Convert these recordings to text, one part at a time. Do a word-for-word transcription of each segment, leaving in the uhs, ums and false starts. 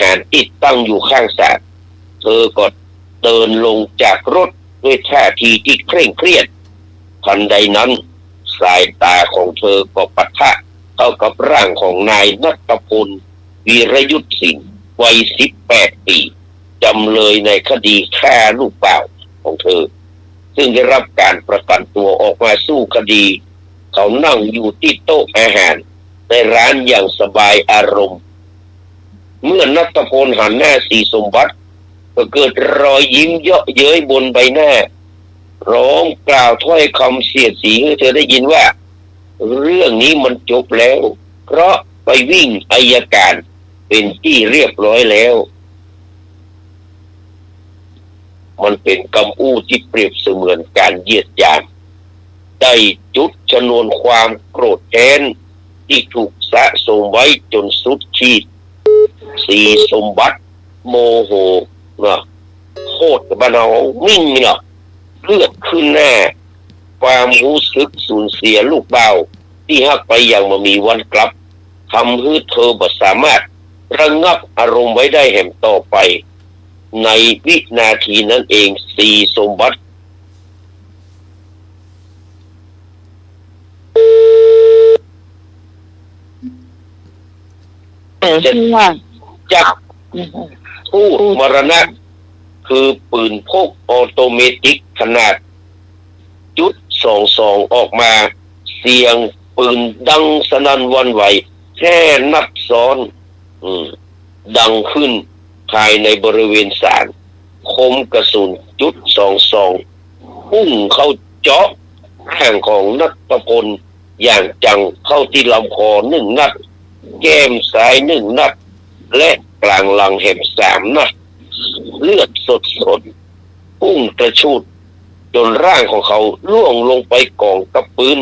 หารตี้ตั้งอยู่ข้างศาล เธอก็เดินลงจากรถด้วยท่าทีที่เคร่งเครียด ทันใดนั้น สายต๋าของเธอก็ปะทะเข้ากับร่างของนายณัฐพล วีรยุทธสิน วัยสิบแปดปี๋ จ๋ำเลยในคดีฆ่าลูกบ่าวของเธอ ซึ่งได้รับก๋านประกั๋นตั๋วออกมาสู้คดี เขานั่งอยู่ตี้โต๊ะอาหารในร้านอย่างสบายอารมณ์ เมื่อณัฐพลหันหน้าศรีสมบัติ ก็เกิดรอยยิ้มเยาะเย้ยบนใบหน้า พร้อมกล่าวถ้อยกำเสียดสีหื้อเธอได้ยินว่า เรื่องนี้มันจบแล้ว เพราะไปวิ่งอัยก๋านเป๋นตี้เรียบร้อยแล้ว มันเป๋นกำอู้ตี้เปรียบเสมือนก๋านเหยียดหยาม ได้จุดชนวนความโกรธแค้นตี้ถูกสะสมไว้จ๋นสุดขีด ศรีสมบัติโมโหเนาะ โคตรบ้านเฮามิ่งนี่เนาะ เลือดขึ้นหน้า ความฮู้สึกสูญเสียลูกบ่าวตี้ฮักไปอย่างบ่มีวันกลับ ทำหื้อเธอบ่สามารถระงับอารมณ์ไว้ได้แหมต่อไป ในวินาทีนั้นเอง ศรีสมบัติ เออ จะ ว่า จัก อืม ทูตมรณะ คือปืนพกออโตเมติกขนาดจุดสองสองออกมา เสียงปืนดังสนั่นหวั่นไหวห้านัดซ้อน อืม ดังขึ้นภายในบริเวณศาล คมกระสุนจุดสองสอง พุ่งเข้าเจาะร่างของณัฐพลอย่างจัง เข้าตี้ลำคอหนึ่งนัด แก้มซ้ายหนึ่งนัด และก๋างหลังแหมสามนัด เลือดสดๆ พุ่งกระฉูด จ๋นร่างของเขาล่วงลงไปก๋องกับปื๊น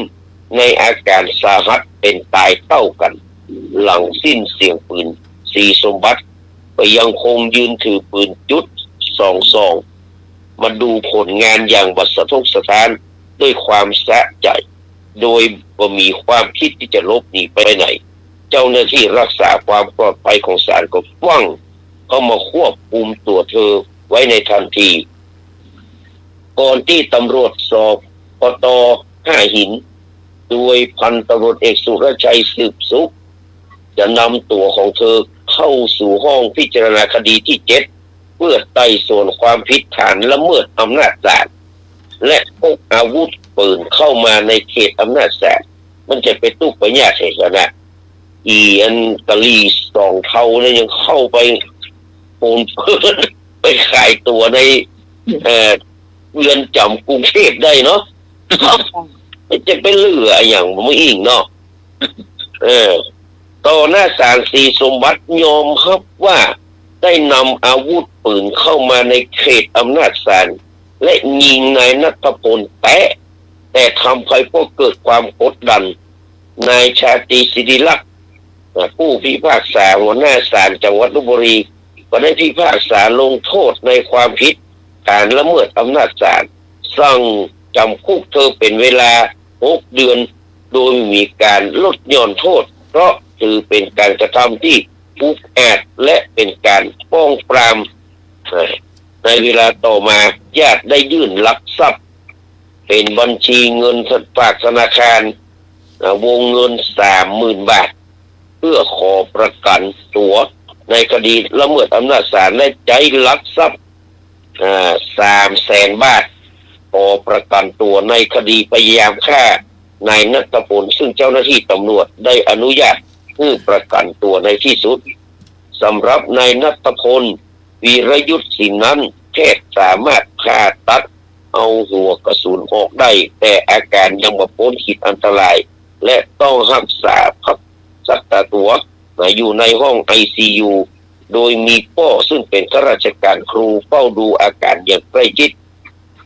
ในอาก๋านสาหัสเป๋นต๋ายเต้ากั๋น หลังสิ้นเสียงปืน ศรีสมบัติก็ยังคงยืนถือปืนจุดสองสอง มาดูผลงานอย่างบ่สะทกสะท้านด้วยความสะใจ๋ โดยบ่มีความคิดตี้จะหลบหนีไปไหน เจ้าหน้าตี้รักษาความปลอดภัยของศาลก็ฟั่งเข้ามาควบคุมตั๋วเธอไว้ในทันที ก่อนตี้ตำรวจ สปต ท่าหิน โดยพันตำรวจเอกสุรชัย สืบสุข จะนำตั๋วของเธอเข้าสู่ห้องพิจารณาคดีตี้เจ็ด เพื่อไต่สวนความผิดฐานละเมิดอำนาจศาล และพกอาวุธปืนเข้ามาในเขตอำนาจศาล มันจะไปตุ๊กไปยากแหมนะ อีอันกะหรี่สองเทาเนี่ยยังเข้าไปปนเปื้อน ไปขายตั๋วใน เอ่อ เรือนจ๋ำกรุงเทพฯได้เนาะ มันจะไปเหลืออะหยังบ่าอี้เนาะ เออ ต่อหน้าศาล ศรีสมบัติยอมฮับว่าได้นำอาวุธปืนเข้ามาในเขตอำนาจศาล และยิงนายณัฐพลแต๊ แต่ทำไปเพราะเกิดความกดดัน นายชาตรี ศิริลักษณ์ อ่า ผู้พิพากษาหัวหน้าศาลจังหวัดลพบุรี ก็ได้พิพากษาลงโทษในความผิดฐานละเมิดอำนาจศาล สั่งจ๋ำคุกเธอเป๋นเวลาหกเดือน โดยมีก๋านลดหย่อนโทษ เพราะถือเป๋นก๋านกระทำตี้อุกอาจ และเป๋นก๋านป้องปราม อ่า ในเวลาต่อมา ญาติได้ยื่นหลักทรัพย์ เป๋นบัญชีเงินฝากธนาคาร อ่า วงเงินสามหมื่นบาท เพื่อขอประกั๋นตั๋วในคดีละเมิดอำนาจศาล และใจ๊หลักทรัพย์ อ่า สามแสนบาท ขอประกั๋นตั๋วในคดีพยายามฆ่านายณัฐพล ซึ่งเจ้าหน้าตี้ตำรวจได้อนุญาตหื้อประกั๋นตั๋วในตี้สุด สำหรับนายณัฐพล วีรยุทธสินนั้น แพทย์สามารถผ่าตัดเอาหัวกระสุนออกได้ แต่อาก๋านยังบ่ป๊นขีดอันตราย และต้องฮักษาพัก รักษาตั๋ว นะ อยู่ในห้องไอซียู โดยมีป้อซึ่งเป๋นข้าราชก๋านครูเฝ้าดูอาก๋านอย่างใกล้ชิด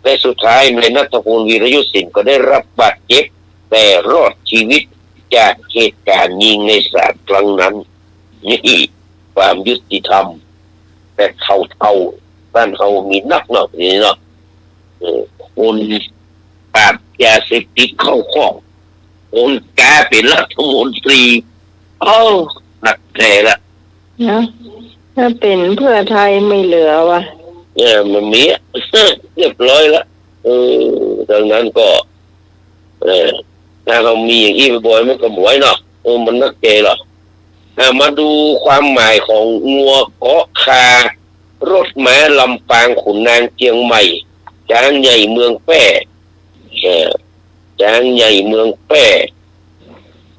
และสุดท้ายนายณัฐพล วีรยุทธสินก็ได้รับบาดเจ็บ แต่รอดชีวิตจากเหตุก๋ารณ์ยิงในศาลครั้งนั้น นี่ความยุติธรรมแบบเทาๆ บ้านเฮามีนักเนาะ นี่เนาะ เออ คนปราบยาเสพติดเข้าคุก คนกล้าเป๋นรัฐมนตรี เอ้า นักแท้ละ นะ ถ้าเป๋นเพื่อไทยไม่เหลือว่ะ เนี่ย มันมี เรียบร้อยละ เออ ดังนั้นก็ เออ ถ้าเฮามีอย่างอี้บ่อยๆ มันก็บ่ไหวเนาะ เออ มันนักเกเหรอ อ่ะ มาดูความหมายของงัวเกาะคา รถม้าลำปาง ขุนนางเจียงใหม่ จ๊างใหญ่เมืองแป้ เออ จ๊างใหญ่เมืองแป้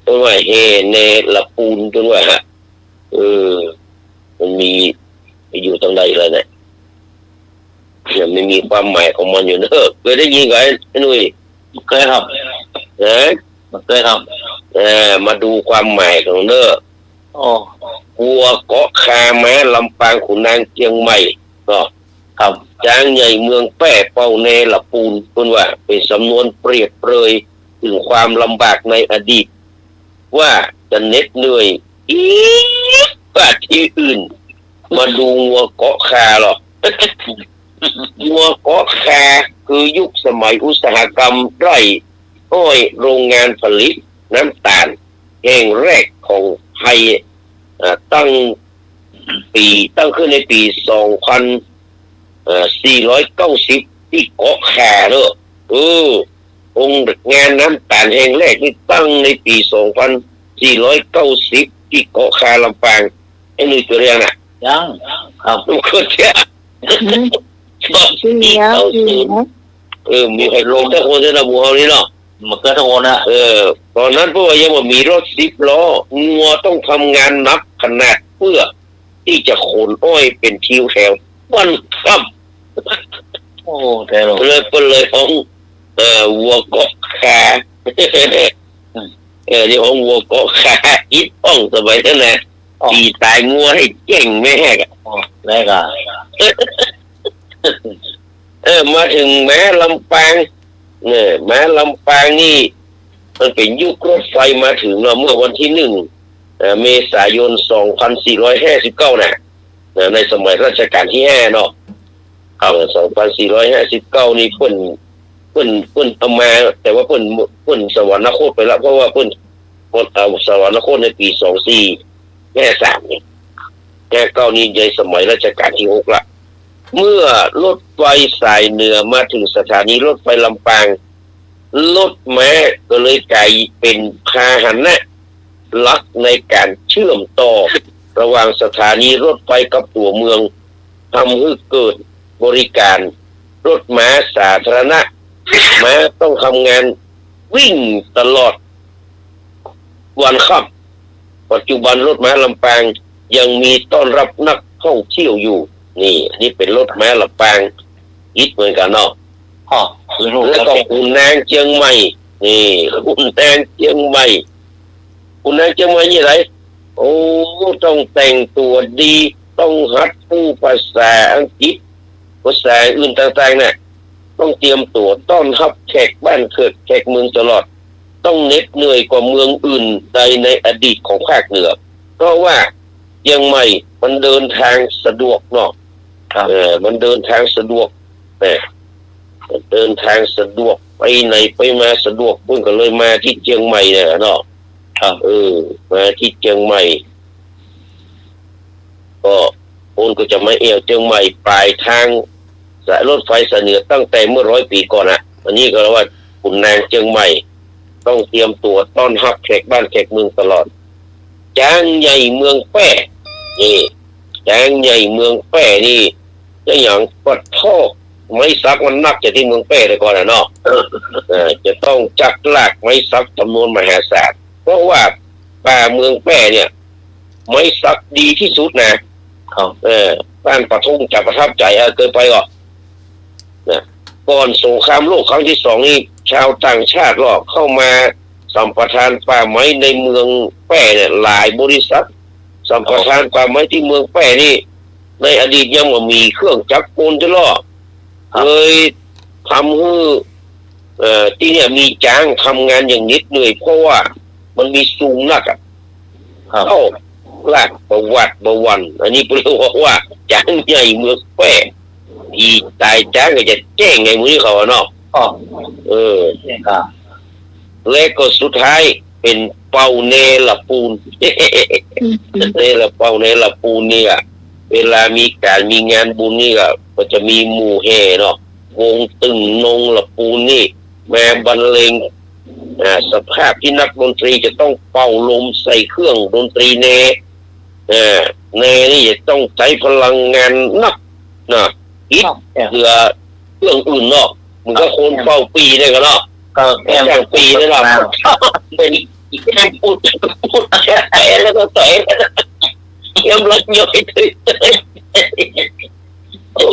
เปิ้นว่าแฮ่แนละปูน เปิ้นว่า เออ มันมี อยู่ตางใดละเนี่ย เนี่ย มันมีความหมายของมันอยู่เนอะ เคยได้ยินก่อ ไอ้ ไอ้หนุ่ย บ่เกยครับ ฮะ บ่เกยครับ เออ มาดูความหมายของเนอะ อ๋อ งัวเกาะคาม้าลำปาง ขุนนางเจียงใหม่ เนาะ ครับ จ๊างใหญ่เมืองแป้ เป้าแนละปูน เปิ้นว่าเป๋นสำนวนเปรียบเปรยเถิงความลำบากในอดีต ว่าจะเหน็ดเหนื่อยอีกกว่าตี้อื่น มาดูงัวเกาะคาลอ งัวเกาะคา คือยุคสมัยอุตสาหกรรมไร่อ้อย โรงงานผลิตน้ำตาลแห่งแรกของไทย เอ่อ ตั้ง ปี๋ ตั้งขึ้นในปี๋สองพัน เอ่อ สี่ร้อยเก้าสิบ ตี้เกาะคาเนอะ เออ โฮงงานน้ำตาลแห่งแรกนี่ตั้งในปี๋สองพันสี่ร้อยเก้าสิบ ตี้เกาะคาลำปาง ไอ้หนุ่ยเกิดหรือยังน่ะ ยัง ครับ เกิดเตื้อ อืม สองสี่เก้าศูนย์ เออ มีใผเกิดสักคนในหมู่เฮานี่เนาะ บ่เกิดสักคนนะ เออ ต๋อนนั้นเปิ้นว่ายังบ่มีรถสิบล้อ งัวต้องทำงานหนักขนาดเปื้อตี้จะขนอ้อยเป๋นทิวแถววันค่ำ โอ้ แต่ละ เลย เปิ้นเลยฮ้อง เอ่อ งัวเกาะคา อืม เออ นี่ฮ้องงัวเกาะคา อิดอ่องสมัยนั้นนะ อ๋อ ตี๋ต๋ายงัวหื้อแจ้งแม่แฮกอะ อ๋อ แล้วก็ เออ มาเถิงม้าลำปาง เนี่ย ม้าลำปางนี่ มันเป๋นยุครถไฟมาเถิงเนาะ เมื่อวันตี้หนึ่ง เอ่อ เมษายน สองพันสี่ร้อยห้าสิบเก้า น่ะ นะ ในสมัยรัชกาลตี้ห้าเนาะ ครับ เอ่อ สองพันสี่ร้อยห้าสิบเก้า นี่เปิ้น เปิ้น เปิ้นเอามา แต่ว่าเปิ้น เปิ้นสวรรคตไปละ เพราะว่าเปิ้น เปิ้นเอาสวรรคตในปี๋สองสี่ห้าสามนี่ ห้าเก้า นี่ในสมัยรัชกาลตี้หกละ เมื่อรถไฟสายเหนือมาเถิงสถานีรถไฟลำปาง รถม้าก็เลยก๋ายเป๋นพาหนะหลักในก๋านเชื่อมต่อระหว่างสถานีรถไฟกับตั๋วเมือง ทำหื้อเกิดบริการรถม้าสาธารณะ ม้าต้องทำงานวิ่งตลอดวันค่ำ ปัจจุบันรถม้าลำปางยังมีต้อนรับนักท่องเที่ยวอยู่ นี่ อันนี้เป๋นรถม้าลำปาง ฮิตเหมือนกั๋นเนาะ อ๋อ คือรูป แล้วก็ขุนนางเจียงใหม่ นี่ ขุนนางเจียงใหม่ ขุนนางเจียงใหม่นี่อะไร โอ้ ต้องแต่งตั๋วดี ต้องหัดฮู้ภาษาอังกฤษ ภาษาอื่นต่างๆ น่ะ ต้องเตรียมตั๋วต้อนฮับแขกบ้านแขกเมืองตลอด ต้องเหน็ดเหนื่อยกว่าเมืองอื่นใดในอดีตของภาคเหนือ เพราะว่าเจียงใหม่มันเดินทางสะดวกเนาะ ครับ เออ มันเดินทางสะดวก เออ เดินทางสะดวก ไปไหนไปมาสะดวก เปิ้นก็เลยมาตี้เจียงใหม่เนี่ยเนาะ ครับ เออ มาตี้เจียงใหม่ ก็ เปิ้นก็จะมาแอ่วเจียงใหม่ ป๋ายตางสายรถไฟสายเหนือตั้งแต่เมื่อร้อยปี๋ก่อนอะ อันนี้ก็เรียกว่าขุนนางเจียงใหม่ ต้องเตรียมตั๋วต้อนฮับแขกบ้านแขกเมืองตลอด จ๊างใหญ่เมืองแป้ นี่ จ๊างใหญ่เมืองแป้นี่ จะหยัง ปะโธ่ ไม้สักมันนักจะตี้เมืองแป้แต่ก่อนน่ะเนาะ เออ จะต้องจักลากไม้สักจ๋ำนวนมหาศาล เพราะว่าป่าเมืองแป้เนี่ย ไม้สักดีตี้สุดนะ ครับ เออ บ้านปะทุมจะประทับใจ๋ เออ เกยไปก่อ นะ ก่อนสงครามโลกครั้งตี้สองนี่ ชาวต่างชาติก็เข้ามาสัมปทานป่าไม้ในเมืองแป้เนี่ย หลายบริษัท สัมปทานป่าไม้ตี้เมืองแป้นี่ ในอดีตยังบ่มีเครื่องจักรกลเตื้อ ครับ เลยทำหื้อ เอ่อ ตี้เนี่ยมีจ๊างทำงานอย่างเหน็ดเหนื่อย เพราะว่ามันมีสูงนักอะ ครับ เอ้า ลากบ่หวาดบ่หวั่น อันนี้เปิ้นเรียกว่าจ๊างใหญ่เมืองแป้ อีต๋ายจ๊างก็จะแจ้งในมื้อนี้เขาอะเนาะ อ๋อ เออ ครับ และก็สุดท้ายเป๋นเปาแนละปูน อืม เนละเปาแนละปูนนี่อะ เวลามีก๋านมีงานบุญนี่ก็ ก็จะมีหมู่แห่เนาะ วงตึงนงละปูนนี่ มาบรรเลง อ่า สภาพตี้นักดนตรีจะต้องเป่าลมใส่เครื่องดนตรีแน เออ แนนี่จะต้องใจ๊พลังงานนักนะ อิด ครับ เหลือเครื่องอื่นเนาะ เหมือนกับคนเป่าปี่เนี่ยกั๋นเนาะ ก็แก้ม แก้มปี่เนี่ยเนาะ ครับ เป๋นแก้มปูด ปูดแก้มแล้วก็ต่อย แก้มรัดย้อยเตย โอ้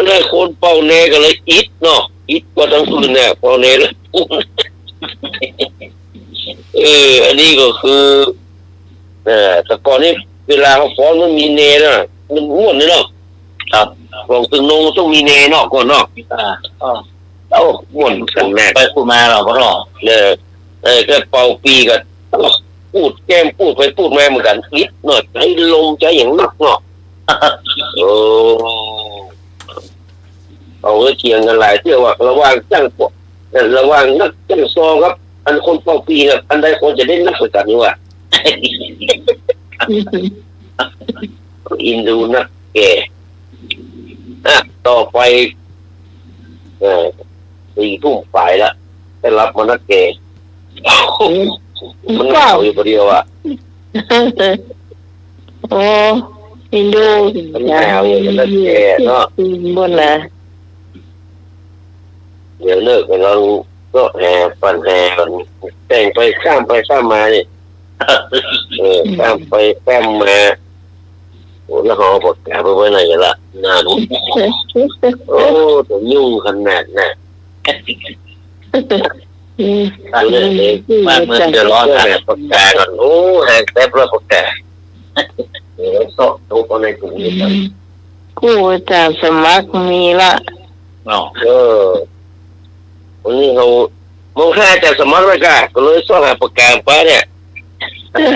แล้วคนเป่าแนก็เลยอิดเนาะ อิดกว่าตังอื่นเนี่ย เป่าแนแล้วปูด เออ อันนี้ก็คือ เออ แต่ก่อนนี่เวลาเขาฟ้อนมันมีแนนะ มันม่วนเลยเนาะ ครับ ของตึงนงต้องมีแนเนาะ ก่อนเนาะ อ่า อ๋อ โอ้ ม่วนขนาด ไปพูดมาเราก็ร้อง เออ เออ ก็เป่าปี่ก็ ปูดแก้มปูดไปปูดมาเหมือนกั๋น อิดหน่อย ใจ๊ลมใจ๊อย่างนักเนาะ โอ้ เอาไว้เถียงกั๋นหลายเตื้อว่า ระหว่างจ้างปอ เอ่อ ระหว่างนักจ้างซอกับ อันคนเป่าปี่น่ะ อันใดควรจะได้นักกว่ากั๋นนี่วะ อินดูนักแก่ อ่ะ ต่อไป เออ สี่ทุ่มป๋ายละ ได้รับมานักแก่ มันเหงาอยู่คนเดียวอะ โอ้ อินดู มันเหงาอยู่คนเดียวเนาะ บนนะ เดี๋ยวเลิกไปลองเซาะแหปัญหาก่อน แต่งไปข้ามไปข้ามมานี่ เออ ข้ามไปข้ามมา โอ้ แล้วเขาเอาปากกาไปไว้ไหนกั๋นละ น่ารู้ โอ้ ตัวยุ่งขนาดน่ะ อืม ดูเนี่ย อืม บ้านเมืองเดือดร้อน เรื่องแบบปากกาก่อน โอ้ หาแป๊บละปากกา เดี๋ยวเซาะทุบเอาในถุงนี่ก่อน อืม กู้อาจารย์สมัครมีละ เนาะ เออ วันนี้เขา มองหาอาจารย์สมัครไว้ก่า ก็เลยเซาะหาปากกาไปเนี่ย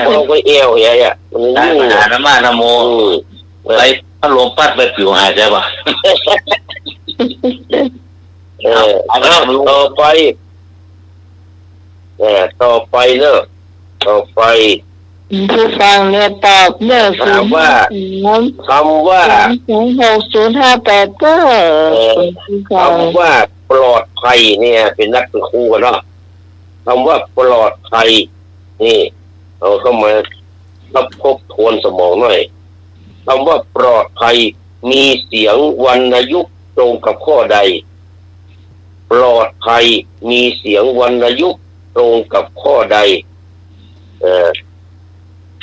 เอาไปแอ่วใหญ่อะ มัน ได้ ยุ่ง มาหาน้ำมานะโม อืม ไปพัดลมปั๊ดไปปิ๋วหายใจ้ปะ เออ เอา เอา เอา ต่อไป เออ ต่อไปเนอะ ต่อไป ผู้ฟังเนี่ยตอบเนอะ ถามว่า ศูนย์ คำว่า ศูนย์ หก ศูนย์ ห้า แปด เก้า เออ ศูนย์ คำว่าปลอดภัยเนี่ย เป๋นนักเรียนกั๋นเนาะ คำว่าปลอดภัย นี่ เอาเข้ามาทบทวนสมองหน่อย คำว่าปลอดภัย มีเสียงวรรณยุกต์ตรงกับข้อใด ปลอดภัย มีเสียงวรรณยุกต์ตรงกับข้อใด เอ่อ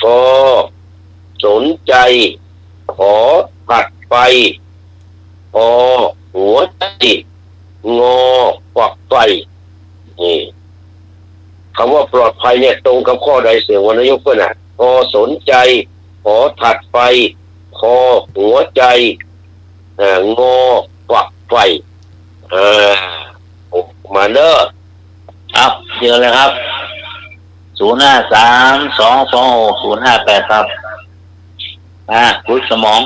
กอ สนใจ ขอ ถัดไป พอ หัวใจ งอ ฝักใฝ่ นี่ คำว่าปลอดภัยเนี่ยตรงกับข้อใด เสียงวรรณยุกต์เปิ้นน่ะ กอ สนใจ ขอ ถัดไป พอ หัวใจ เอ่อ งอ ฝักใฝ่ อ่า ออกมาเนอะ ครับ เชิญเลยครับ ศูนย์ ห้า สาม สอง สอง หก ศูนย์ ห้า แปด ครับ อ่า ขุดสมอง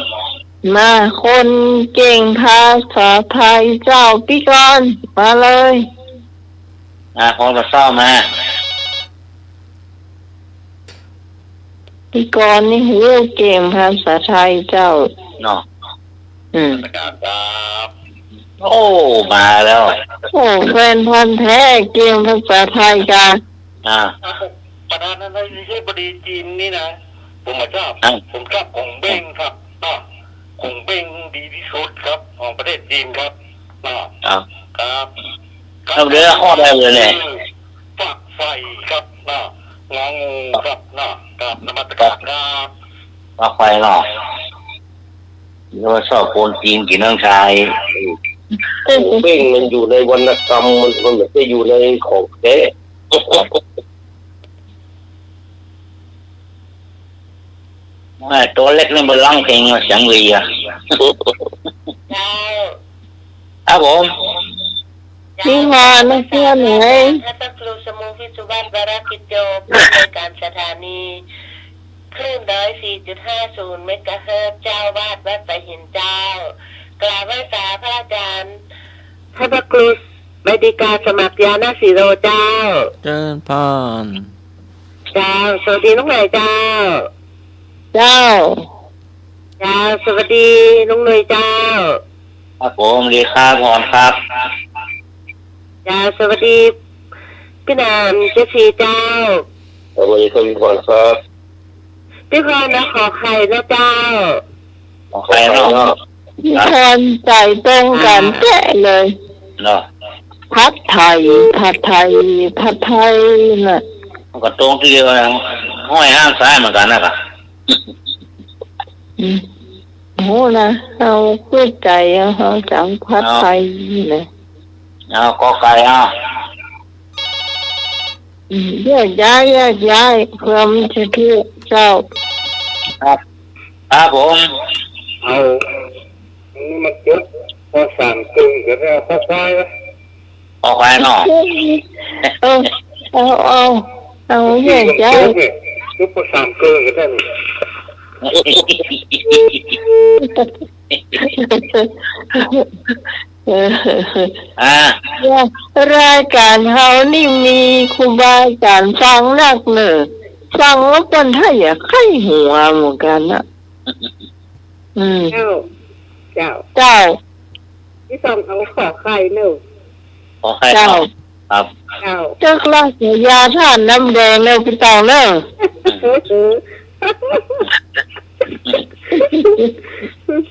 มา คนเก่งภาษาไทยเจ้า ปี้กรณ์ มาเลย อ่า คนก็เศร้ามา ปี้กรณ์นี่ฮู้เก่งภาษาไทยเจ้า เนาะ อืม ประกาศครับ โอ้ มาแล้ว โอ้ แฟนพันธุ์แท้ เก่งภาษาไทยกา อ่า ประธานาธิบดีจีนนี่นะ ผมมาทราบ อ่ะ ผมทราบของเบ้งครับ อ่ะ ของเบ้งดีที่สุดครับ ของประเทศจีนครับ อ่ะ ครับ ครับ เอาเดี๋ยวข้อใดเลยเนี่ย ฝักใฝ่ครับ อ่ะ งองูครับ อ่ะ ครับ นมัสการครับ ฝักใฝ่เนาะ เรียกว่าชอบคนจีนกิ๋นน้องชาย โอ้โห เบ้งมันอยู่ในวรรณกรรม มัน มันไม่ได้อยู่ในของแท้ แม่ ตั๋วเล็กนี่มันร้องเพลงเสียงดีอะ เจ้า ครับผม นี่มานะเพื่อนเอ้ย พระครูสมุทรวิสุวรรณวรกิจโย ผู้อำนวยการสถานี คลื่นร้อยสี่จุดห้าศูนย์เมกะเฮิรตซ์ เจ้าอาวาสวัดสายหินเจ้า กราบไหว้สาพระอาจารย์ พระครูใบดิกาสมัครญาณสีโลเจ้า เจริญพร เจ้า สวัสดีน้องใหม่เจ้า เจ้า เจ้า สวัสดีลุงหนุ่ยเจ้า ครับผม ดีครับ พรครับ เจ้า สวัสดี ปี้หนามเจ็ดสีเจ้า สวัสดีครับ พี่พรครับ พี่พรนะ ขอไข่นะเจ้า ขอไข่เนาะ พี่พรใจ๋ตรงกั๋นเป๊ะเลย เนาะ ผัดไทย ผัดไทย ผัดไทยน่ะ มันก็ตรงตี้เดียวนะ ห้อยห้างซ้ายเหมือนกั๋นนะกะ อืม โหนะ เอาเข้าใจ๋ เอา เอาจ๋ำผัดไทยนี่นะ เอา กอไก่ เอา อืม แยกย้าย แยกย้าย เผื่อมันจะถูกเจ้า ครับ ครับผม เอา อันนี้มาจบ ปอสามเกินก็ได้ ปอควายนะ ปอควายเนาะ เออ เอา เอา เอา แยกย้าย จบปอสามเกินก็ได้ เออ อ่า รายก๋านเฮานี่มีครูบาอาจ๋ารย์ฟังนักเน่อ ฟังแล้วเปิ้นถ้าอยากใค่หัวเหมือนกั๋นนะ อืม เจ้า เจ้า เจ้า ตี้ต้องเอาขอไข่เน่อ ขอไข่ เจ้า ครับ เจ้า ตึกราชยาธาตุน้ำแดงเน่อ ปี้ต้องเน่อ เออ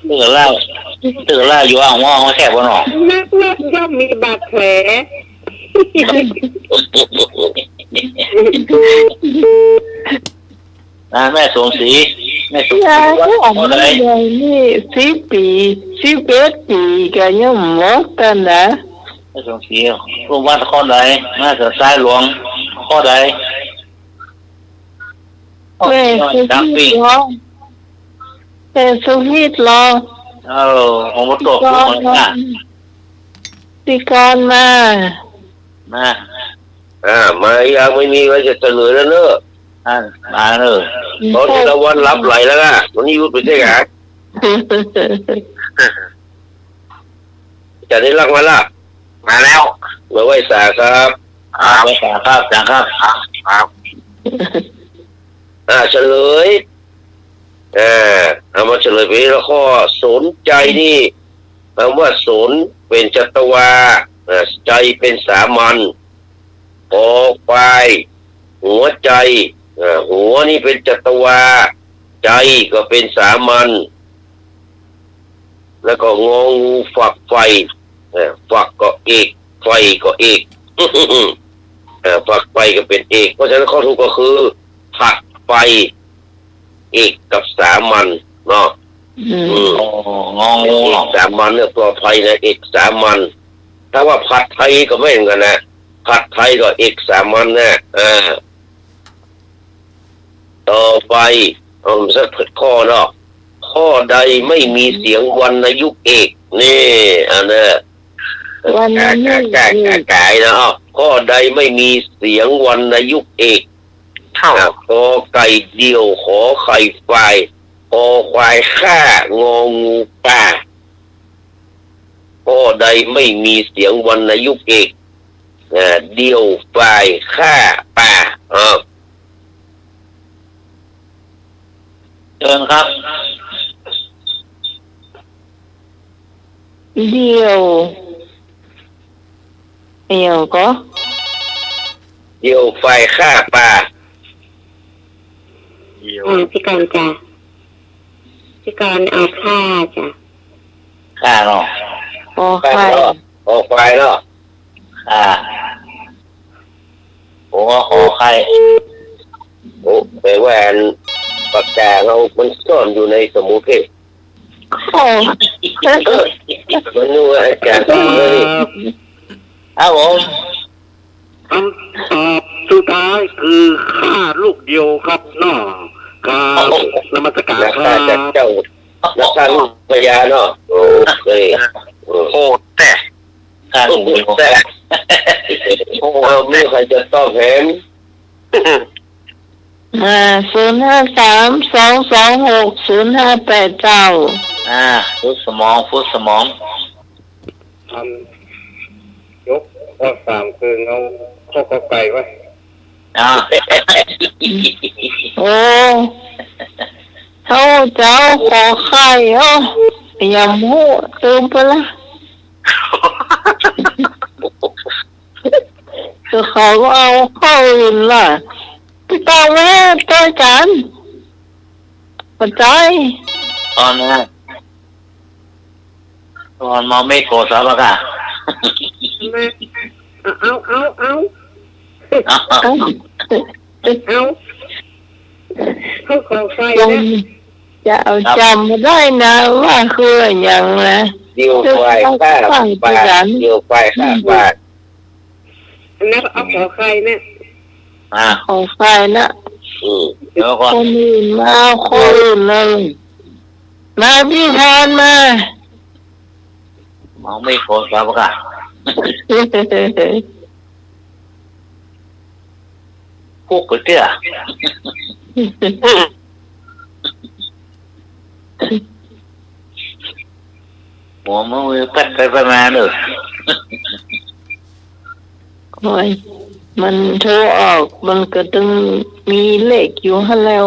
ตึกราช ตึกราชอยู่อ่างม่วง ไม่ใช่ปะเนาะ นักรบย่อมมีบาดแผล นะ แม่สมศรี แม่สมศรี ยาย วัด อ่างม่วง ข้อใด นี่ สิบปี๋ สิบเอ็ดปี๋ ก็ยังบ่หมดกั๋นนะ แม่สมศรี ลูกวัดข้อใด แม่สายหลวง ข้อใด แม่สุพิตรเหรอ แม่สุพิตรเหรอ เออ ของบ่ตก ปีก่อน ลูกหน่อยนะ ปีก่อนมา มา อ่า มา ยังไม่มีว่าจะเสนอแล้วเนอะ อ่า มาเนอะ ตอนนี้ละวันหลับไหลแล้วนะ วันนี้หยุดไปใช่ไหม อาจ๋ารย์นิรักษ์มาละ มาแล้ว มาไหว้สาครับ อ่า ไหว้สาครับ อาจ๋ารย์ครับ ครับ ครับ อ่า เฉลย อ่า เอามาเฉลยไปทีละข้อ สนใจนี่ คำว่าสนเป๋นจัตวา อ่า ใจเป๋นสามัญ คอควาย หัวใจ อ่า หัวนี่เป๋นจัตวา ใจก็เป๋นสามัญ แล้วก็งองูฝักใฝ่ เออ ฝักก็เอก ใฝ่ก็เอก เออ ฝักใฝ่ก็เป๋นเอก เพราะฉะนั้นข้อถูกก็คือ ผัดไฟ เอกกับสามัญเนาะ อืม อืม อ๋อ งองู เอกสามัญเนี่ย ปลอดภัยนะ เอกสามัญ ถ้าว่าผัดไทยก็ไม่เหมือนกันนะ ผัดไทยก็เอกสามัญนะ เออ ต่อไป เอาสักข้อเนาะ ข้อใดไม่มีเสียงวรรณยุกต์เอก นี่ อันเนี้ย วรรณยุกต์เอก กะ กะ กะ กะเนาะ ข้อใดไม่มีเสียงวรรณยุกต์เอก เท่า อ่ะ กอไก่เดี่ยว ขอไข่ฝ่าย คอควายข้า งองูป่า ข้อใดไม่มีเสียงวรรณยุกต์เอก อ่า เดี่ยวฝ่ายข้าป่า อ่า เชิญครับ เดี่ยว เดี่ยวก็ เดี่ยวฝ่ายข้าป่า เดี่ยว อ่า พี่กรณ์จ้ะ พี่กรณ์เอาข้าจ้ะ ข้าเนาะ คอไข่ ข้าเนาะ คอควายเนาะ ข้า ผมว่าคอไข่ โอ้ แปลว่าอันปากกาเฮามันซ่อนอยู่ในสมุดเพ่ โอ้ มันนึกว่าอาจ๋ารย์ซ่อนไว้นี่ ครับผม คำตอบสุดท้ายคือข้าลูกเดียวครับเนาะ ครับ นมัสการครับ ข้าเจ้า นักฆ่าลูกพญาเนาะ โอ้ เอ้ย โอ้ โอ้ แต่ ข้าลูกเดียว แต่ โอ้ เอา มีใครจะตอบแหม อ่า ศูนย์ห้าสาม สองสองหก ศูนย์ห้าแปด เจ้า อ่า ฟุตสมอง ฟุตสมอง ทำ ยกข้อสามคือเอาข้อกอไก่ไว้ อ่า โอ้ เขาจะเอาขอไข่ เอ้า ยังบ่ฮู้ ตื่นไปละ คือเขาเอาข้ออื่นล่ะ ไปต่อแม่ ต่อจาน ปัจจัย ตอนนั้น ตอนมอเมฆโกศาปะกะ เอา เอา เอา เอา เอา เขาขอไข่ ยัง นะ จะเอา ครับ จ๋ำบ่ได้นะ ว่าคืออะหยังนะ เดี่ยวควายข้า ฟัง บาท คือกัน เดี่ยวควายข้า อืม บาท อันนั้นเอาขอไข่เนี่ย อ่า ขอไข่นะ อืม เดี๋ยวก่อน คนอื่นมาเอาคนอื่นเลย มาพี่ทานมา มอเมฆโกศาปะกะ พวกก๋วยเตี๋ยว หัวมึงแป๊กไปแป๊กมาเนอะ โอ้ย มันโทรออก มันก็ต้องมีเลขอยู่หั้นแล้ว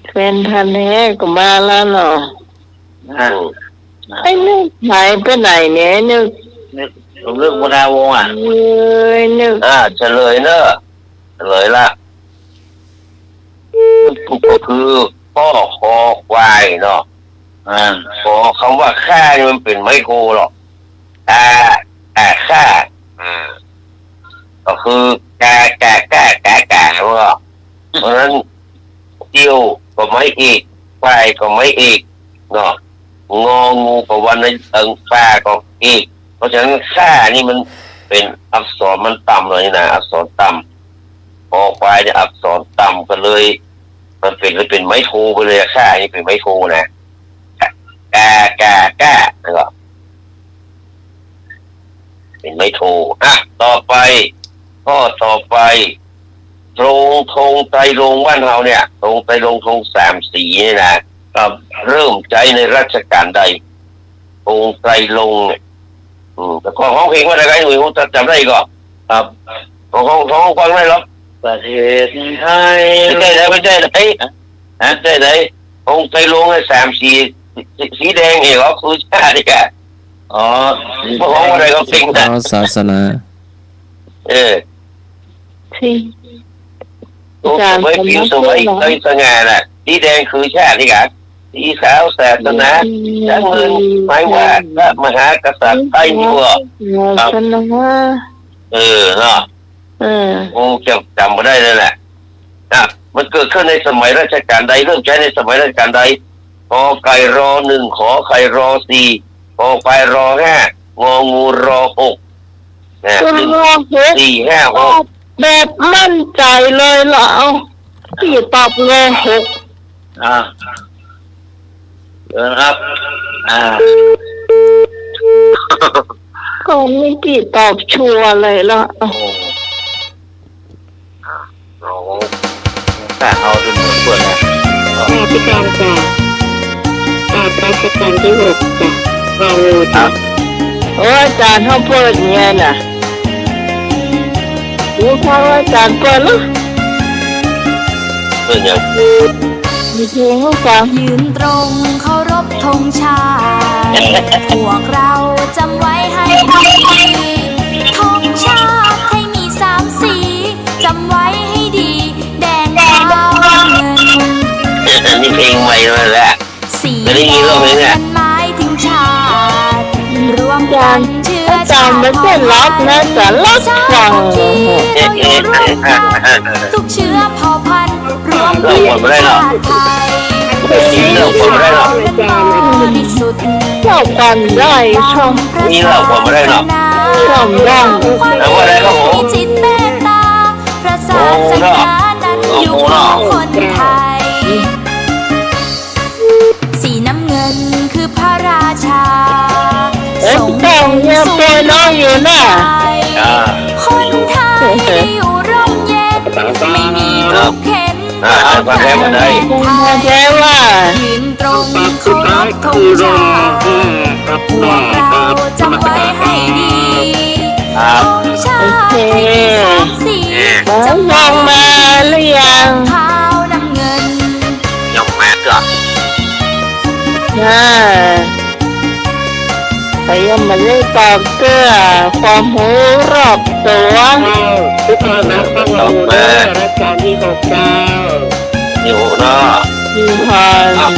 แฟนพันธุ์แท้ก็มาแล้วเนาะ อ่า ไอ้นึกหายไปไหนเนี่ย นึก นึก นึก หัวหน้าวงอ่ะ เอ้ย นึก อ่า เฉลยเนอะ เฉลยละ ก็คือข้อคอควายเนาะ อ่า ขอ คำว่าข้านี่มันเป๋นไม้โทหรอก กา กา ข้า อ่า ก็คือกา กา ก้า กา ก๋า เนาะ เพราะฉะนั้น เตี้ยวก็ไม้เอก ควายก็ไม้เอก เนาะ งองูก็วรรณะ เอิง ปาก็เอก เพราะฉะนั้นข้านี่มันเป๋นอักษรมันต่ำหน่อยนะ อักษรต่ำ คอควายเนี่ยอักษรต่ำก็เลย มันเป๋น เลยเป๋นไม้โทไปเลยอะ ข้านี่เป๋นไม้โทนะ กา กา ก้า แล้วก็ เป๋นไม้โท อ่ะ ต่อไป ข้อต่อไป ธง ธงไตรรงค์บ้านเฮาเนี่ย ธงไตรรงค์ ธงสามสีเนี่ยนะ ครับ เริ่มใจ๊ในรัชกาลใด ธงไตรรงค์เนี่ย อืม แต่ก่อนฮ้องเพลงว่าอะไรกัน หนุ่ย จ๋ำได้ก่อ ครับ ฮ้อง ฮ้อง ฮ้องฟังได้เหรอ ประเทศไทย ไม่ใจ้ไหน ไม่ใจ้ไหน ฮะ ไม่ใจ้ไหน ธงไตรรงค์เนี่ย สามสี สี สีแดงนี่เหรอ คือชาตินี่กะ อ๋อ บ่ฮ้องอะไรก็เพลงนะ อ๋อ ศาสนา เออ สิ โอ้ อาจ๋ารย์ สมัยผิวสมัย สมัยสง่าน่ะ สีแดงคือชาตินี่กะ สีขาวศาสนา อืม น้ำเงินหมายว่าพระมหากษัตริย์ไทยนี่บ่ ศาสนา เออ เนาะ เออ โอ้ จ๋ำ จ๋ำบ่ได้เลยแหละ อ่ะ มันเกิดขึ้นในสมัยรัชกาลใด เริ่มใจ๊ในสมัยรัชกาลใด กอไก่ รอหนึ่ง ขอไข่ รอสี่ คอควาย รอห้า งองู รอหก นะ คือ หนึ่ง รอหก สี่ ห้า หก แบบมั่นใจ๋เลยละ เอา ตี้ตอบ รอหก อ่า เชิญครับ อ่า ก็ไม่ตี้ตอบชัวร์เลยละ โอ้ อ่า เราก็เอาจนหมดถ้วนนะ ราชการจ้ะ อ่า รัชกาลที่หกจ้ะ งองูจ้ะ โอ้ย อาจ๋ารย์เฮาเปิดเงี้ยน่ะ ดูข่าวอาจ๋ารย์เปิดเหรอ เปิดหยัง มีเพลงให้ฟัง ยืนตรงเคารพธงชาติ พวกเราจำไว้ให้ดี ธงชาติไทยมีสามสี จำไว้ให้ดี แดงขาวเงิน นี่เพลงใหม่มาแล้ว สี ไม่ได้ยินหรอกเพลงเนี่ย แดงนั้นหมายถึงชาติ รวมกันเชื้อชาติ อาจ๋ารย์ไม่ใจ้รักนะ แต่รักฟัง สามัคคีอยู่ร่วมกัน ทุกเชื้อเผ่าพันธุ์ รวมเป็นชาติไทย เจ้าความได้หรอก สีขาวนั้นบริสุทธิ์ เจ้าความได้ชอบ นี่เราความได้หรอก ความได้ เอาว่าอะไรครับผม จิตเมตตา พระศาสนานั้นอยู่คู่คนไทย สีน้ำเงินคือพระราชา เอ๊ะ ทรง เจ้าเนี่ย เป็นสุข ตัวน้องอยู่น่ะ อ่า คนไทยอยู่ร่มเย็น ไม่มีทุกข์เข็ญ อ่า อ่า ฟังแล้วมันได้ แปลว่า ยืนตรงเคารพธงชาติ พวกเราจำไว้ให้ดี ครับ โอเค หมอลองมาหรือยัง ยังมาก่อน อ่า ก็ยังบ่ได้ตอบเตื้อ ความฮู้รอบตั๋ว เจ้า ทุกท่านนะ ฟังเอาอยู่เด้อ รายการที่หก เจ้า อยู่เนาะ มีพร อ่ะ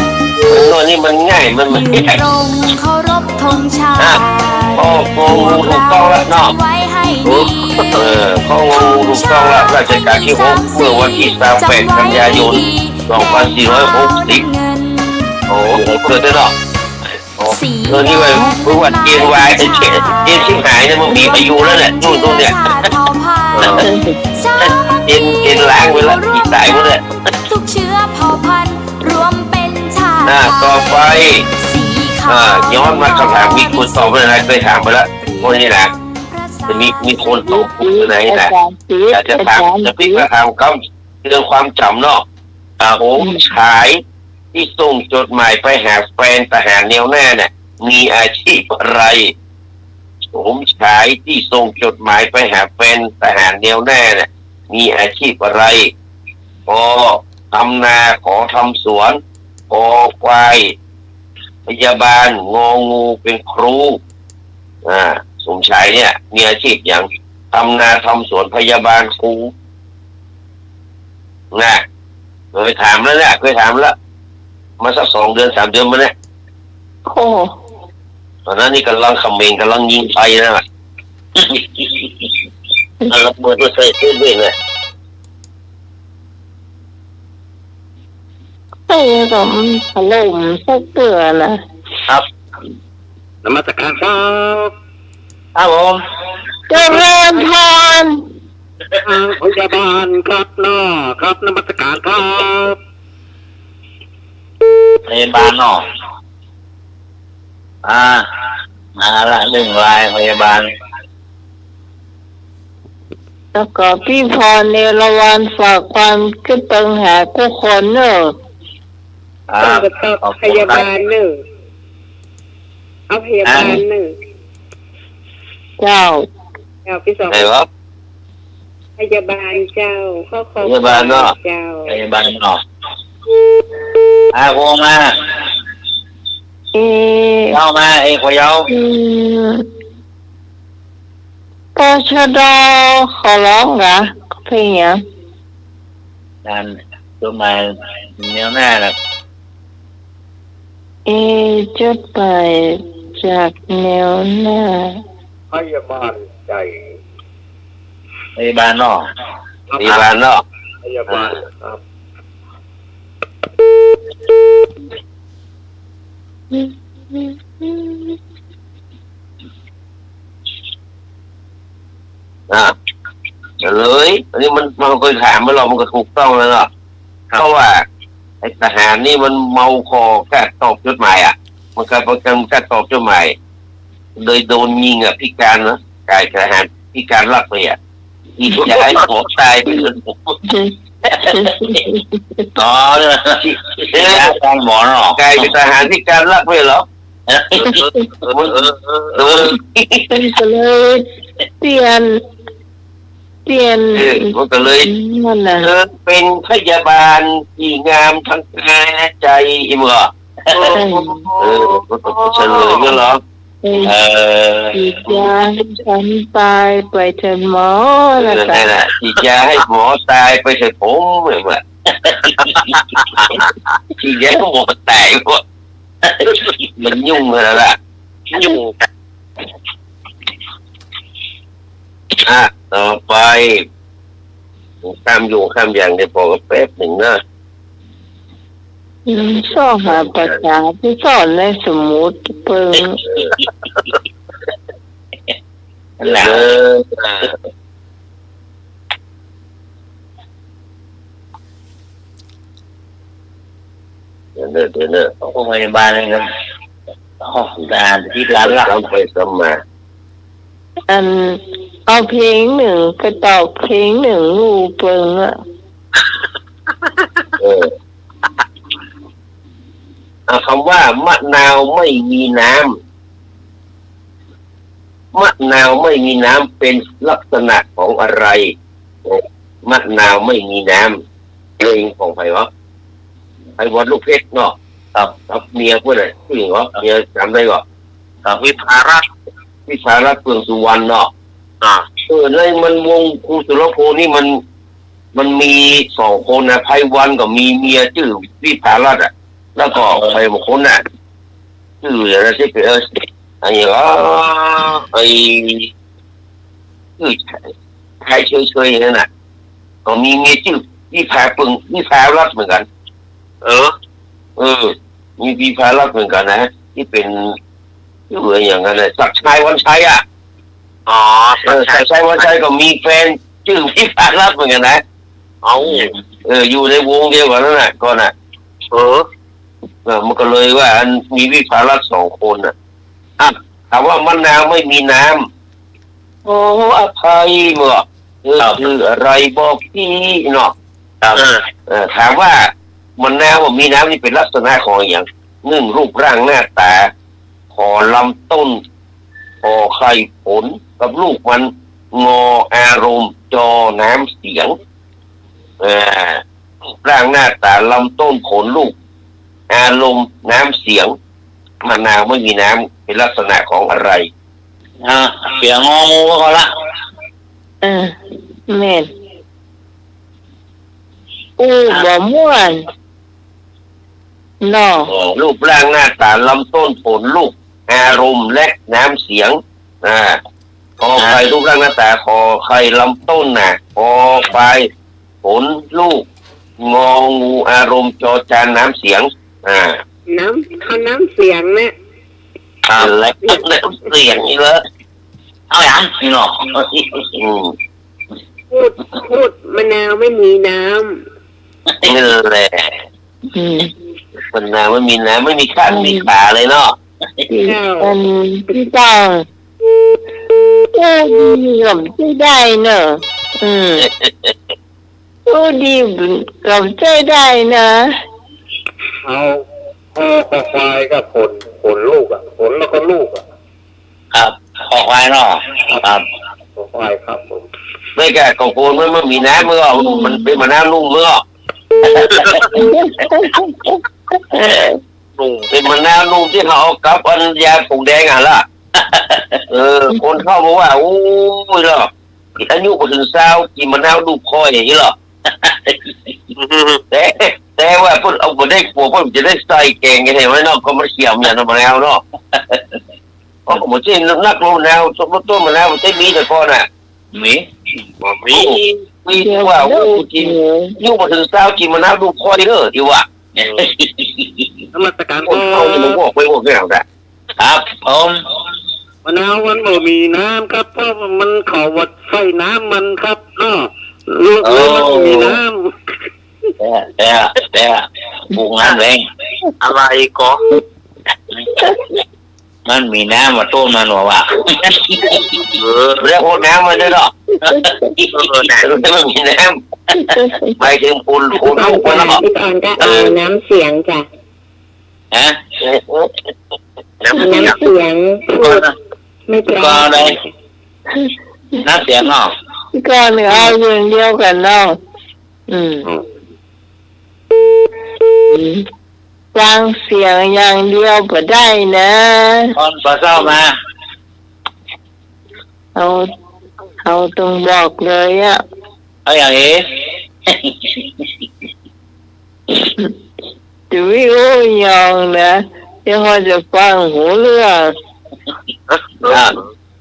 โน่นนี่มันง่าย มัน มัน ยืนตรงเคารพธงชาติ อ่ะ ข้ององูถูกต้องแล้วเนาะ ไว้ให้ดี เออ ข้ององูถูกต้องแล้ว รัชกาลที่หก เมื่อวันที่สามแปดกันยายน สองพันสี่ร้อยหกสิบ โอ้โห เกิดได้เนาะ โอ้ สี เออ นี่ว่า เพิ่งว่าเจนวาย เจน เจนชิบหายเนี่ย มันมีอายุแล้วแหละ นู่น นู่นเนี่ย เจน เจนล้างไปแล้ว ที่ตายหมดเลย ทุกเชื้อเผ่าพันธุ์รวมเป็นชาติ อ่า ต่อไป สีขาว อ่า ย้อนมาคำถามนี้ คุณตอบไปแล้วนะ เคยถามไปแล้ว พวกนี้นะ จะมี มีคนตอบคุณไหนนะ อาจารย์ติ๊ด อยากจะถาม อาจารย์ติ๊ด จะปิ๊กมาถามคำเตือนความจ๋ำเนาะ อ่า โฉมฉาย ตี้ส่งจดหมายไปหาแฟนตะหารแนวหน้าน่ะ มีอาชีพอะไร โฉมฉายตี้ส่งจดหมายไปหาแฟนตะหารแนวหน้าน่ะ มีอาชีพอะไร ก ทำนา ข ทำสวน ค ควาย พยาบาล ง งู เป็นครู อ่า โฉมฉายเนี่ย มีอาชีพหยัง ทำนา ทำสวน พยาบาล ครู นะ เคยถามแล้วเนี่ย เคยถามแล้ว มาสักสองเดือนสามเดือนมาเนี่ย โอ้ ตอนนั้นนี่ก่ำลังเขมรก่ำลังยิงไฟนะ เอาระเบิดมาใส่เซเว่นเลย เออ ก็มันถล่มสักเตื้อนะ ครับ นมัสการครับ ครับผม เจริญพร อ่า พยาบาลครับเนาะ ครับ นมัสการครับ พยาบาลเนาะ อ่า มาละ หนึ่งราย พยาบาล แล้วก็ปี้พรเอราวัณฝากความกึ๊ดเติงหากู้คนเน่อ ครับ ต้องกระตอบ ขอบคุณครับ พยาบาลเน่อ เอาพยาบาลเน่อ เจ้า เจ้า ปี้สอง ใครวะ พยาบาลเจ้า ข้อความ พยาบาลเนาะ เจ้า พยาบาลเนาะ อ่า โทรมา เอ เย้ามา เอ ขอเย้า อืม ปชด ขอร้องกะ เพลงหยัง นั่น จดหมายแนวหน้าน่ะ เอ จดหมายจากแนวหน้า พยาบาลใจ๋ พยาบาลเนาะ พยาบาลเนาะ พยาบาลครับ อ่ะ เฉลย อันนี้มัน มันเคยถามมาแล้ว มันก็ถูกต้องแล้วเนาะ ครับ เพราะว่าไอ้ทหารนี่มันเมาคอก้าตอบจดหมายอ่ะ มันก็ มันก็ก้าตอบจดหมาย เลยโดนยิงอ่ะ พิการนะ ก๋ายทหารพิการลักไปอ่ะ อีกจะให้หมอต๋ายไปเลย อ๋อ เนี่ย เออ ยาตามหมอเนาะ ก๋ายเป๋นทหารพิการลักไปเหรอ เออ เออ เออ เออ มันก็เลยเปลี่ยน เปลี่ยน เออ มันก็เลย นั่นน่ะ เออ เป๋นพยาบาลตี้งามทั้งกายและใจ๋ อีหมอ เออ เออ เฉลยกันเหรอ เออ เออ ฉีดยาให้ฉันต๋ายไปเถิดหมอ เออ นะจ๊ะ นั่นแหละ ฉีดยาให้หมอต๋ายไปเถิดผม เห็นไหม ฉีดยาให้หมอต๋าย พวก มันยุ่งแล้วล่ะ ยุ่ง อ่ะ ต่อไป ข้ามอยู่ข้ามอย่างเดี๋ยว ปอกั๋นแป๊บนึ่งนะ อืม ซอกหาปากกาตี้สอนในสมุดเปิ้ง นั่นแหละ เออ เดี๋ยวเนอะ เดี๋ยวเนอะ โรงพยาบาลนี่ก็ อ๋อ ด่านที่ร้านเหล้า ซ้ำไปซ้ำมา อัน เอาเพลงนึ่ง ไปตอบเพลงนึ่ง ลูกเปิ้งอะ เออ อ่ะ กำว่ามะนาวไม่มีน้ำ มะนาวไม่มีน้ำเป็นลักษณะของอะไร มะนาวไม่มีน้ำ เพลงของใผวะ ไพวันลูกเพชรเนาะ ครับ กับเมียเปิ้นน่ะ ผู้หญิงเหรอ เมียจ๋ำได้ก่อ ครับ วิภารัตน์ วิภารัตน์ เฟื่องสุวรรณเนาะ อ่า เออ ในมันวงครูสุรพงษ์นี่มัน มันมีสองคนนะ ไพวันก็มีเมียจื้อวิภารัตน์อะ แล้วก็ เออ ใผบางคนน่ะ จื้ออะไรตี้เป๋น เออ อันนี้ก็ ไอ้ จื้อชายเฉยๆ นั่นน่ะ ก็มีเมียจื้อวิภาเฟื่อง วิภารัตน์เหมือนกั๋น เออ เออ มีวิภารัตน์เหมือนกั๋นนะ ตี้เป๋น จื้ออะหยังกั๋นนะ ศักดิ์ชัย วรรณชัยอะ อ๋อ เออ ศักดิ์ชัย ศักดิ์ชัย วรรณชัยก็มีแฟนจื้อวิภารัตน์เหมือนกั๋นนะ เอ้า เออ อยู่ในวงเดียวกั๋นนั่นน่ะ ก่อนน่ะ เออ เออ มันก็เลยว่าอันมีวิภารัตน์สองคนน่ะ อ่ะ ถามว่ามะนาวไม่มีน้ำ ขออภัยเมื่อ เออ ครับ คืออะไรบอกพี่เนาะ ครับ เออ เออ ถามว่ามะนาวบ่มีน้ำนี่เป๋นลักษณะของอะหยัง นึ่ง รูปร่างหน้าต๋า ขอลำต้น ขอไข่ผล กับลูกมัน งออารมณ์ จอน้ำเสียง เออ รูปร่างหน้าต๋า ลำต้น ผล ลูก อารมณ์ น้ำเสียง มะนาวไม่มีน้ำ เป๋นลักษณะของอะไร อ่า เสียงงองูก็ละ เออ แม่น อู้ บ่ม่วน เนาะ อ๋อ รูปร่างหน้าต๋า ลำต้น ผล ลูก อารมณ์ และน้ำเสียง อ่า ขอไข่ อ่า รูปร่างหน้าต๋า ขอไข่ ลำต้นน่ะ คอควาย ผล ลูก งองู อารมณ์ จอจาน น้ำเสียง อ่า น้ำ เอาน้ำเสียงนะ อ่า แล้วน้ำเสียงนี่เหรอ เอาหยังนี่เนาะ อืม พูด พูดมะนาวไม่มีน้ำ นั่นแหละ อืม มะนาวไม่มีน้ำ ไม่มีขั้น อืม มีขาเลยเนาะ เจ้า อืม เจ้า เจ้าดีก็ใจ๊ได้เนาะ อืม โอ้ ดี ขอบใจ๋ได้นะ เอา คอ คอควายกับผล ผลลูกอะ ผลแล้วก็ลูกอะ ครับ คอควายเนาะ ครับ คอควายครับผม ไม่แก่ของคนมัน มันมีน้ำ มันก็ มันเป๋นมะนาวนุ่ม มันก็ นุ่ม เป๋นมะนาวนุ่มตี้เขาเอากับอันยาผงแดงอะล่ะ เออ คนเฒ่าบอกว่า โอ้ยเนาะ อายุบ่เถิงซาว กิ๋นมะนาวลูกค่อยอย่างนี้เหรอ แต่ แต่ว่าเปิ้นเอาบ่ได้ กั๋วเปิ้นจะได้ใส่แกงไง เห็นไหมเนาะ ก็มันเสียมอย่างมะนาวเนาะ เพราะผมจะนักลงมะนาว ต้น ต้นมะนาวมันจะมีแต่ก่อนน่ะ มี บ่มี มีว่า โอ้ กิ๋น อายุบ่เถิงซาว กิ๋นมะนาวลูกค่อยเด้อ ตี้ว่า เออ นมัสการ คนเฒ่านี่มันบอกไปบอกแนวน่ะ ครับผม มะนาวมันบ่มีน้ำครับ เพราะมันเขาบ่ใส่น้ำมันครับเนาะ ลูกมันบ่มีน้ำ โอ้ แต่ แต่ แต่ ปลูกน้ำแรง อะไรก็ มันมีน้ำมาต้มมันว่า ว่า เออ แล้วพวกน้ำมันด้วยเนาะ เออ น่ะ มันมีน้ำ หมายถึงผล ผลลูกมันเนาะ พี่กรณ์ก็เอาน้ำเสียงจ้ะ ฮะ น้ำเสียง น้ำเสียงพูดไม่ตรง ก็ได้ น้ำเสียงเนาะ ก็เอาอย่างเดียวกั๋นเนาะ อืม อืม ฟังเสียงอย่างเดียวบ่ได้นะ ตอนบ่เศร้ามา เอา เอาตรงบอกเลยอะ เอาอย่างนี้ จะวิโอ้ยองนะ เดี๋ยวเขาจะฟังหูเรื่อง อ่ะ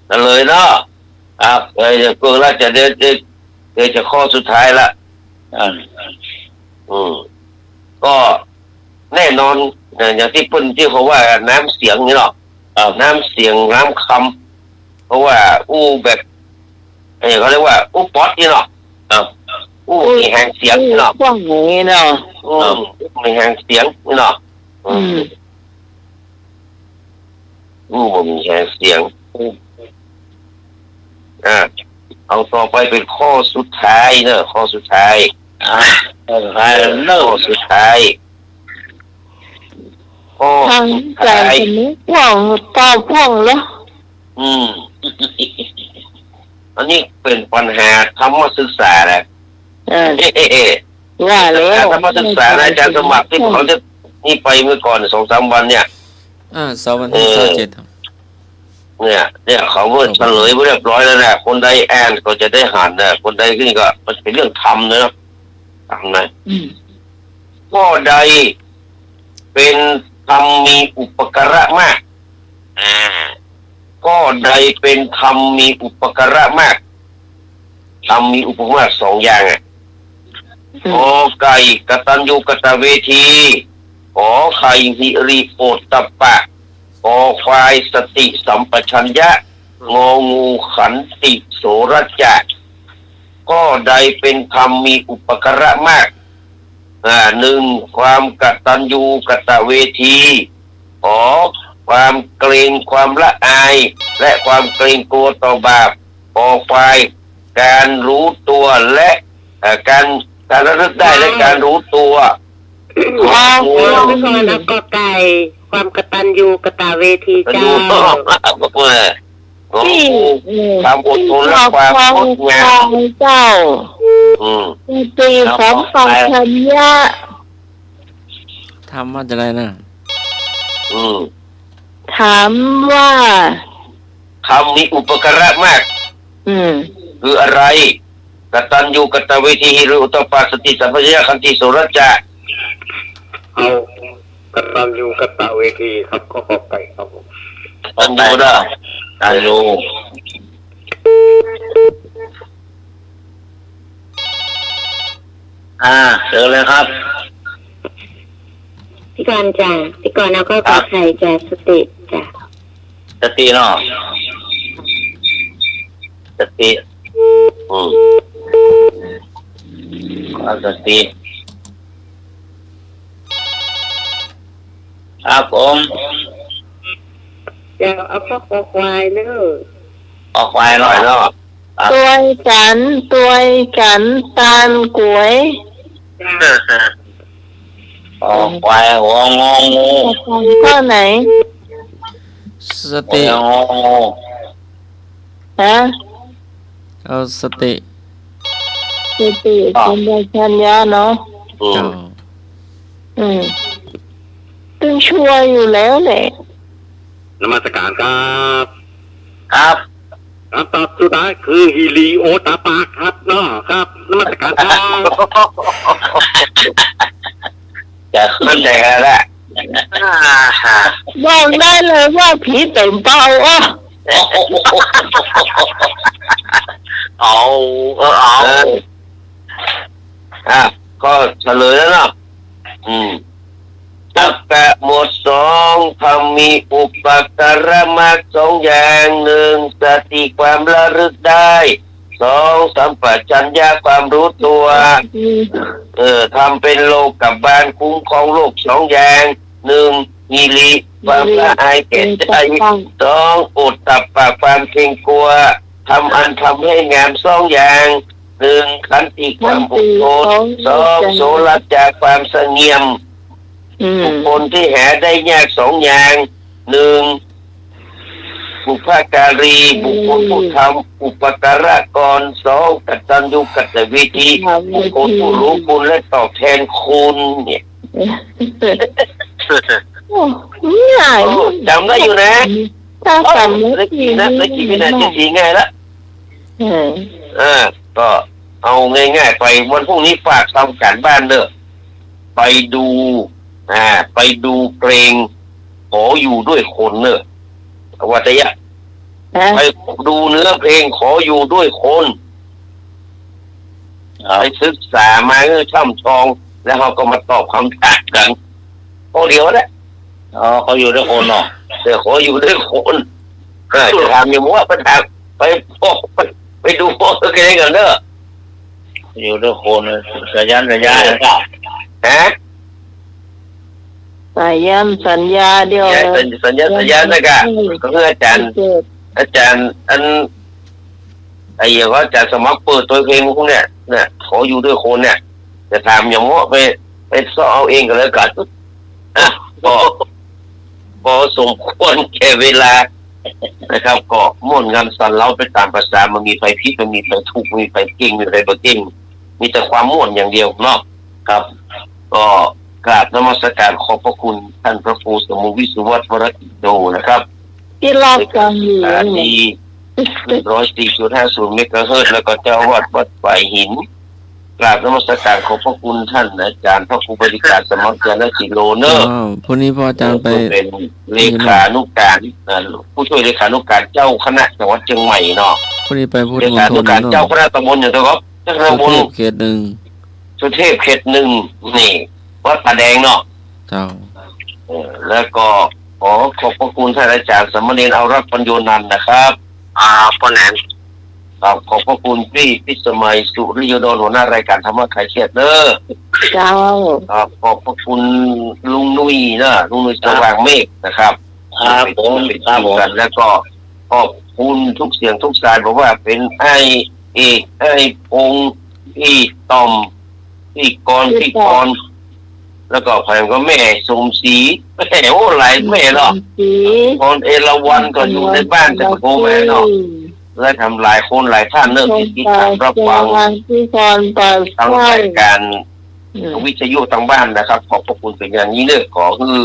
เอาเลยเนาะ อ่ะ เอ้ย เดี๋ยวเพิ่งละ จะเดี๋ยว เดี๋ยว เดี๋ยวจะข้อสุดท้ายละ อ่า อืม ก็แน่นอน อย่าง อย่างตี้เปิ้น ตี้เขาว่าน้ำเสียงนี่เนาะ ครับ น้ำเสียง น้ำคำ เพราะว่าอู้แบบ เอ้ย เขาเรียกว่าอู้ป๊อดนี่เนาะ ครับ อู้มีแฮงเสียงนี่เนาะ อู้กว้างอย่างนี้เนาะ อืม ครับ อู้มีแฮงเสียงนี่เนาะ อืม อืม อู้บ่มีแฮงเสียง อ่า เอาต่อไปเป๋นข้อสุดท้ายเนาะ ข้อสุดท้าย อ่า ข้อสุดท้ายเนาะ ข้อสุดท้าย ข้อสุดท้าย ทางใจคนนี้พ่วง ต่อพ่วงเหรอ อืม อันนี้เป๋นปัญหาธรรมศึกษานะ เออ ว่าแล้ว ปัญหาธรรมศึกษานะ อาจารย์สมัครตี้เขาจะนี่ไปเมื่อก่อนสองสามวันเนี่ย อ่า สองวันที่ เออ ซาวเจ็ดครับ เนี่ย เนี่ย เขาก็เฉลยไว้เรียบร้อยแล้วนะ คนใดอ่านก็จะได้หันนะ คนใดนี่ก็มันเป๋นเรื่องธรรมนะ ธรรมนะ อืม ข้อใดเป๋นธรรมมีอุปการะมาก อ่า ข้อใดเป๋นธรรมมีอุปการะมาก ธรรมมีอุปการะมากสองอย่างอะ อืม กอไก่ กตัญญูกตเวที ขอไข่ หิริโอตตัปปะ คอควาย สติสัมปชัญญะ งองู ขันติโสรจะ ข้อใดเป๋นธรรมมีอุปการะมาก อ่า หนึ่ง ความกตัญญูกตเวที ขอ ความเกรงความละอาย และความเกรงกลัวต่อบาป คอควาย การรู้ตัว และ เอ่อ การ การระลึกได้ และการรู้ตัว งอ งอ ก่อน แล้วก็ไก่ ความกตัญญูกตเวที กตัญญู เจ้า เออ งอ ที่ เออ ความอดทนและความงดงาม เจ้า อืม สติสัมปชัญญะ ถามว่าจะไดนะ อืม ถามว่า ธรรมมีอุปการะมาก อืม คืออะไร กตัญญูกตเวที หิริโอตตัปปะ สติสัมปชัญญะ ขันติโสรจะ เอา กตัญญูกตเวทีครับ ข้อ ข้อไก่ครับผม กตัญญูนะ กตัญญู อ่า เชิญเลยครับ พี่กรณ์จ้ะ พี่กรณ์เอาข้อ ครับ ขอไข่จ้ะ สติจ้ะ สติเนาะ สติ อืม ข้อสติ ครับผม เจ้า เอาข้อคอควายเนอะ คอควายเนาะ คอควายเนาะ ครับ ตวยกั๋น ตวยกั๋น ตานก๋วย จ้ะ คอควาย หัวงองู ข้อไหน สติ หัวงองู ฮะ เอาสติ สติ อ่ะ สัมปชัญญะเนาะ อืม เจ้า อืม ตึงชัวร์อยู่แล้วแหละ นมัสการครับ ครับ คำตอบสุดท้ายคือหิริโอตตัปปะครับเนาะ ครับ นมัสการครับ จะเข้าใจ๋แล้วแหละ อ่าฮะ บอกได้เลยว่าผีเต๋นเปาอ่ะ เอา เออ เอา เออ อ่ะ ก็เฉลยแล้วเนาะ อืม ตั๊กกะหมวดสอง ธรรมมีอุปการะมากสองอย่าง หนึ่ง สติความระลึกได้ สอง สัมปชัญญะความรู้ตัว อืม เออ ธรรมเป๋นโลกบาลคุ้มครองโลกสองอย่าง หนึ่ง หิริ ความละอายแก่ใจ๋ สอง โอตตัปปะ ความเกรงกลัว ธรรมอันทำให้งามสองอย่าง หนึ่ง ขันติ ความอดทน ขันติ สอง สอง โสรจะ ความสงบ อืม บุคคลที่หาได้ยากสองอย่าง หนึ่ง บุพการี อืม บุคคลผู้ทำอุปการะก่อน สอง กตัญญูกตเวที กตเวที บุคคลผู้รู้คุณและตอบแทนคุณเนี่ย โอ้ ง่าย โอ้ จ๋ำได้อยู่นะ ถ้า โอ้ จ๋ำ ได้กี่นะ ได้กี่วินาที ง่ายละ เออ อ่า ก็เอาง่ายๆ ไป วันพรุ่งนี้ฝากทำการบ้านเนอะ ไปดู อ่า ไปดูเพลง ขออยู่ด้วยคนเนอะ ว่าแต่ยะ ฮะ ไปดูเนื้อเพลง ขออยู่ด้วยคน ครับ ไปศึกษามาให้ช่ำชอง แล้วเฮาก็มาตอบคำถามกั๋น ข้อเดียวแหละ อ๋อ ขออยู่ด้วยคนเนาะ เออ ขออยู่ด้วยคน เออ จะถามอย่างว่า ไปถาม ไปบอก ไป ไปดูพวกตัวเองก่อนเนอะ อยู่ด้วยคน สายัน สายัน เออ นะครับ ฮะ สายัน สัญญาเดียว สัญญา สัญญา สัญญานะกะ อืม ก็คืออาจ๋ารย์ อาจ๋ารย์ อัน ไอ้อย่างว่าอาจ๋ารย์สมัครเปิดตัวเพลงพวกเนี้ย เนี่ย ขออยู่ด้วยคนเนี่ย จะถามอย่างว่า ไป ไปเซาะเอาเองก็แล้วกั๋น อ่ะ ก็ พอสมควรแก่เวลา นะครับ ก็ม่วนงันสันเหลาไปต๋ามประสา บ่มีใผผิด บ่มีใผถูก บ่มีใผเก่ง บ่มีใผบ่เก่ง มีแต่ความม่วนอย่างเดียวเนาะ ครับ ก็กราบนมัสการขอบพระคุณท่านพระครูสมุห์วิศวัฒน์ วรกิจโย นะครับ ตี้รับฟังอยู่ สถานี หนึ่งร้อยสี่จุดห้าศูนย์ เมกะเฮิรตซ์ แล้วก็เจ้าอาวาสวัดฝายหิน กราบนมัสการขอบพระคุณท่านอาจารย์พระครูบริการสมัคร ญาณสีโลเนอะ อ้าว พรุ่งนี้พระอาจารย์ไป เอ่อ ผู้เป็นเลขานุการ อ่า ผู้ช่วยเลขานุการเจ้าคณะจังหวัดเชียงใหม่เนาะ พรุ่งนี้ไปพุทธมณฑลเนาะ เลขานุการเจ้าคณะตำบลอย่างเดียวครับ เจ้าคณะตำบล สุเทพเขตหนึ่ง สุเทพเขตหนึ่ง นี่ วัดป่าแดงเนาะ เจ้า เออ แล้วก็ขอขอบพระคุณท่านอาจารย์สามเณรอาวรักษ์ ปัญโญนันท์นะครับ อ่า ป้อแหนม ครับ ขอบพระคุณปี้พิสมัย สุริโยดล หัวหน้ารายการธรรมะคลายเครียดเนอะ เจ้า ครับ ขอบพระคุณลุงนุ้ยนะ ลุงนุ้ย ครับ สว่างเมฆนะครับ ครับผม เป็น ครับผม กัน แล้วก็ขอบคุณทุกเสียงทุกสาย บอกว่าเป็นไอ้เอก ไอ้พงษ์ พี่ต้อม พี่กรณ์ พี่กรณ์ แล้วก็ใผก็แม่สมศรี แม่ โอ้ หลายแม่เนาะ สมศรี กรณ์เอราวัณก็อยู่ในบ้าน แต่ก็โทรมาเนาะ และทำหลายคนหลายท่านเนอะ ที่ติดตามรับฟัง พี่กรณ์ ปา ทั้งรายการ อืม วิทยุทางบ้านนะครับ ขอบพระคุณเป็นอย่างนี้เนอะ ขอหื้อ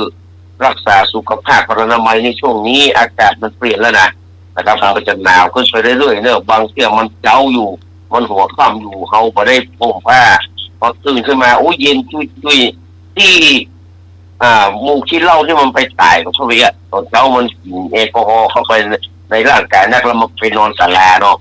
รักษาสุขภาพอนามัยในช่วงนี้ อากาศมันเปลี่ยนแล้วนะ นะครับ ครับ มันก็จะหนาวขึ้นไปเรื่อยๆเนอะ บางเทื่อมันเจ๊าอยู่ มันหัวค่ำอยู่ เฮาบ่ได้ห่มผ้า พอตื่นขึ้นมา โอ้ย เย็นจุยๆ ตี้ อ่า หมู่ขี้เหล้าตี้มันไปต๋ายกับเขาไปอะ ต๋อนเจ๊ามันกิ๋นแอลกอฮอล์เข้าไปใน ในร่างกายนัก แล้วมันไปนอนศาลาเนาะ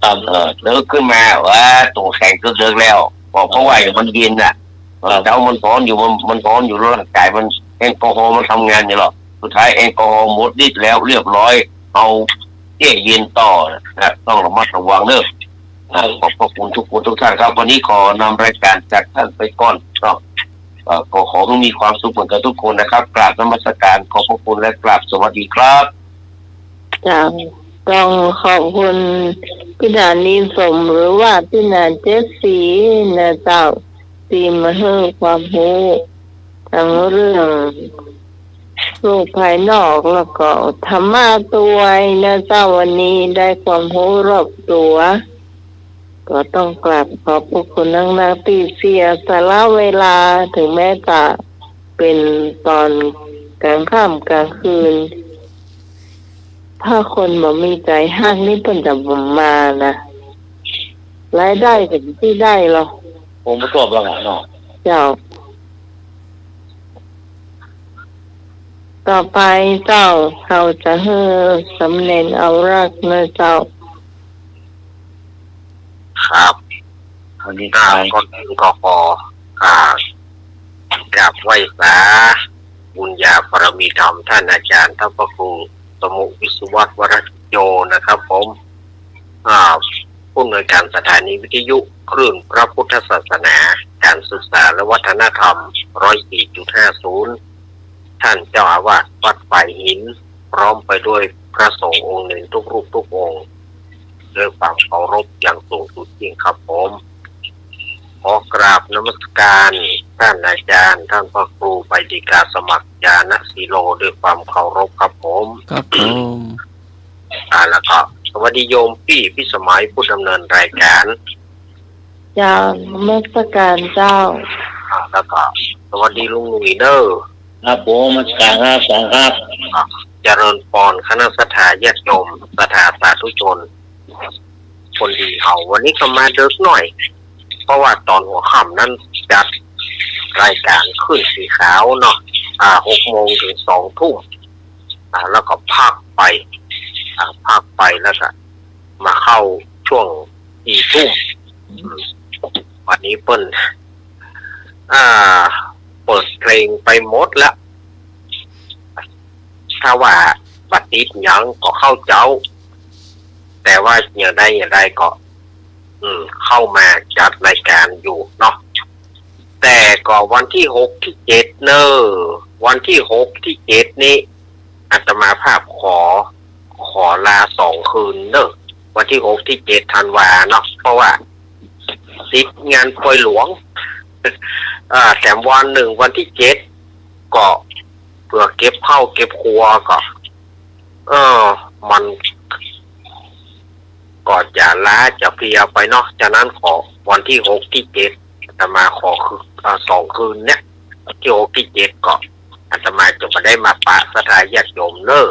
ครับ เออ ตื่นขึ้นมา ว้า ตั๋วแข็งเกิกๆแล้ว บอกเขาว่ามันเย็นน่ะ ครับ ต๋อนเจ๊ามันฮ้อนอยู่ มัน มันฮ้อนอยู่ ร่างกายมัน แอลกอฮอล์มันทำงานอยู่หรอก สุดท้ายแอลกอฮอล์หมดฤทธิ์แล้วเรียบร้อย เอาแก้เย็นต่อนะ ต้องระมัดระวังเนอะ ครับ ขอบพระคุณทุกคนทุกท่านครับ วันนี้ขอนำรายการจากท่านไปก่อนเนาะ เอ่อ ก็ขอให้มีความสุขเหมือนกันทุกคนนะครับ กราบนมัสการขอบพระคุณและกราบสวัสดีครับ เจ้า ต้องขอบคุณพี่ดานีสม หรือว่าพี่นาเจ็ดสีนะเจ้า ตี้มาหื้อความฮู้ ทั้งเรื่องโลกภายนอก แล้วก็ธรรมะตวยนะเจ้า วันนี้ได้ความฮู้รอบตั๋ว ก็ต้องกราบขอบพระคุณนักๆ ตี้เสียสละเวลา ถึงแม้จะเป๋นต๋อนกลางค่ำกลางคืน ถ้าคนบ่มีใจ๋ฮักนี่เปิ้นจะบ่มานะ รายได้ก็บ่ได้หรอก ผมบ่ชอบแล้วอะเนาะ เจ้า ต่อไปเจ้า เฮาจะหื้อสามเณรอาวรักษ์นะเจ้า ครับ วันนี้ ครับ ก็ ก็ขอ อ่า กราบไหว้สาบุญญาบารมีธรรมท่านอาจารย์ ท่านพระครูสมุห์วิศวัฒน์ วรกิจโย นะครับผม อ่า ผู้อำนวยการสถานีวิทยุคลื่นพระพุทธศาสนา การศึกษาและวัฒนธรรม ร้อยสี่จุดห้าศูนย์ ท่านเจ้าอาวาสวัดฝายหิน พร้อมไปด้วยพระสงฆ์องค์เณรทุกรูปทุกองค์ ด้วยความเคารพอย่างสูงสุดยิ่งครับผม ขอกราบนมัสการท่านอาจารย์ ท่านพระครูใบดีกาสมัคร ญาณสีโล ด้วยความเคารพครับผม ครับผม อ่า แล้วก็สวัสดีโยมปี้พิสมัย ผู้ดำเนินรายการ เจ้า นมัสการเจ้า อ่า แล้วก็สวัสดีลุงหนุ่ยเน่อ ครับผม นมัสการครับ อาจ๋ารย์ครับ อ่า เจริญปอน คณะศรัทธาญาติโยม ศรัทธาสาธุชน คนดีเฮา วันนี้ก็มาเดิกหน่อย เพราะว่าต๋อนหัวค่ำนั้นจัดรายการคลื่นสีขาวเนาะ อ่า หกโมงถึงสองทุ่ม อ่า แล้วก็พักไป อ่า พักไปแล้วก็มาเข้าช่วงสี่ทุ่ม อืม วันนี้เปิ้น อ่า เปิดเพลงไปหมดแล้ว ถ้าว่าบ่ติดหยังก็เข้าเจ้า แต่ว่าอย่างใดอย่างใดก็ อืม เข้ามาจัดรายการอยู่เนาะ แต่ก็วันตี้หกตี้เจ็ดเน่อ วันตี้หกตี้เจ็ดนี้ อาตมาภาพขอ ขอลาสองคืนเน่อ วันตี้หกตี้เจ็ดธันวาเนาะ เพราะว่าติดงานปอยหลวง อ่า แถมวันนึ่งวันตี้เจ็ด ก็เปื้อเก็บเข้าเก็บครัวก็ เออ มันก็จะล้าจะเพลียไปเนาะ ฉะนั้นขอวันที่หกที่เจ็ด อาตมาขอคืน อ่า สองคืนเนี่ย ที่หกที่เจ็ดก็อาตมาจะบ่ได้มาปะศรัทธาญาติโยมเน้อ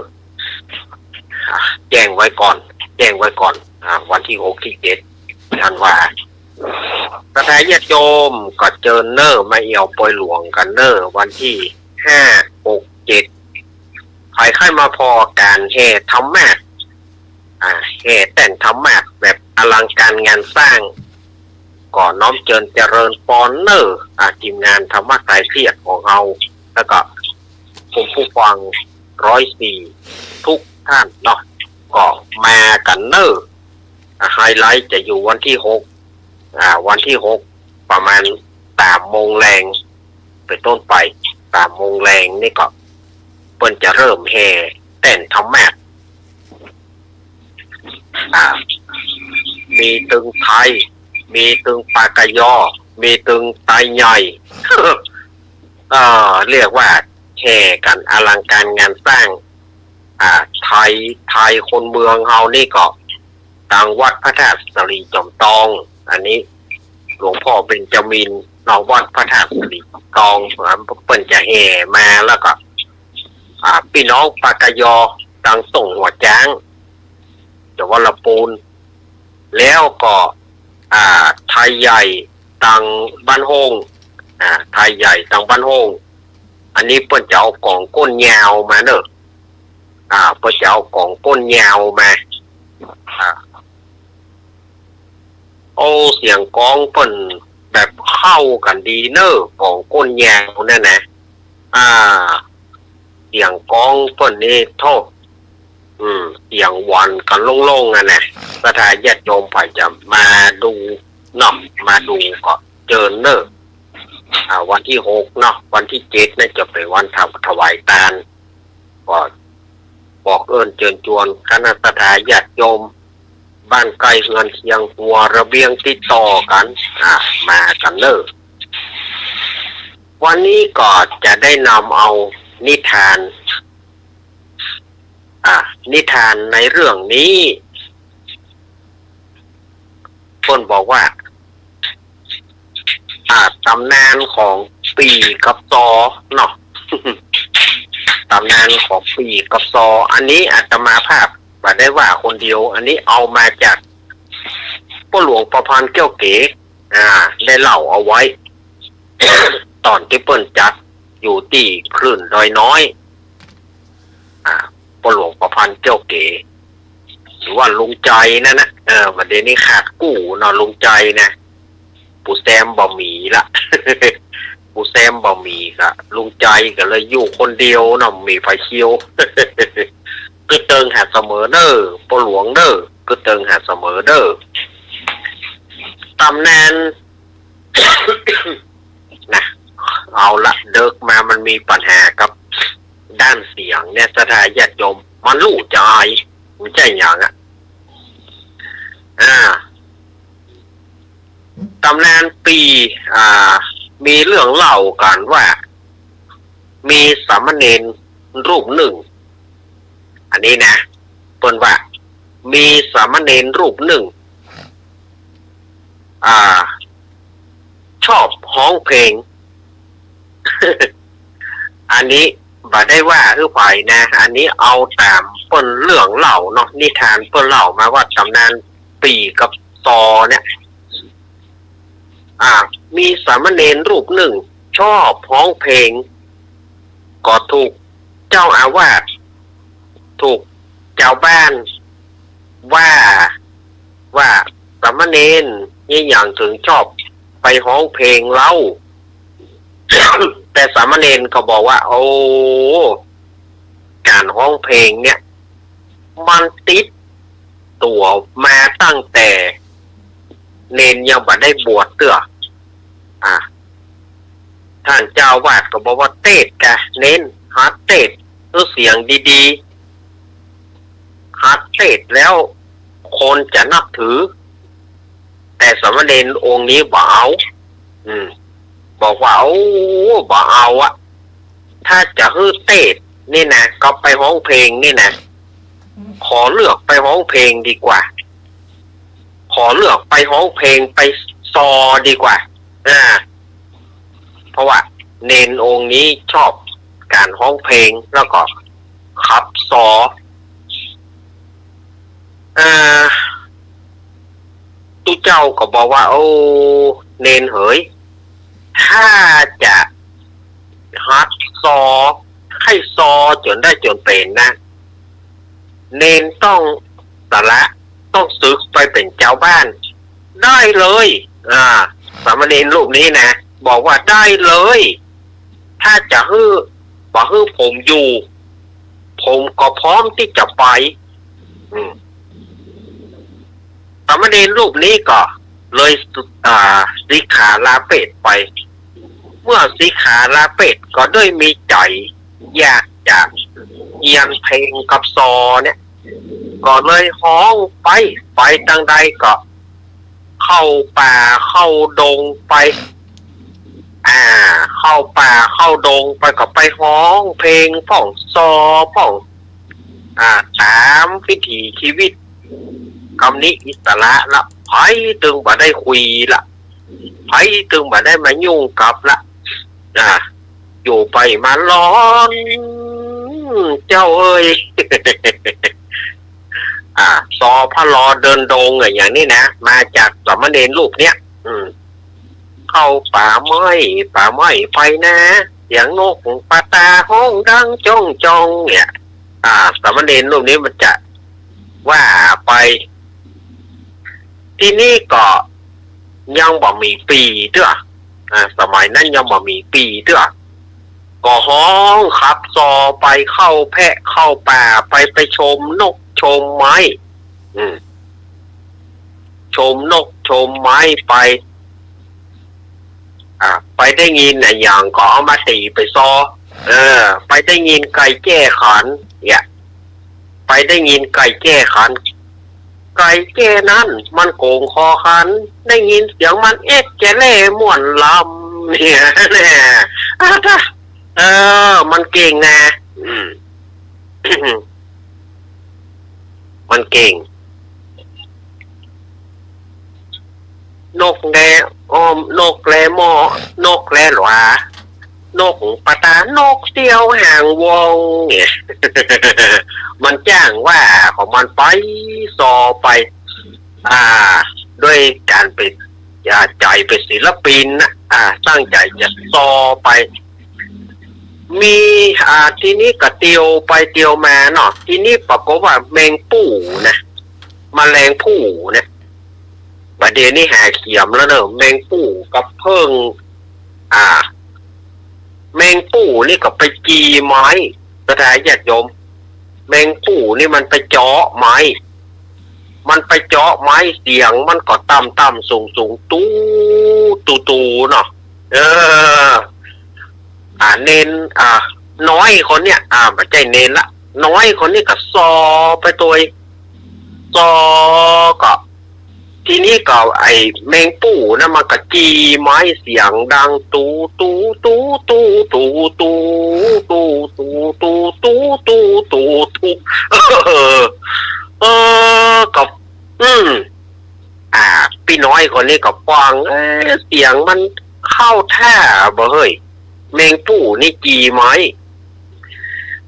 อ่า แจ้งไว้ก่อน แจ้งไว้ก่อน อ่า วันที่หกที่เจ็ด ธันวา ศรัทธาญาติโยมก็เจิญเน้อ มาเอี่ยวปอยหลวงกั๋นเน้อ วันที่ห้า หก เจ็ด ใผใค่มาผ่อก๋านแห่ธรรมาสน์ อ่า แห่แต้นธรรมาสน์แบบอลังการงานสร้าง ก็น้อมเจิญเจริญปอนเน้อ อ่า ทีมงานธรรมะคลายเครียดของเฮา แล้วก็คุณผู้ฟังร้อยสี่ทุกท่านเนาะ ก็มากั๋นเน้อ อ่า ไฮไลท์จะอยู่วันที่หก อ่า วันที่หก ประมาณสามโมงแลง เป๋นต้นไป สามโมงแลงนี่ก็เปิ้นจะเริ่มแห่แต้นธรรมาสน์ อ่า มีตึงไทย มีตึงปากกยอ มีตึงไตใหญ่ เอ่อ เรียกว่าแห่กั๋นอลังการงานสร้าง อ่า ไทย ไทยคนเมืองเฮานี่ก็ ตังวัดพระธาตุสะหลีจอมตอง อันนี้หลวงพ่อเบญจมินทร์เนาะ วัดพระธาตุสะหลีจอมตอง อ่า เปิ้นจะแห่มา แล้วก็ อ่า ปี้น้องปากกยอ ตังส่งหัวจ๊าง จังหวัดลำปูน แล้วก็ อ่า ไทยใหญ่ตังบ้านโฮ่ง อ่า ไทยใหญ่ตังบ้านโฮ่ง อันนี้เปิ้นจะเอาก๋องก้นยาวมาเน้อ อ่า เปิ้นจะเอาก๋องก้นยาวมา อ่า โอ้ เสียงกลองเปิ้นแบบเข้ากั๋นดีเน้อ ก๋องก้นยาวนั่นนะ อ่า เสียงกลองเปิ้นนี่โธ่ อืม เสียงหวานกั๋นโล่งๆ อะนะ ศรัทธาญาติโยมใผจะมาดูเนาะ มาดูก็เจิญเน้อ อ่า วันที่หกเนาะ วันที่เจ็ดน่ะจะเป๋นวันถว- ถวายตาน ก็บอกเอิ้นเจิญจวนคณะศรัทธาญาติโยม บ้านใก้เฮือนเคียง หัวระเบียงติดต่อกั๋น อ่า มากั๋นเน้อ วันนี้ก็จะได้นำเอานิทาน อ่า นิทานในเรื่องนี้ เปิ้นบอกว่า อ่า ต๋ำนานของปี่กับซอเนาะ ต๋ำนานของปี่กับซอ อันนี้อาตมาภาพบ่ได้ว่าคนเดียว อันนี้เอามาจากป้อหลวงประพันธ์แก้วเก๋ อ่า ได้เล่าเอาไว้ ต๋อนตี้เปิ้นจัดอยู่ตี้คลื่นดอยน้อย อ่า ป้อหลวงประพันธ์แก้วเก๋ หรือว่าลุงใจ๋นั่นนะ เออ บ่าเดี่ยวนี้ขาดกู้เนาะ ลุงใจ๋นะ ปู่แซมบ่มีละ ปู่แซมบ่มีก็ ลุงใจ๋ก็เลยอยู่คนเดียวเนาะ บ่มีใผเคียว กึ๊ดเติงหาเสมอเน้อ ป้อหลวงเน้อ กึ๊ดเติงหาเสมอเน้อ ต๋ำนาน นะ เอาละ เดิกมามันมีปัญหากับด้านเสียงเนี่ย ศรัทธาญาติโยม มันลู่จะอาย มันใจ้หยังอะ อ่า ต๋ำนานปี่ อ่า มีเรื่องเล่ากั๋นว่า มีสามเณรรูปนึ่ง อันนี้นะ เปิ้นว่า มีสามเณรรูปนึ่ง อ่า ชอบฮ้องเพลง อันนี้บ่ได้ว่าหื้อใผนะ อันนี้เอาต๋ามเปิ้นเรื่องเล่าเนาะ นิทานเปิ้นเล่ามาว่าต๋ำนานปี่กับซอเนี่ย อ่า มีสามเณรรูปนึ่งชอบฮ้องเพลง ก็ถูกเจ้าอาวาส ถูกจาวบ้านว่า ว่าสามเณรเนี่ยหยังเถิงชอบไปฮ้องเพลงเล่า แต่สามเณรก็บอกว่า โอ้ ก๋านฮ้องเพลงเนี่ย มันติดตั๋วมาตั้งแต่เณรยังบ่ได้บวชเตื้อ อ่า ท่านเจ้าอาวาสก็บอกว่า เตศน์กะเณร หัดเตศน์หื้อเสียงดีๆ หัดเตศน์แล้วคนจะนับถือ แต่สามเณรองค์นี้บ่เอา อืม บอกว่า โอ้ บ่เอาอะ ถ้าจะหื้อเตศน์นี่นะ ก็ไปฮ้องเพลงนี่นะ ขอเลือกไปฮ้องเพลงดีกว่า ขอเลือกไปฮ้องเพลง ไปซอดีกว่า อ่า เพราะว่าเณรองค์นี้ชอบก๋านฮ้องเพลง แล้วก็ขับซอ อ่า ตุ๊เจ้าก็บอกว่า โอ้ เณรเหย ถ้าจะหัดซอ ใค่ซอจ๋นได้จ๋นเป๋นนะ เณรต้องสละ ต้องสึกไปเป๋นจาวบ้าน ได้เลย อ่า สามเณรรูปนี้นะ บอกว่าได้เลย ถ้าจะหื้อ บ่หื้อผมอยู่ ผมก็พร้อมตี้จะไป อืม สามเณรรูปนี้ก็เลย อ่า สิกขาลาเพศไป เมื่อสิกขาลาเพศก็ด้วยมีใจ๋อยากจะเฮียนเพลงกับซอเนี่ย ก็เลยฮ้องไป ไปตางใดก็ เข้าป่าเข้าดงไป อ่า เข้าป่าเข้าดงไปก็ไปฮ้องเพลงพ่องซอพ่อง อ่า ต๋ามวิถีชีวิต กำนี้อิสระละ ใผตึงบ่ได้คุยละ ใผตึงบ่ได้มายุ่งกับละ อ่า อยู่ไปมาร้อน เจ้าเอ้ย อ่า ซอพระลอเดินดงอะ อย่างนี้นะ มาจากสามเณรรูปเนี้ย อืม เข้าป่าไม้ ป่าไม้ไปนา เสียงนกปะตาฮ้องดังจ้องจ้องเนี่ย อ่า สามเณรรูปนี้มันจะว่าไป ทีนี้ก็ยังบ่มีปี๋เตื้อ อ่า สมัยนั้นยังบ่มีปี๋เตื้อ ก็ฮ้องขับซอไป เข้าแพะเข้าป่าไป ไปชมนกชมไม้ อืม ชมนกชมไม้ไป อ่า ไปได้ยินอะหยังก็เอามาตี๋ไปซอ เออ ไปได้ยินไก่แจ้ขัน เนี่ย ไปได้ยินไก่แจ้ขัน ไก่แจ้นั้นมันโก๋งคอขัน ได้ยินเสียงมันเอ็ดแกแล่ม่วนลำ เนี่ย แน่ อ่ะ เออ มันเก่งนะ อืม มันเก่ง นกแลอ้อม นกแลหม้อ นกแลหลา นกปะตา นกเตี้ยวหางวง เนี่ย มันจ้างว่าของมันไป ซอไป อ่า ด้วยก๋านเป๋น อ่า ใจ๋เป๋นศิลปินนะ อ่า ตั้งใจ๋จะซอไป มี อ่า ทีนี้ก็เตียวไปเตียวมาเนาะ ทีนี้ปรากฏว่าแมงปู่นะ แมลงปู่เนี่ย บ่าเดี่ยวนี้หาเขียมแล้วเนาะ แมงปู่กับเผิ้ง อ่า แมงปู่นี่ก็ไปจี่ไม้ ศรัทธาญาติโยม แมงปู่นี่มันไปเจาะไม้ มันไปเจาะไม้ เสียงมันก็ต่ำๆ สูงๆ ตู้ ตู้ๆ เนาะ เออ อ่า เณร อ่า น้อยคนเนี่ย อ่า บ่ใจ้เณรละ น้อยคนนี้ก็ซอไปตวย ซอก็ ทีนี้ก็ไอ้แมงปู่นะ มันก็จี่ไม้เสียงดัง ตู้ ตู้ เออ ก็ อืม อ่า ปี้น้อยคนนี้ก็ฟัง เอ๊ะ เสียงมันเข้าท่าบ่เฮ้ย แมงปู่นี่จี่ไม้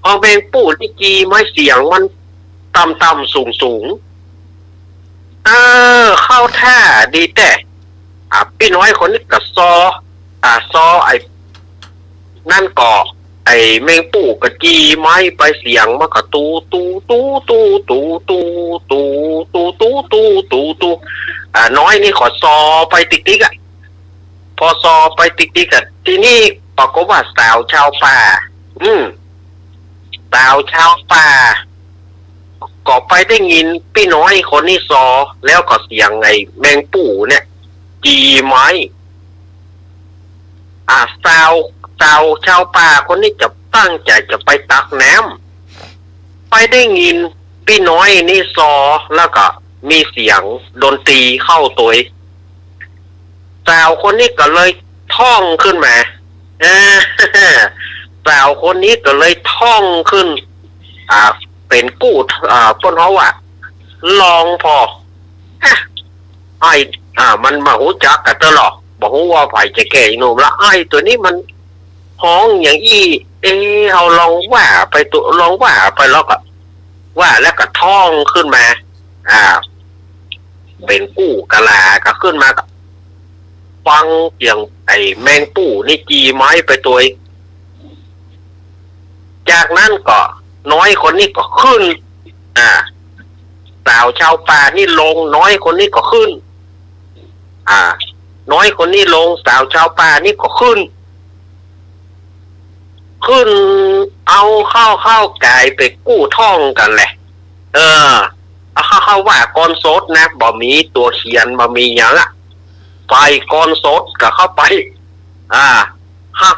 พอแมงปู่นี่จี่ไม้ เสียงมันต่ำๆ สูงๆ เออ เข้าท่าดีแต๊ อ่า ปี้น้อยคนนี้ก็ซอ อ่า ซอไอ้ นั่นก็ ไอ้แมงปู่ก็จี่ไม้ไป เสียงมันก็ตู้ ตู้ อ่า น้อยนี่ก็ซอไปติ๊กๆ อะ พอซอไปติ๊กๆ อะ ทีนี้ปรากฏว่าสาวชาวป่า อืม สาวชาวป่า ก็ไปได้ยินปี้น้อยคนนี้ซอ แล้วก็เสียงไอ้แมงปู่เนี่ย จี่ไม้ อ่า สาว สาวชาวป่าคนนี้จะตั้งใจ๋จะไปตักน้ำ ไปได้ยินปี้น้อยนี่ซอ แล้วก็มีเสียงดนตรีเข้าตวย สาวคนนี้ก็เลยท่องขึ้นมา เออ สาวคนนี้ก็เลยท่องขึ้น อ่า เป๋นกู้ อ่า เปิ้นฮ้องว่า ลองผ่อ อ่ะ ไอ้ อ่า มันบ่ฮู้จักกั๋นเตื้อหรอก บ่ฮู้ว่าใผจะแก่อีหนุ่มละ ไอ้ตั๋วนี้มันฮ้องหยังอี้ เอ๊ะ เฮาลองว่าไปตั๋ว ลองว่าไปแล้วก็ ว่าแล้วก็ท่องขึ้นมา อ่า เป๋นกู้กะลา ก็ขึ้นมาก็ ฟังเสียงไอ้แมงปู่นี่จีไม้ไปตวย จากนั้นก็น้อยคนนี้ก็ขึ้น อ่า สาวชาวป่านี่ลง น้อยคนนี้ก็ขึ้น อ่า น้อยคนนี้ลง สาวชาวป่านี่ก็ขึ้น ขึ้น เอาเข้าเข้าก๋ายเป๋นกู้ท่องกั๋นแหละ เออ เอาเข้าเข้าว่ากลอนสดนะ บ่มีตั๋วเขียน บ่มีหยังอะ ใส่กลอนสดก็เข้าไป อ่า ฮัก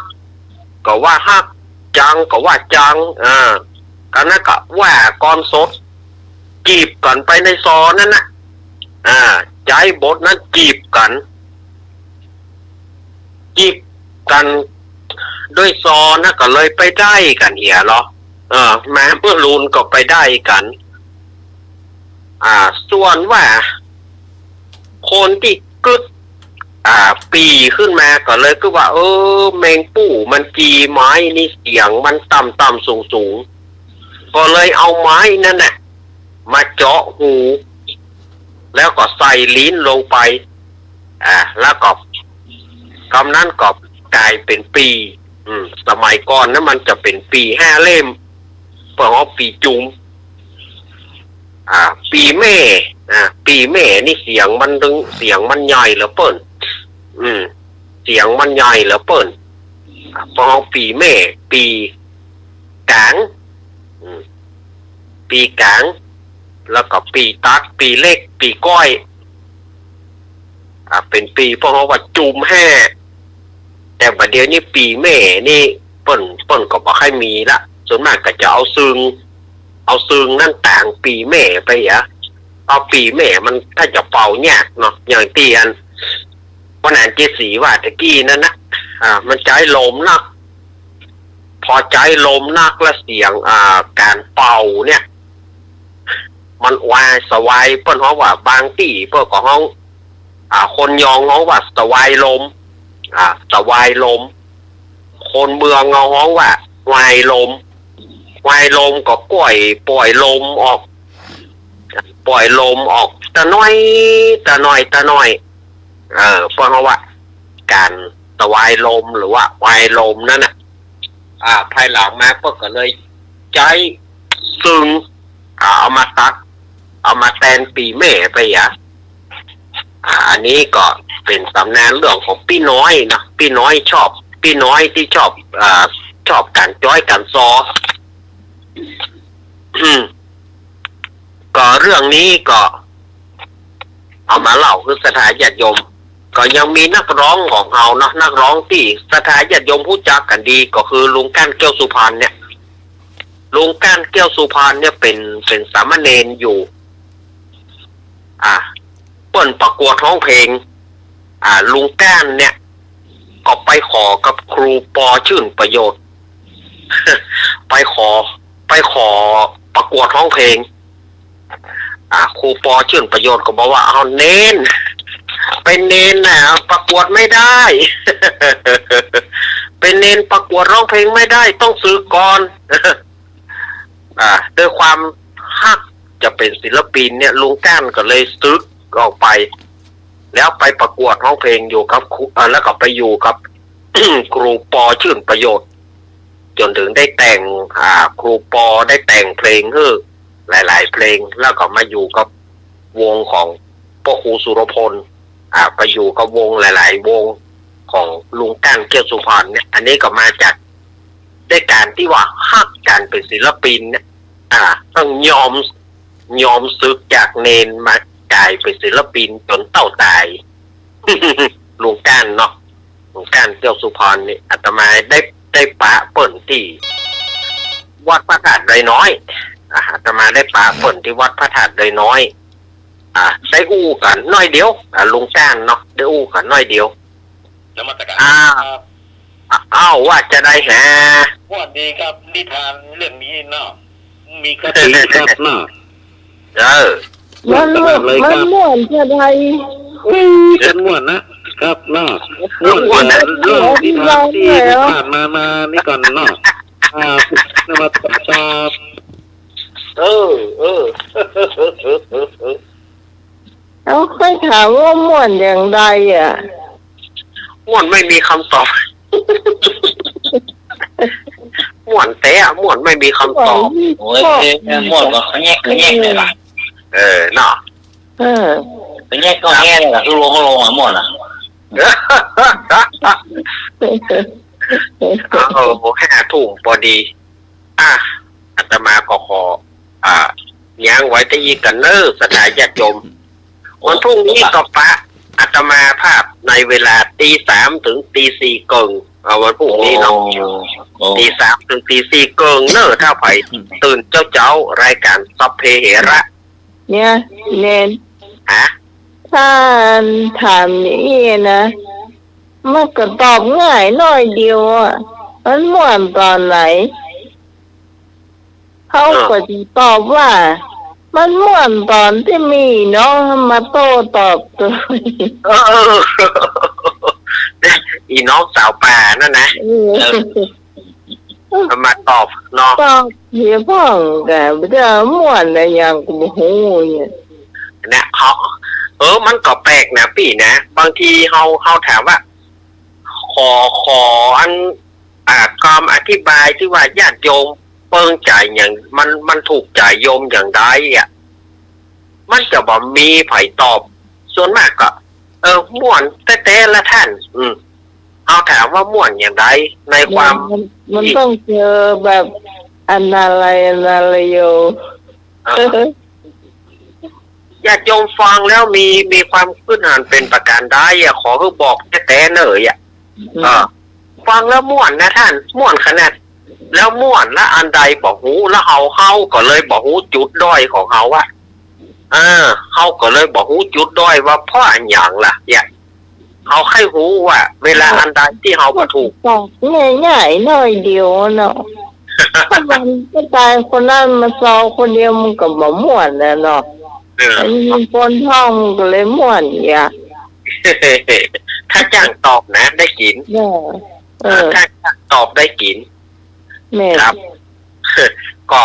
ก็ว่าฮัก จังก็ว่าจัง อ่า ก็นั้นก็ว่ากลอนสด จีบกั๋นไปในซอนั้นนะ อ่า ใจ๊บทนั้นจีบกั๋น จีบกั๋นด้วยซอนะ ก็เลยไปได้กั๋นเหียเหรอ เออ แม้เมื่อลูนก็ไปได้กั๋น อ่า ส่วนว่า คนตี้กึ๊ด อ่า ปี่ขึ้นมาก็เลยกึ๊ดว่า เออ แมงปู่มันจีไม้นี่เสียงมันต่ำๆ สูงๆ ก็เลยเอาไม้นั้นน่ะ มาเจาะหู แล้วก็ใส่ลิ้นลงไป อ่า แล้วก็ กำนั้นก็ก๋ายเป๋นปี่ อืม สมัยก่อนนะมันจะเป๋นปี่ห้าเล่ม เปิ้นฮ้องปี่จุม อ่า ปี่แม่ อ่า ปี่แม่นี่เสียงมันดึง เสียงมันใหญ่เหลือเปิ้น อืม เสียงมันใหญ่เหลือเปิ้น อ่า เปิ้นฮ้องปี่แม่ ปี่ก๋าง อืม ปี่ก๋าง แล้วก็ปี่ตัด ปี่เล็ก ปี่ก้อย อ่า เป๋นปี่เปิ้นฮ้องว่าจุมห้า แต่บัดเดี๋ยวนี้ปี่แม่นี่เปิ้น เปิ้นก็บ่ค่อยมีละ ส่วนมากก็จะเอาซึ่ง เอาซึ่งนั้นตางปี่แม่ไปอะ เอาปี่แม่มันถ้าจะเป่ายากเนาะ อย่างตี้อัน วันนั้นเจ๊ศรีว่าตะกี้นั้นนะ อ่า มันใจ๊ลมนัก พอใจ๊ลมนักแล้วเสียง อ่า ก๋านเป่าเนี่ย มันวายสวาย เปิ้นฮ้องว่า บางตี้เปิ้นก็ฮ้อง อ่า คนยองฮ้องว่าสวายลม อ่า สวายลม คนเมืองเฮาฮ้องว่าวายลม วายลมก็ก้อย ป่อยลมออก ป่อยลมออกตะน้อย ตะน้อย ตะน้อย เออ เปิ้นฮ้องว่าก๋านสวายลมหรือว่าวายลมนั้นน่ะ อ่า ภายหลังมาเปิ้นก็เลยใจ๊ซึ่ง อ่า เอามาตัด เอามาแตนปี่แม่ไปอะ อ่า อันนี้ก็เป๋นต๋ำนานเรื่องของปี้น้อยนะ ปี้น้อยชอบ ปี้น้อยตี้ชอบ อ่า ชอบก๋านจ๊อยก๋านซอ อืม ก็เรื่องนี้ก็ เอามาเล่าหื้อศรัทธาญาติโยม ก็ยังมีนักฮ้องของเฮาเนาะ นักฮ้องตี้ศรัทธาญาติโยมฮู้จักกั๋นดี ก็คือลุงก้านแก้วสุพรรณเนี่ย ลุงก้านแก้วสุพรรณเนี่ยเป๋น เป๋นสามเณรอยู่ อ่า เปิ้นประกวดฮ้องเพลง อ่า ลุงก้านเนี่ย ก็ไปขอกับครูปอชื่นประโยชน์ ไปขอ ไปขอประกวดฮ้องเพลง อ่า ครูปอชื่นประโยชน์ก็บอกว่า เอาเณร เป๋นเณรน่ะ ประกวดไม่ได้ เป๋นเณรประกวดฮ้องเพลงไม่ได้ ต้องสึกก่อน อ่า ด้วยความฮักจะเป๋นศิลปินเนี่ย ลุงก้านก็เลยสึกออกไป แล้วไปประกวดฮ้องเพลงอยู่กับครู เอ่อ แล้วก็ไปอยู่กับ ครูปอชื่นประโยชน์ จ๋นเถิงได้แต่ง อ่า ครูปอได้แต่งเพลงหื้อหลายๆ เพลง แล้วก็มาอยู่กับวงของป้อครูสุรพล อ่า ไปอยู่กับวงหลายๆ วงของลุงก้านแก้วสุพรรณเนี่ย อันนี้ก็มาจาก ด้วยก๋านตี้ว่าฮักก๋านเป๋นศิลปินเนี่ย อ่า ต้องยอม ยอมสึกจากเณรมาก๋ายเป๋นศิลปินจ๋นเต้าต๋าย ลุงก้านเนาะ ลุงก้านแก้วสุพรรณนี่ อาตมาได้ ได้ปะเปิ้นตี้วัดพระธาตุดอยน้อย อ่า อาตมาได้ปะเปิ้นตี้วัดพระธาตุดอยน้อย อ่า ได้อู้กั๋นหน้อยเดียว อ่า ลุงก้านเนาะ ได้อู้กั๋นหน้อยเดียว นมัสการ อ่า ครับ อ้าว ว่าจะใดแห ว่าดีครับ นิทานเรื่องนี้เนาะ มีครับ มีครับเนาะ เออ มันม่วน มันม่วนจะใด อืม มันม่วนนะครับเนาะ ม่วน ม่วนนะ เดี๋ยวเล่านิทานตี้ผ่านมา มานี่ก่อนเนาะ อ่า นมัสการครับ เออ เออ เอา ใค่ถามว่าม่วนอย่างใดอะ ม่วนไม่มีคำตอบ ม่วนแต๊อะ ม่วนไม่มีคำตอบ ม่วนที่ โอ้ย ม่วน ม่วนก็ขะแงกขะแงกเลยล่ะ เออ เนาะ เออ ขะแงกก็แงกเลยล่ะ คือลงก็ลงอะ ม่วนอะ เอา ห้าทุ่มพอดี อ่ะ อาตมาก็ขอ อ่า หยั้งไว้เต้าอี้ก่อนเน่อ ศรัทธาญาติโยม วันพรุ่งนี้ก็ปะอาตมาภาพในเวลาตีสามถึงตีสี่เกิ่ง เอา วันพรุ่งนี้เนาะ โอ้ โอ้ ตีสามถึงตีสี่เกิ่งเน่อ ถ้าใผตื่นเจ๊าๆ รายการสัพเพเหระ เนี่ย เณร ฮะ ถ้าถามอย่างอี้นะ มันก็ตอบง่ายหน้อยเดียวอะ มันม่วนต๋อนไหน เฮา เออ ก็จะตอบว่า มันม่วนต๋อนตี้มีน้องมาโต้ตอบตวย เออ อีน้องสาวป่านั่นนะ เออ เออ มาตอบเนาะ ตอบเหียพ่องกะ บ่ได้ม่วนอะหยังก็บ่ฮู้เนี่ย เนี่ย เขา เออ มันก็แปลกนะปี้นะ บางทีเฮา เฮาถามว่า ขอ ขออัน อ่า กำอธิบายตี้ว่าญาติโยมเปิงใจ๋อย่าง มัน มันถูกใจ๋โยมอย่างใดอะ มันจะบ่มีใผตอบ ส่วนมากก็ เออ ม่วนแต๊ๆ ละท่าน อืม เฮาถามว่าม่วนอย่างใด ในความ มัน มันต้องเจอแบบอันนาลัย อันนาลายโย เออ ญาติโยมฟังแล้วมี มีความคิดหันเป๋นประการใดอะ ขอหื้อบอกแต๊ๆ เน่ออะ อืม เออ ฟังแล้วม่วนนะท่าน ม่วนขนาด แล้วม่วนละอันใดบ่ฮู้ แล้วเฮา เฮาก็เลยบ่ฮู้จุดด้อยของเฮาอะ เออ เฮาก็เลยบ่ฮู้จุดด้อยว่าเพราะอะหยังล่ะ เนี่ย เฮาใค่ฮู้ว่าเวลาอันใดตี้เฮาบ่ถูก ตอบง่ายๆ หน้อยเดียวเนาะ ถ้ามันก็ตายคนนั้นมาเซาคนเดียวมันก็บ่ม่วนแล้วเนาะ เออ อันนี้มันปนท้องมันก็เลยม่วนอีกอะ ถ้าจ้างตอบนะ ได้กิ๋น เออ เออ ถ้าจ้างตอบได้กิ๋น แม่น ครับ ก็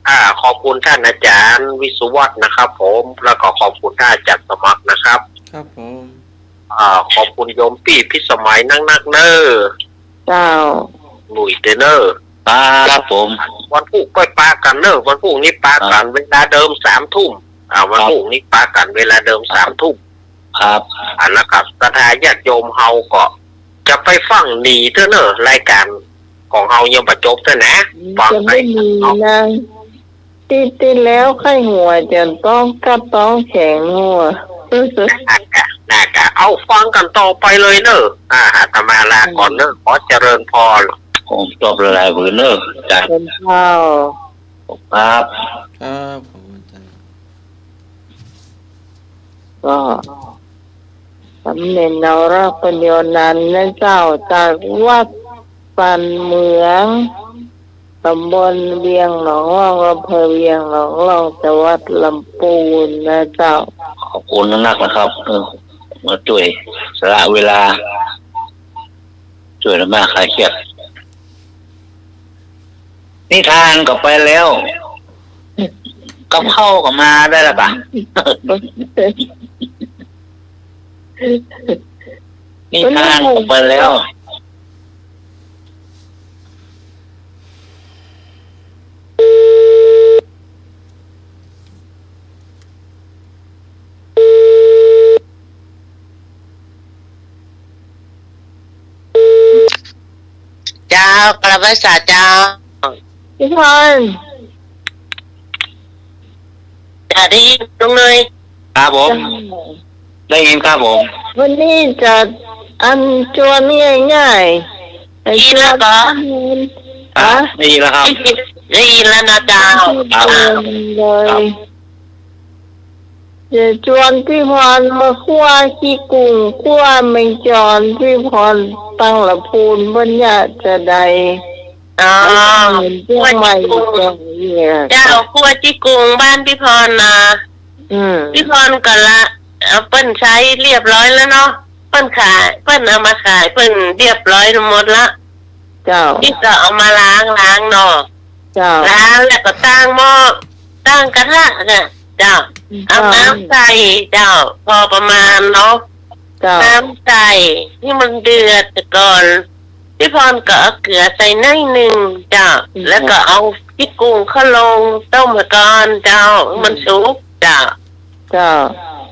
อ่า ขอบคุณท่านอาจารย์วิศวัฒน์นะครับผม แล้วก็ขอบคุณท่านอาจารย์สมัครนะครับ ครับผม อ่า ขอบคุณโยมปี้พิสมัยนักๆ เน่อ เจ้า หนุ่ยเตอเน่อ ครับผม วันพูกก็ปะกั๋นเน่อ วันพูกนี้ปะกั๋น ครับ เวลาเดิมสามทุ่ม อ่า วันพูกนี้ปะกั๋นเวลาเดิมสามทุ่ม ครับ อันนะครับ ศรัทธาญาติโยมเฮาก็จะไปฟังหนีเต๊อะเน่อ รายก๋านของเฮายังบ่จบเต๊อะนะ อืม ฟัง จะไม่มีนะ ตี้ ตี้แล้วใค่หัวจะต้องกัดต้องแข็งหัว น่ากะ น่ากะ เอาฟังกั๋นต่อไปเลยเน่อ อ่า อาตมาลาก่อนเน่อ ขอเจริญพร ผมจบหลายๆ ผืนเน่อ อาจารย์ เป็นเจ้า ครับ ครับ ขอบคุณอาจารย์ ก็สำเร็จนวรักษ์ปัญโญนันท์นะเจ้า จากวัดสันเหมือง ต๋ำบลเวียงหนองล่อง อำเภอเวียงหนองล่อง จังหวัดลำปูนนะเจ้า ขอบคุณนักๆ นะครับ เออ มาจ้วยสละเวลา จ้วยอาตมาคลายเครียด นิทานก็ไปแล้ว กับข้าวก็มาได้แล้วกะ นิทานก็ไปแล้ว เจ้า กราบไหว้สาเจ้า พี่พร จะได้ยินลุงเลย ครับผม เจ้า ได้ยินครับผม วันนี้จะอันจวนง่ายๆ ได้ยินแล้วก็ ฮะ ได้ยินแล้วครับ ได้ยิน ได้ยินแล้วนะเจ้า ครับ เลย จะจวนพี่พรมาคั่วขี้กุ่ง คั่วแมงจอน พี่พรตั้งละพูนเปิ้นอยากจะได้ อ๋อ เชียงใหม่ เนี่ย เจ้า ครัวจิกกุ่งบ้านปี้พรนะ อืม ปี้พรก็ละ เอาเปิ้นใจ๊เรียบร้อยแล้วเนาะ เปิ้นขาย เปิ้นเอามาขาย เปิ้นเรียบร้อยหมดละ เจ้า นี่ก็เอามาล้าง ล้างเนาะ เจ้า ล้างแล้วก็ตั้งหม้อ ตั้งกระทะน่ะ เจ้า อืม เอาน้ำใส่ เจ้า พอประมาณเนาะ เจ้า น้ำใส่ หื้อมันเดือดก่อน ปี้พรก็เอาเกลือใส่หน้อยนึ่ง เจ้า อืม แล้วก็เอาจิกกุ่งเข้าลงต้มก่อน เจ้า อืม หื้อมันสุก เจ้า เจ้า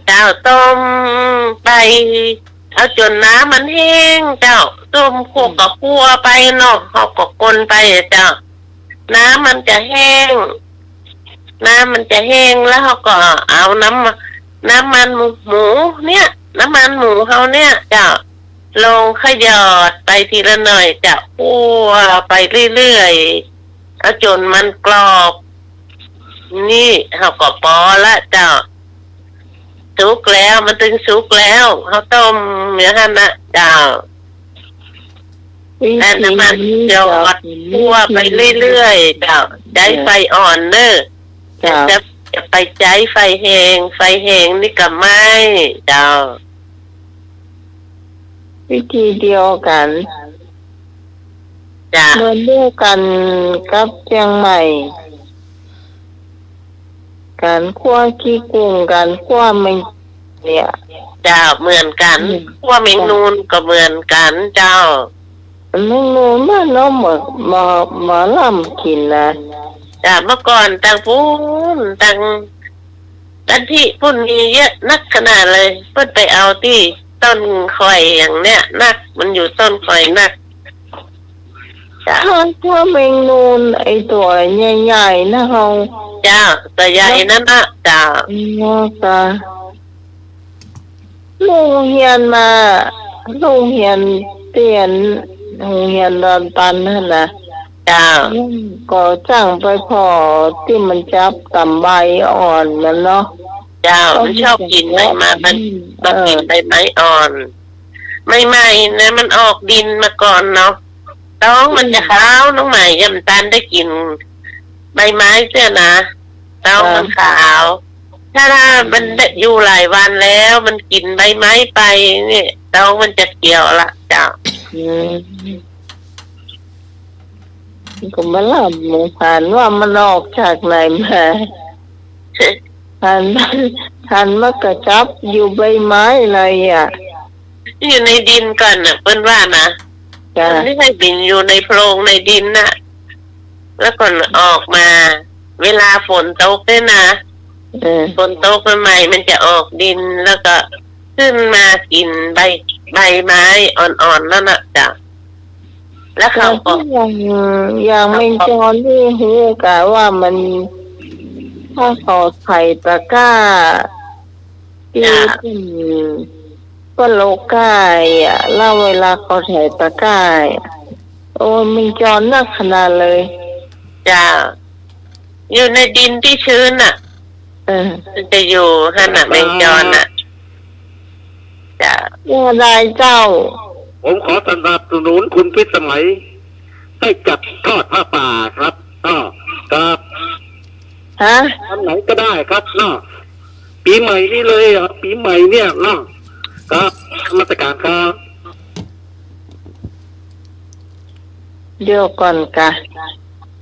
เจ้า ต้มไป เอาจ๋นน้ำมันแห้ง เจ้า ต้มคลุก อืม ก็คั่วไปเนาะ เฮาก็คนไป เจ้า น้ำมันจะแห้ง น้ำมันจะแห้ง แล้วเฮาก็เอาน้ำ น้ำมันหมูเนี่ย น้ำมันหมูเฮาเนี่ย เจ้า ลงขยอดไปทีละหน่อย เจ้า คั่วไปเรื่อยๆ เอาจ๋นมันกรอบ นี่เฮาก็ปอละเจ้า สุกแล้ว มันตึงสุกแล้ว เฮาต้มอย่างนั้นนะเจ้า วิธีนี้ แล้วน้ำมันหยอด เจ้า คั่วไปเรื่อยๆ เจ้า ใจ๊ไฟอ่อนเน้อ เจ้า จะ จะไปใจ๊ไฟแฮง ไฟแฮงนี่ก็ไหม้เจ้า วิธีเดียวกั๋น จ้ะ เหมือนเดียวกั๋นกับเจียงใหม่ ก๋านคั่วขี้กุ่ง ก๋านคั่วแมงเนี่ย เจ้า เหมือนกั๋น อืม คั่วแมงนูนก็เหมือนกั๋นเจ้า แมงนูนบ้านเฮาบ่ บ่ บ่ล้ำกิ๋นนะ จ้ะ เมื่อก่อนตังปู๊น ตัง ตังตี้ปู๊นมีเยอะนักขนาดเลย เปิ้นไปเอาตี้ต้นข่อยอย่างเนี้ยนัก มันอยู่ต้นข่อยนัก จ้ะ ถ้า ถ้าแมงนูนไอ้ตั๋วใหญ่ๆ นะเฮา เจ้า ตั๋วใหญ่นั่นนะ เจ้า อ๋อ เจ้า ลูกเฮียนมา ลูกเฮียนเตียน โฮงเฮียนดอนตันหั้นนะ เจ้า อืม ก็จั้งไปผ่อตี้มันจับต๋ำใบอ่อนมันเนาะ เจ้า มันชอบกิ๋นใบไม้ มัน อืม ชอบกิ๋น เออ ใบไม้อ่อน ใหม่ๆ นะ มันออกดินมาก่อนเนาะ ต๊องมันจะ อืม ขาว น้องใหม่ยังบ่ตันได้กิ๋นใบไม้เตื้อนะ ต๊องมัน เออ ขาว ถ้า ถ้ามันได้อยู่หลายวันแล้ว มันกิ๋นใบไม้ไปเนี่ย ต๊องมันจะเขียวละเจ้า อืม ก็บ่ล้ำ หันว่ามันออกจากไหนมา หัน หันมากระจับอยู่ใบไม้เลยอะ อยู่ในดินก่อนน่ะ เปิ้นว่านะ จ้ะ มันไม่ใช่บินอยู่ในโพรงในดินน่ะ แล้วก็ออกมา เวลาฝนตกเนี่ยนะ เออ ฝนตกใหม่ๆ มันจะออกดิน แล้วก็ขึ้นมากิ๋นใบ ใบไม้อ่อนๆ นั่นน่ะจ้ะ แล้วเขาก็ แต่อย่าง อย่างแมงจอนนี่ฮู้กะว่ามัน ถ้าเขาไถตะกร้า ตี้ จ้ะ เปิ้น เปิ้นโละก้าอะ แล้วเวลาเขาไถตะกร้าอะ โอ้ แมงจอนนักขนาดเลย จ้ะ อยู่ในดินตี้ชื้นน่ะ เออ มันจะอยู่หั้นน่ะ แมงจอนน่ะ จ้ะ ว่าได้เจ้า ผมขอสนับสนุนคุณพิสมัย ให้จัดทอดผ้าป่าครับ อ้อ ครับ ฮะ วันไหนก็ได้ครับเนาะ ปี๋ใหม่นี่เลยอะ ปี๋ใหม่เนี่ยเนาะ ครับ นมัสก๋านครับ เดี๋ยวก่อนกะ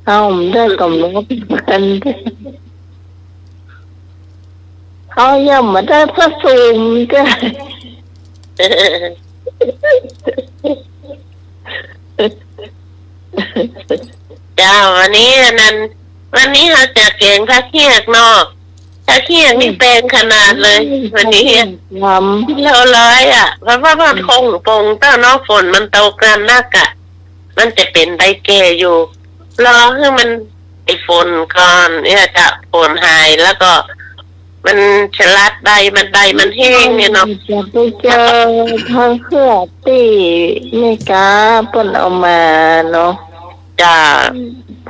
เฮาบ่ได้ก๋ำหนดกั๋น เฮายังบ่ได้ประชุมจ้ะ เจ้า วันนี้อันนั้น วันนี้เฮาจะแก๋งผักเฮี้ยกเนาะ ผักเฮี้ยกนี่แปงขนาดเลย อืม วันนี้ ผักเฮี้ยกหอม เฮาร้อยอะ เพราะว่า อืม มันคงปงเต้าเนาะ ฝนมันตกกันนักอะ มันจะเป๋นใบแก่อยู่ รอหื้อมัน ไอ้ฝนก่อนเนี่ยจ้ะ ฝนหายแล้วก็มันสลัดใบ มันใบมันแห้งเนี่ยเนาะ จะไปเจอทางเครือตี้อเมริกาเปิ้นเอามาเนาะ จ้ะ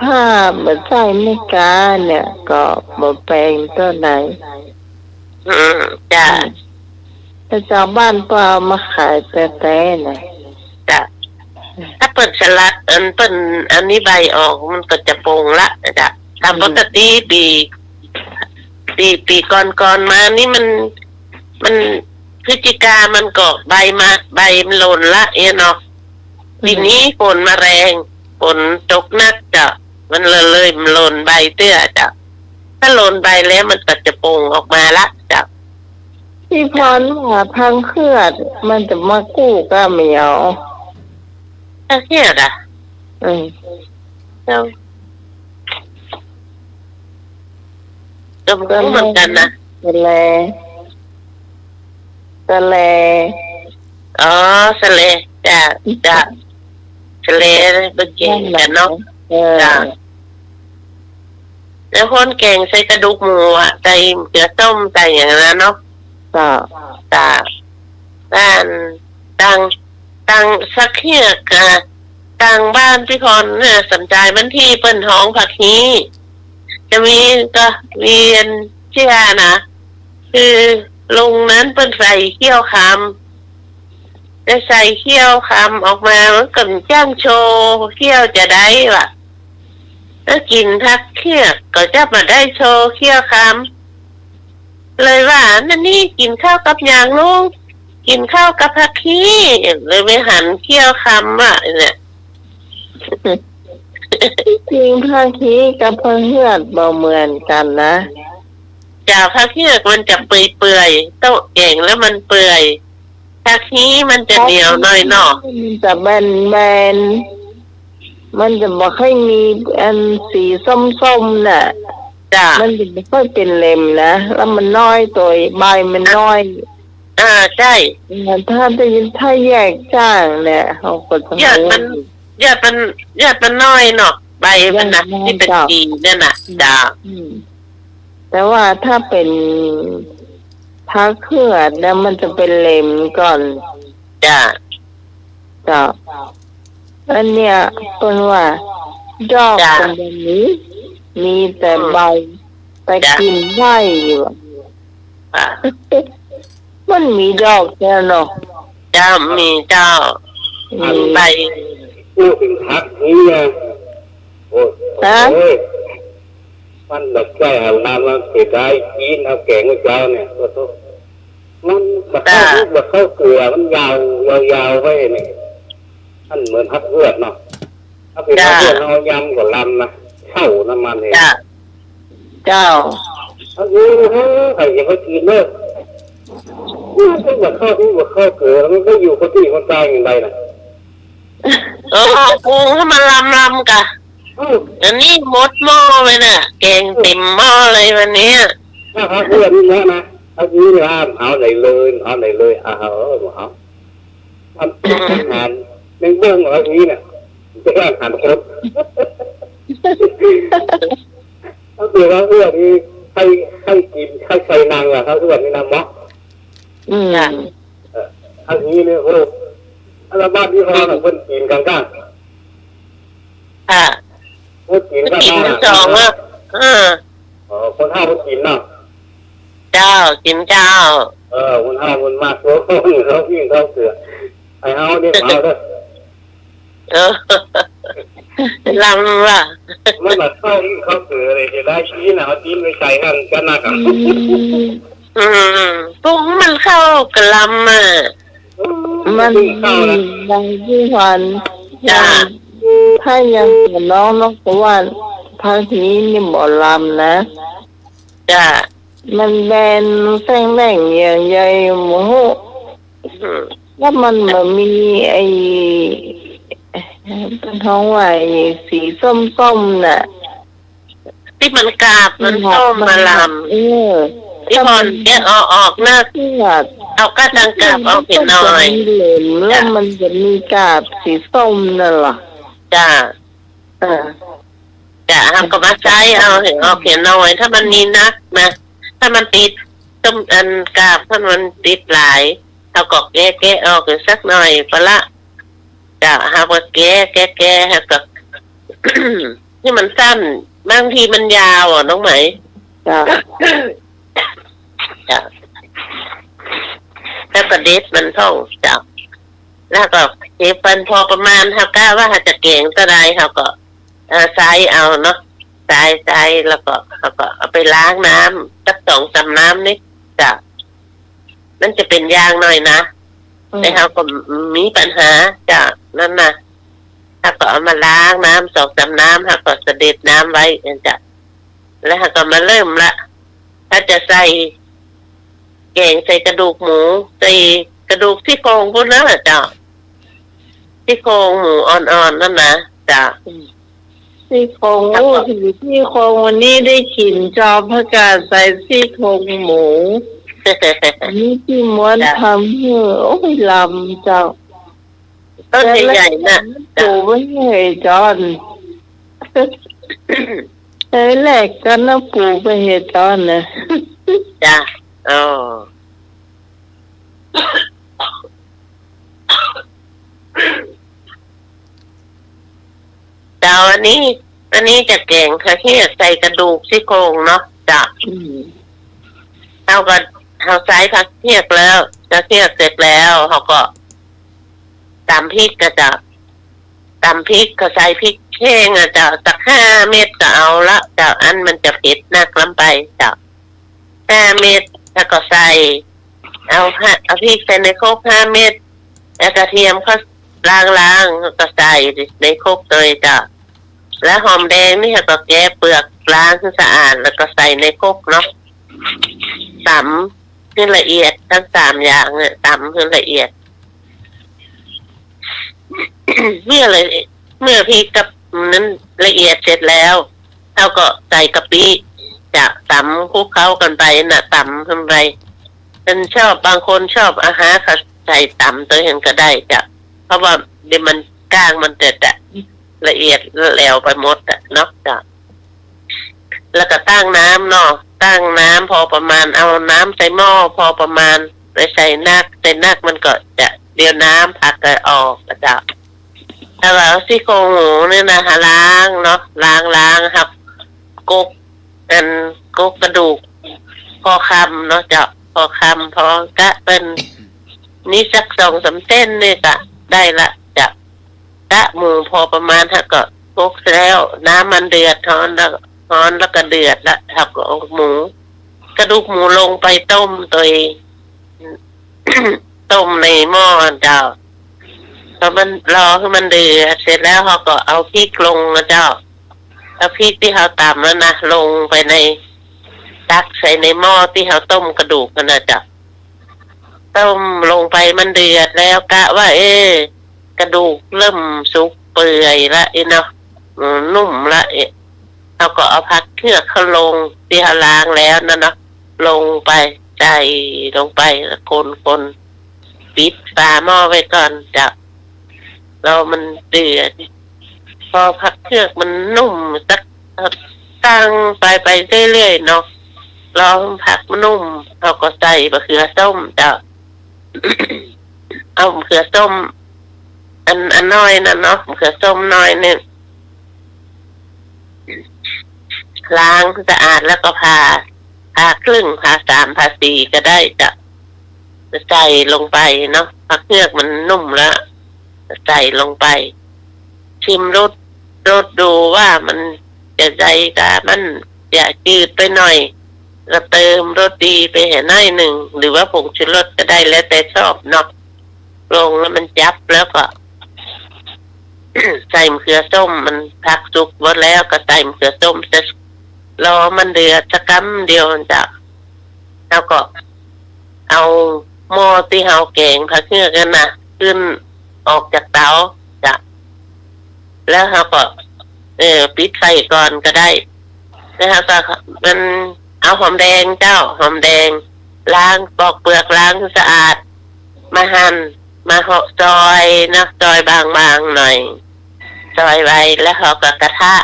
ถ้าบ่ใจ้อเมริกาเนี่ยก็บ่แปงเต้าใด อืม จ้ะ อืม ถ้าจาวบ้านเปิ้นเอามาขายแต๊ๆ น่ะ จ้ะ ถ้าเปิ้นสลัด อันเปิ้น อันนี้ใบออก มันก็จะปงละ จ้ะ ต๋าม อืม ปกติปี๋ ปี๋ ปี๋ก่อนๆ มานี่มัน มันพฤศจิกามันก็ใบมา ใบมันหล่นละเอี้ยเนาะ อืม ปี๋นี้ฝนมาแรง ฝนตกหนักเจ้า มันเลย เลยหล่นใบเตื้อเจ้า ถ้าหล่นใบแล้วมันก็จะโป่งออกมาละเจ้า ตี้ผ่านมาผักเขือดมันจะมากู้ก้าแม่เยา ผักเขือดอะ อืม เจ้า ก็บ่ฮู้เหมือนกั๋นนะ สะแล สะแล อ๋อ สะแล จ้ะ จ้ะ สะแล บ่เก่งกั๋นเนาะ นั่นแหละ เออ จ้ะ แล้วคนแก๋งใส่กระดูกหมูอะ ใส่เจื๊อส้ม ใส่อย่างนั้นเนาะ จ้ะ จ้ะ บ้าน ต่าง ต่างสักเฮือกอะ ต่างบ้านตี้ผ่านน่ะ สำจายบ้านตี้เปิ้นฮ้องผักฮี้ จะมีก็มีอันเจื้อนะ คือลุงนั้นเปิ้นใส่เขี้ยวคำ ได้ใส่เขี้ยวคำออกมา มันก็จ้างโชว์เขี้ยวจะได้วะ แล้วกิ๋นผักเขือดก็จะบ่ได้โชว์เขี้ยวคำ เลยว่า อันนี้กิ๋นข้าวกับหยังลุง กิ๋นข้าวกับผักฮี้ เลยไปหันเขี้ยวคำอะเนี่ย ตี้จริงผักฮี้กับผักเขือดบ่เหมือนกั๋นนะ จ้ะ ผักเขือดมันจะเปื่อยๆ โต๊ะแก๋งแล้วมันเปื่อย ผักฮี้มันจะเหนียวหน่อยเนาะ มันจะแบนๆ มันจะบ่ค่อยมีอันสีส้มๆ น่ะ จ้ะ มันจะบ่ค่อยเป๋นเหล็มนะ แล้วมันน้อย โตใบมันน้อย อ่า ใจ้ อ่า ถ้าจะ ถ้าแยกจ้างเนี่ย เฮาก็จะ ยอดมัน ยอดมัน ยอดมันน้อยเนาะ ใบมันนะ ยอดมันน้อย ตี้เป๋น เจ้า สีนั่นน่ะ อืม จ้ะ อืม แต่ว่าถ้าเป๋นผักเขือดนะ มันจะเป๋นเหล็มก่อน จ้ะ เจ้า อันเนี้ยเปิ้นว่าดอก จ้ะ มันบ่มี มีแต่ อืม ใบ แต่ จ้ะ กิ๋นได้อยู่ อ่ะ มันมีดอกแท้เนาะ เจ้า มีเจ้า อืม มีใบ พูดเถิงผักฮี้นะ โอ้ย ฮะ โอ้ย มันบ่ใจ้เอาน้ำมาเสียดาย กิ๋นเอาแก๋งไว้เจ้าเนี่ย โอ้โธ่ มันบ่เข้า จ้ะ บ่เข้าเกลือ มันยาว ยาวๆ ไว้เนี่ย มันเหมือนผักเขือดเนาะ ถ้าเป๋น จ้ะ ผักเขือดเฮายำก็ลำนะ เข้าน้ำมันเนี่ย จ้ะ เจ้า เอาอยู่เถอะ ใผจะไปกิ๋นเนาะ มันบ่เข้า มันบ่เข้าเกลือ มันก็อยู่คนตี้คนตายอย่างใดน่ะ เออ ปรุงหื้อมันลำๆ ก่ะ อืม อันนี้หมดหม้อเลยน่ะ แก๋งเต็มหม้อเลยวันนี้ ถ้าผักเขือดนี่นะ นะ ผักฮี้นี่นะ เอาไหนเลย เอาไหนเลย เอา เอา เอา อัน อืม อาหารแมงบ้งเหรอ ผักฮี้เนี่ย จะว่าอาหารคน ก็คือว่าเอื้อนี่ใค่ ใค่กิ๋น ใค่ใส่นังอะครับ เอื้อนี่นะเนาะ อืม จ้ะ เออ อันนี้เนี่ย โอ้ อัลบั้มนี้ อืม เปิ้นกิ๋นกั๋นก้า ค่ะ เปิ้นกิ๋นกั๋น กิ๋นกั๋นสองอะ เออ อ๋อ คนเฒ่าเปิ้นกิ๋นเนาะ เจ้า กิ๋นเจ้า เออ คนเฒ่าเปิ้นมัก โอ้ เขากิ๋นข้าวเกลือ ไอ้เฮาเนี่ย เอาเด้อ เออ ลำว่ะ มันบ่เข้า เข้าเกลือเลย จะได้กิ๋นน่ะ เอาตีนไปใส่หั่นกั๋นนะ อืม อืม ปรุงมันเข้ากับลำอะ มัน มันเข้านะ บางยี่ห้อ จ้ะ อย่าง ถ้าอย่างของน้องนกก็ว่า ผักฮี้นี่บ่ลำนะ จ้ะ มันแบนแส้งแหล่งใหญ่ๆ โอ้โห อืม แล้วมันบ่มีไอ้ เปิ้นฮ้องว่าไอ้สีส้มๆ น่ะ ตี้มันกาบมันส้มมาลำ เออ ตี้ผ่อนแกะเอาออกนะ เอาก้าตังกาบออกเหียหน่อย เหลม แล้วมันจะมีกาบสีส้มนั่นล่ะ จ้ะ เออ จ้ะ เฮาก็มาใจ๊เอาเหียออกเหียหน่อย ถ้ามันมีนักนะ ถ้ามันติดส้มอันกาบ ถ้ามันติดหลาย เฮาก็แกะ แกะออกสักหน่อยปะละ จ้ะ เฮาก็แกะ แกะ แกะ เฮาก็ นี่มันสั้น บางทีมันยาวอะน้องไหม จ้ะ จ้ะ แล้วก็เด็ดมันพ่อง จ้ะ แล้วก็เก็บมันพอประมาณ เฮากะว่าเฮาจะแก๋งเต้าใด เฮาก็ เอ่อ ใจ๊เอาเนาะ ใส่ ใส่ แล้วก็ แล้วก็เอาไปล้างน้ำสักสองสามน้ำนี่ เจ้า มันจะเป๋นยางหน่อยนะ อืม แต่เฮาก็มีปัญหา เจ้า นั่นน่ะ เฮาก็เอามาล้างน้ำสองสามน้ำ เฮาก็เสด็จน้ำไว้ นั่นเจ้า แล้วเฮาก็มาเริ่มละ ถ้าจะใส่แก๋งใส่กระดูกหมู ใส่กระดูกซี่โครงปู้นนะเจ้า ซี่โครงหมูอ่อนๆ นั่นนะเจ้า อืม ซี่โครง แล้วก็ โอ้ ซี่โครงวันนี้ได้กิ๋นเจ้า ผักกาดใส่ซี่โครงหมู อันนี้ตี้ม้วน เจ้า ทำหื้อ โอ้ย ลำเจ้า ต้นใหญ่ๆ น่ะ ปูไปหื้อจอน เอ้ย แลกกั๋นนะ ปูไปหื้อจอนนะ จ้ะ อ๋อ เจ้า อันนี้ อันนี้จะแก๋งผักเฮือกใส่กระดูกซี่โครงเนาะ เจ้า อืม เฮาก็ เฮาใส่ผักเฮือกแล้ว ผักเฮือกเสร็จแล้ว เฮาก็ตำพริกอะเจ้า ตำพริกก็ใส่พริกแห้งอะเจ้า สักห้าเม็ดก็เอาละเจ้า อันมันจะเผ็ดนักล้ำไปเจ้า ห้าเม็ด แล้วก็ใส่ เอาห้า เอาพริกใส่ในครกห้าเม็ด แล้วกระเทียมก็ล้างๆ แล้วก็ใส่ในครกเลยเจ้า แล้วหอมแดงนี่ก็แกะเปลือกล้างให้สะอาด แล้วก็ใส่ในครกเนาะ ตำให้ละเอียดทั้งสามอย่างเนี่ย ตำให้ละเอียด เมื่อละ เมื่อพริกกับนั้นละเอียดเสร็จแล้ว เฮาก็ใส่กะปิ จะตำคลุกเคล้ากั๋นไปน่ะ ตำกั๋นไป เปิ้นชอบ บางคนชอบอาหารก็ใส่ตำโตหั้นก็ได้เจ้า เพราะว่าเดี๋ยวมันก้างมันจะ จะละเอียดแหลวไปหมดอะเนาะเจ้า แล้วก็ตั้งน้ำเนาะ ตั้งน้ำพอประมาณ เอาน้ำใส่หม้อพอประมาณ ไปใส่นัก ใส่นักมันก็จะ เดี๋ยวน้ำผักก็ออกอะเจ้า ถ้าว่าเอาซี่โครงหมูนี่นะ ล้างเนาะ ล้าง ล้างครับ กก อัน กกกระดูก พอคำเนาะเจ้า พอคำ พอกะเปิ้น นี่สักสองสามเส้นนี่ก็ได้ละเจ้า กะหมูพอประมาณ แล้วก็กกแล้ว น้ำมันเดือด ฮ้อนแล้ว ฮ้อนแล้วก็เดือดละ แล้วก็เอาหมู กระดูกหมูลงไปต้มโตย ต้มในหม้อเจ้า พอมัน รอให้มันเดือดเสร็จแล้ว เฮาก็เอาพริกลงนะเจ้า เอาพริกตี้เฮาตำนั้นนะ ลงไปใน ตักใส่ในหม้อตี้เฮาต้มกระดูกนั่นนะเจ้า ต้มลงไปมันเดือดแล้ว กะว่า เอ๊ะ กระดูกเริ่มสุกเปื่อยละ เอ๊ะเนาะ อืม นุ่มละ เอ๊ะ เฮาก็เอาผักเฮือกเฮาลง ตี้เฮาล้างแล้วนั่นเนาะ ลงไป ใส่ลงไป แล้วคนๆ ปิดฝาหม้อไว้ก่อนเจ้า รอมันเดือด พอผักเฮือกมันนุ่มสัก ตั้งไป ไปเรื่อยๆ เนาะ รอผักมันนุ่ม เฮาก็ใส่มะเขือส้มเจ้า เอามะเขือส้ม อัน อันน้อยนั่นเนาะ มะเขือส้มน้อยเนี่ย ล้างสะอาดแล้วก็ผ่า ผ่าครึ่ง ผ่าสาม ผ่าสี่ก็ได้เจ้า ใส่ลงไปเนาะ ผักเฮือกมันนุ่มแล้ว ใส่ลงไป ชิมรส รสดูว่ามันจะใดกะ มันจะจืดไปหน่อย ก็เติมรสดีไปให้หน้อยนึ่ง หรือว่าผงชูรสก็ได้ แล้วแต่ชอบเนาะ ลงแล้วมันจับแล้วก็ ใส่มะเขือส้ม มันผักสุกหมดแล้วก็ใส่มะเขือส้ม จะรอมันเดือดสักกำเดียวเจ้า แล้วก็เอาหม้อตี้เฮาแก๋งผักเฮือกนั่นน่ะ ขึ้นออกจากเตาเจ้า แล้วเฮาก็ เออ ปิดไฟก่อนก็ได้ แล้วเฮาก็ มัน เอาหอมแดงเจ้า หอมแดง ล้าง ปอกเปลือก ล้างสะอาด มาหั่น มาเหาะซอยเนาะ ซอยบางๆ หน่อย ซอยไว้ แล้วเฮาก็กระทะ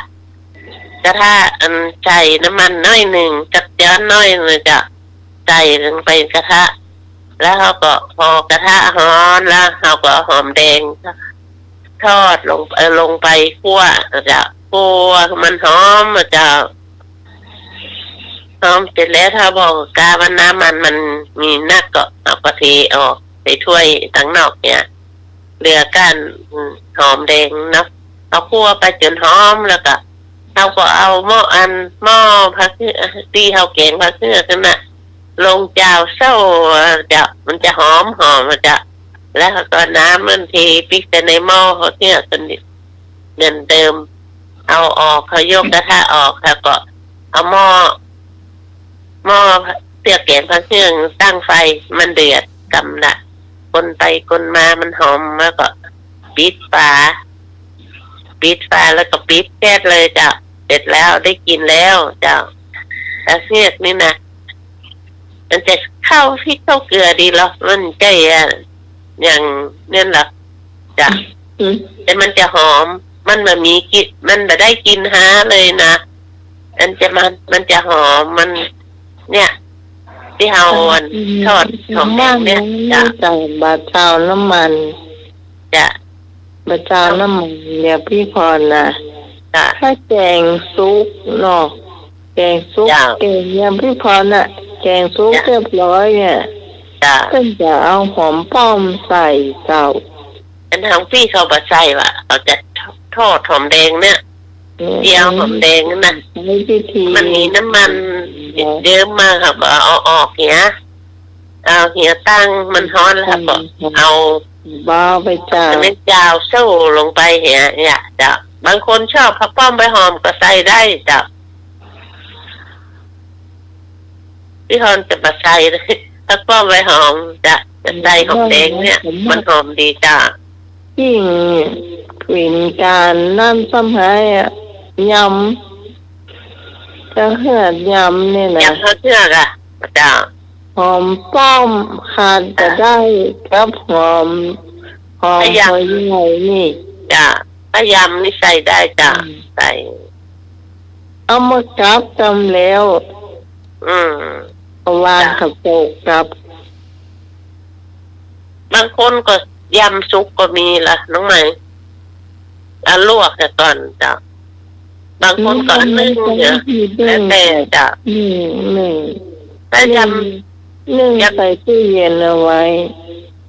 กระทะอันใส่น้ำมันหน้อยนึ่ง จักจ้อนหน้อยนึ่งเจ้า ใส่ลงไปกระทะ แล้วเฮาก็ พอกระทะฮ้อนแล้ว เฮาก็เอาหอมแดงทอดลง เอ่อ ลงไปคั่วเจ้า คั่วให้มันหอมเจ้า หอมเสร็จแล้ว ถ้าบ่ากาว่าน้ำมันมันมีนักก็เอาก็เทออกใส่ถ้วยตังนอกเนี่ย เหลือก้าน อืม หอมแดงเนาะ เอาคั่วไปจ๋นหอมแล้วก็ไป เขาก็เอาหม้ออัน หม้อพระเฮือก ตี้เขาแกงพระเฮือกนั่นน่ะ ลงจาวเศร้า เจ้า มันจะหอมหอมอะเจ้า แล้วก็น้ำมันเทปิ๊กใส่ในหม้อพระเฮือกคนเดียว เหมือนเดิม เอาออก เขายกกระทะออก แล้วก็เอาหม้อ หม้อเฮือกแกงพระเฮือกตั้งไฟ มันเดือดกำละ คนไปคนมามันหอม แล้วก็ปิดฝา ปิดฝาแล้วก็ปิดแก๊สเลยเจ้า เสร็จแล้วได้กินแล้วเจ้า พระเฮือกนี่นะ มันจะเข้าพริกเข้าเกลือดีเหรอ มันจะอะ อย่างนั้นเหรอ จ้ะ อืม แต่มันจะหอม มันบ่มีกลิ่น มันบ่ได้กลิ่นหาเลยนะ มันจะ มัน มันจะหอม มัน เนี่ย ตี้เฮาอัน อืม ทอดหอมแดงเนี่ย จ้ะ แต่บ่าเจ้าน้ำมัน จ้ะ บ่าเจ้าน้ำมัน เดี๋ยวปี้พรนะ จ้ะ ถ้าแกงสุกเนาะ แกงสุก จ้ะ แกงยำปี้พรน่ะ แกงสุก จ้ะ เรียบร้อยเนี่ย จ้ะ เปิ้นจะเอาหอมป้อมใส่เจ้า อันของปี้เขาบ่ใส่ว่ะ เขาจะทอดหอมแดงเนี่ย เออ เจียวหอมแดงนั่นน่ะ ใช้วิธี มันมีน้ำมัน เออ เยิ้มมา เขาก็เอาออกเหีย เอาเหียตั้งมันฮ้อนแล้วก็ อืม เอา บ่าไปเจ้า เอาน้ำจาวโซ่ลงไปเหีย เนี่ยเจ้า บางคนชอบผักป้อมใบหอมก็ใส่ได้เจ้า ตี้ฮอนจะบ่ใส่เลย ผักป้อมใบหอมจ้ะ จะใส่หอมแดงเนี่ย อืม มันหอมดีจ้ะ ยิ่งเป็นก๋านนั่นซ้ำหายอะ ยำ พระเฮือกยำเนี่ยนะ ยำพระเฮือกอะ เจ้า หอมป้อมขาดบ่ได้ กับหอม หอม ถ้ายำ หัวใหญ่นี่ จ้ะ ถ้ายำนี่ใส่ได้จ้ะ อืม ใส่ เอามากับกำแล้ว อืม เอาวาง จ้ะ กับโต๊ะกับ บางคนก็ยำสุกก็มีล่ะน้องใหม่ เอาลวกเสียก่อนจ้ะ บางคนก็นึ่งเสีย นึ่ง แล้วแต่จ้ะ นึ่ง นึ่ง ถ้ายำ นึ่ง นึ่ง ยำ ใส่ตู้เย็นเอาไว้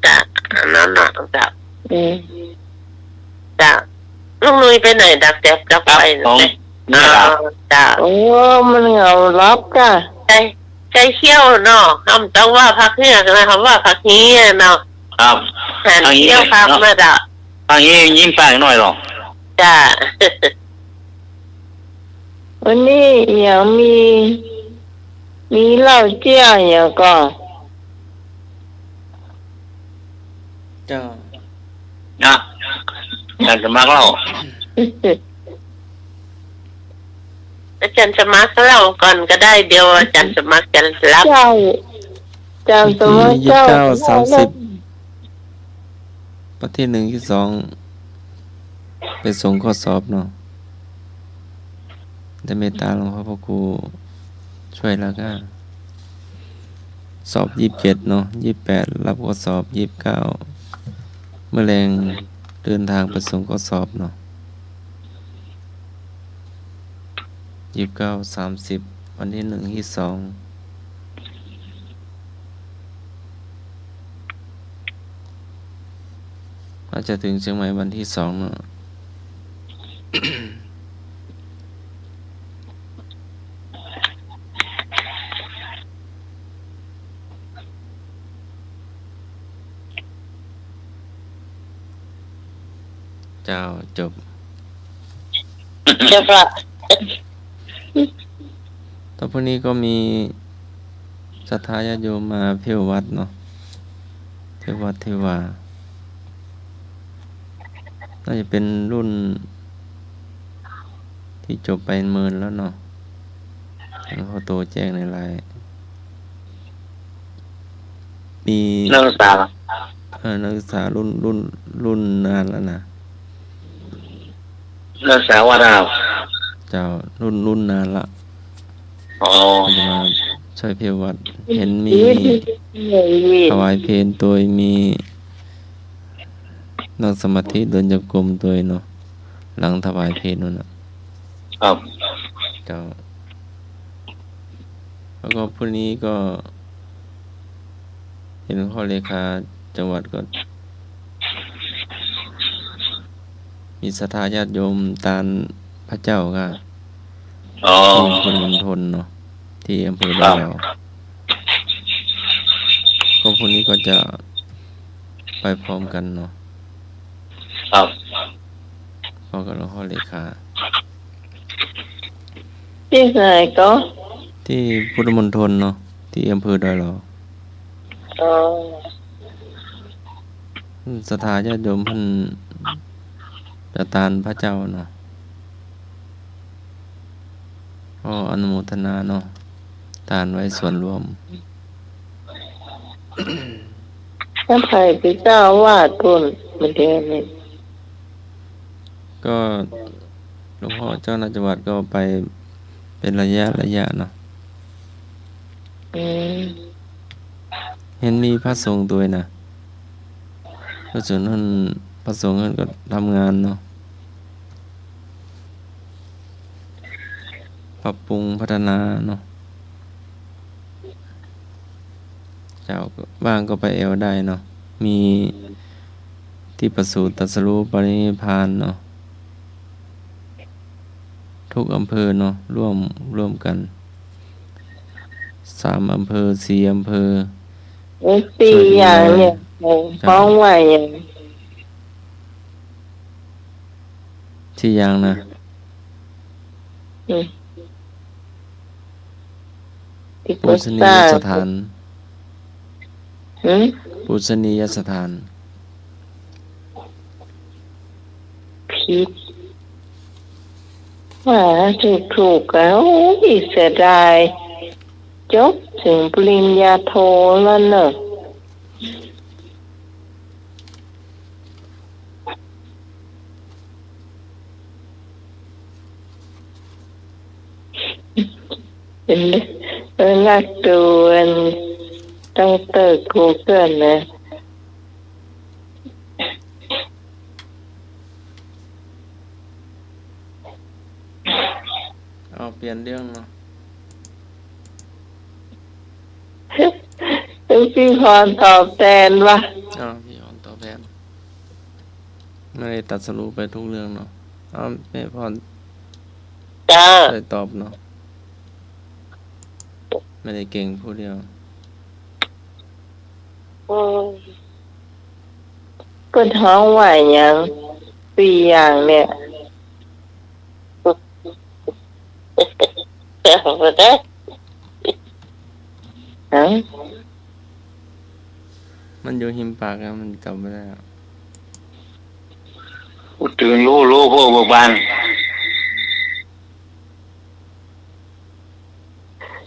จ้ะ อันนั้นน่ะจ้ะ อืม จ้ะ ลุงนุ้ยไปไหนดักแจ๊บดักไฟ ครับ ของ นั่นแหละ อ๋อ จ้ะ โอ้ มันเหงาหลับก่ะ ใช่ ใช่เขี้ยวเนาะ เฮาบ่ต้องว่าผักเฮือกนะ เฮาว่าผักฮีอะเนาะ ครับ หัน ผักฮี เขี้ยวผัก เนาะ มาจ้ะ ผักฮียิ้มปากหน่อยหรอ จ้ะ วันนี้ยังมี มีเหล้าเจี๊ยอย่างก็ เจ้า นะ อาจารย์สมัครเล่า อาจารย์สมัครเล่าก่อนก็ได้ เดี๋ยวอาจารย์สมัครจะรับ เจ้า อาจารย์สมัคร วันที่ยี่สิบเก้า เจ้า สามสิบ วันที่หนึ่ง ที่สอง ไปส่งข้อสอบเนาะ ได้เมตตาหลวงพ่อพระครูช่วยแล้วก็ สอบยี่สิบเจ็ดเนาะ ยี่สิบแปด รับข้อสอบ ยี่สิบเก้า เมื่อแลงเดินทางไปส่งข้อสอบเนาะ ยี่สิบเก้า สามสิบ วันที่หนึ่ง ที่สอง อาจจะถึงเชียงใหม่วันที่สองเนาะ เจ้า จบ จบละ ต่อไปนี้ก็มีศรัทธาญาติโยมมาเที่ยววัดเนาะ เที่ยววัดเที่ยววา น่าจะเป็นรุ่นที่จบไปเมินแล้วเนาะ หลวงพ่อโตแจ้งในไลน์ มี นักศึกษา เออ นักศึกษารุ่น รุ่น รุ่นนานแล้วนะ นักศึกษาวัดนะครับ เจ้า รุ่น รุ่นนานละ อ๋อ จะมาช่วยเที่ยววัด เห็นมี ชีวิต ถวายเพลโตย มีนั่งสมาธิเดินจงกรมโตยเนาะ หลังถวายเพลนั่นน่ะ ครับ เจ้า แล้วก็พรุ่งนี้ก็ เห็นหลวงพ่อเลขาจังหวัดก็ มีศรัทธาญาติโยมตานพระเจ้าก็ อ๋อ ที่พุทธมณฑลเนาะ ที่อำเภอดอยหลอ ครับ ก็พรุ่งนี้ก็จะไปพร้อมกั๋นเนาะ ครับ พร้อมกับหลวงพ่อเลขา ตี้ไหนก็ ตี้พุทธมณฑลเนาะ ตี้อำเภอดอยหลอ อ๋อ ศรัทธาญาติโยมเปิ้นจะตานพระเจ้าเนาะ ก็อนุโมทนาเนาะ ตานไว้ส่วนร่วม ถ้าใผเป๋นเจ้าอาวาสปุ้น เมื่อเดือนนี้ ก็หลวงพ่อเจ้าคณะจังหวัดก็ไปเป๋นระยะระยะเนาะ อืม หันมีพระสงฆ์ตวยนะ พระสงฆ์หั้น พระสงฆ์หั้นก็ทำงานเนาะ ปรับปรุงพัฒนาเนาะ เจ้าว่างก็ไปแอ่วได้เนาะ มีตี้ประสูติตรัสรู้ปรินิพพานเนาะ ทุกอำเภอเนาะ ร่วม ร่วมกั๋น สามอำเภอ สี่อำเภอ เออ สี่อย่างเนี่ย เจ้า ฮ้องว่าหยัง สี่อย่างนะ อืม ตี้ ปูชนียสถาน หืม ปูชนียสถาน ผิด ว่าถูกๆ ก็ โอ้ย เสียดาย จบเถิงปริญญาโทแล้วเนาะ เห็นเด้อ เออ ลักดูอัน ดอกเตอร์ กูเกิลนะ เอาเปลี่ยนเรื่องเนาะ ต้องพี่พรตอบแตนวะ เอาพี่พรตอบแตน ไม่ได้ตรัสรู้ไปทุกเรื่องเนาะ เอาแม่พร เจ้า ได้ตอบเนาะ ไม่ได้เก่งผู้เดียว อืม เปิ้นฮ้องว่าหยัง สี่อย่างเนี่ย ฮะ มันอยู่ฮิมปากอะ มันตอบไม่ได้อะ พูดถึงรู้ รู้พวกเบิกบาน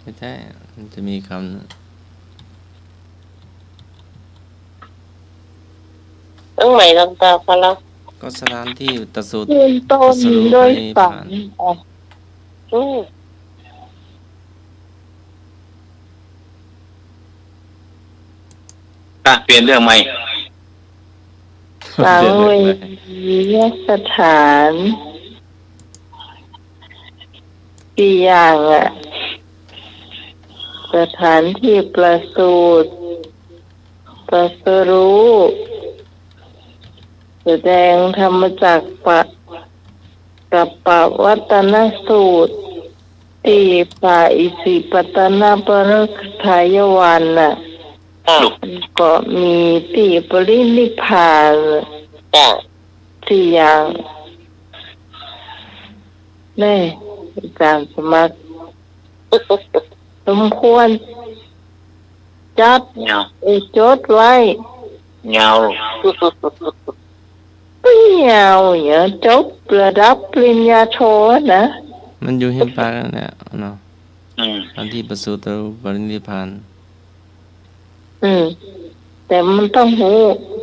ไม่ใช่ มันจะมีคำนะ ต้องใหม่ลองตอบเขาแล้ว ก็สถานที่ตรัสรู้ ยืนต้น ตรัสรู้ ด้วย ปรินิพพาน สัง อ๋อ อืม อ่ะ เปลี่ยนเรื่องใหม่ สังเวชนียสถาน สี่อย่างอะ สถานที่ประสูติ ตรัสรู้ แสดงธรรมจักรปะ กัปปวัตตนสูตร ตี้ฝ่ายอิสิปตนปริคทายวันน่ะ ค่ะ ก็มีตี้ปรินิพพาน ค่ะ สี่อย่าง แน่ อาจารย์สมัคร สมควรจัด เงา เอ่อ จดไว้ เงา เปล่าเนี่ย จบระดับปริญญาโทนะ มันอยู่ฮิมปากนั่นแหละเนาะ อืม อันที่ประสูติปรินิพพาน อืม แต่มันต้องฮู้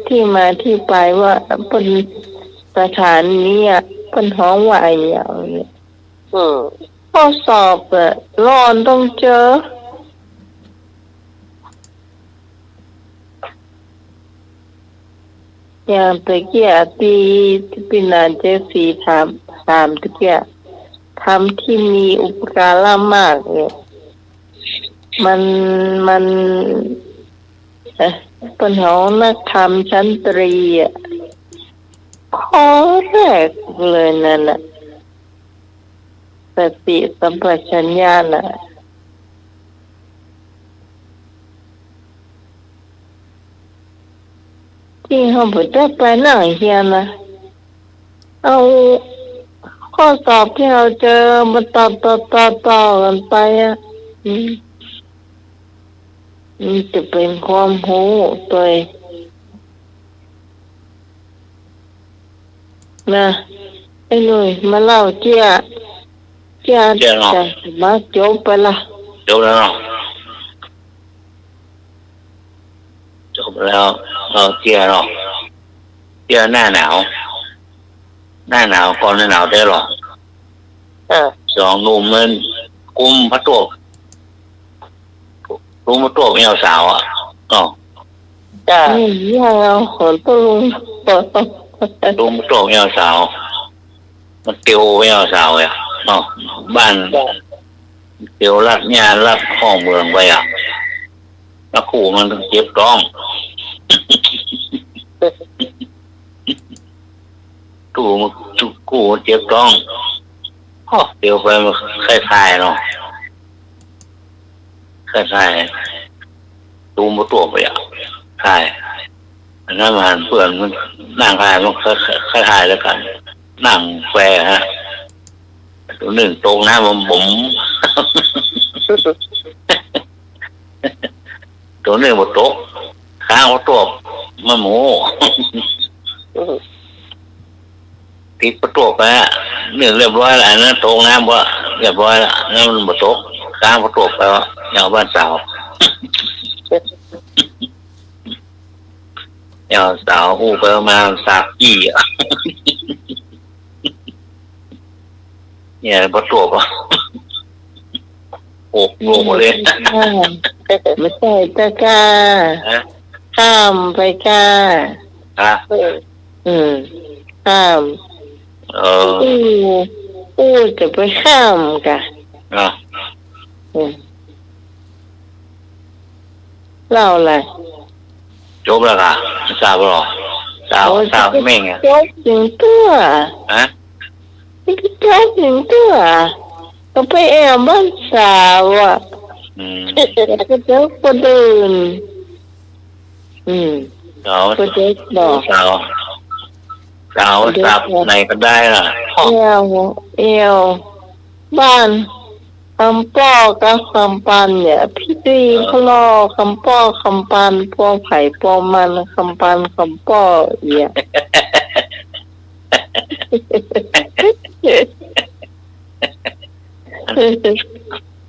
ตี้มาตี้ไปว่าเปิ้น สถานนี้อะ เปิ้นฮ้องว่าอะหยังเนี่ย อืม ข้อสอบอะ หล่อนต้องเจอ อย่างตะกี้อะ ตี้ ตี้ปี้นาเจสีถาม ถามตะกี้อะ ธรรมที่มีอุปการะมากเนี่ย มัน มัน เอ่อ เปิ้นฮ้องนักธรรมชั้นตรีอะ ข้อแรกเลยนั่นน่ะ สติสัมปชัญญะน่ะ ตี้เฮาบ่ได้ไปนั่งเฮียนนะ เอาข้อสอบตี้เฮาเจอมาต่อๆๆๆ กั๋นไปอะ อืม มันจะเป๋นความฮู้ตวย นะ ไอ้หนุ่ย มาเล่าเจี้ย เจี้ย เจี้ยเนาะ จะมาจบไปละ จบแล้วเนาะ จบแล้ว เล่าเจี้ยเนาะ เจี้ยหน้าหนาว หน้าหนาว ก่อนหน้าหนาวได้หรอ เออ สองหนุ่มมันกุมผ้าตวบ กุมผ้าตวบแอ่วสาวอะ เนาะ จ้ะ อืม ยังเอาขนตุ้ง กุมผ้าตวบแอ่วสาว มันเตียวแอ่วสาวอะ เนาะ บ้าน จ้ะ เตียวลัดหญ้าลัดห้องเมืองไปอะ แล้วกู้มันเจ็บต๊อง กู้มัน กู้มันเจ็บต๊อง โอ้ เตียวไปมันคล้ายๆเนาะ คล้ายๆ กุมผ้าตวบไปอะ คล้าย อันนั้นมันเปื้อน มันนั่งคล้าย มันคล้ายๆแล้วกั๋น นั่งแควฮะ ตั๋วนึ่งตกน้ำมันบุ๋ม ตั๋วนึ่งบ่ตก ค้างผ้าตวบ มันโมโห อืม ติดผ้าตวบไปอะ นึ่งเรียบร้อยแล้ว อันนั้นตกน้ำบ่ เรียบร้อยแล้ว อันนั้นมันบ่ตก ค้างผ้าตวบไปวะ แอ่วบ้านสาว แอ่วสาวอู้ไปอู้มาสากอี้อะ เนี่ยผ้าตวบอะ โอกงงเลย ไม่ใช่ตะกร้า ฮะ ข้ามไปก้า ฮะ อืม ข้าม เออ อู้ อู้จะไปข้ามกะ อ่ะ อืม เล่าอะไร จบแล้วกะ สาวบ่ สาว โอ้ย สาวเม่งอะ จบจริงตั๋ว ฮะ จบจริงตั๋ว ก็ไปแอ่วบ้านสาวอะ อืม ก็เจอคนอื่น อืม สาว ก็เจอบ่ สาว สาว ก็เจอ สับไหนก็ได้ล่ะ แอ่ว แอ่ว บ้าน กำป้อกับกำปันเนี่ย พี่ดี เออ พะลอกำป้อกำปัน ปัวใผปัวมัน กำปันกำป้อเนี่ย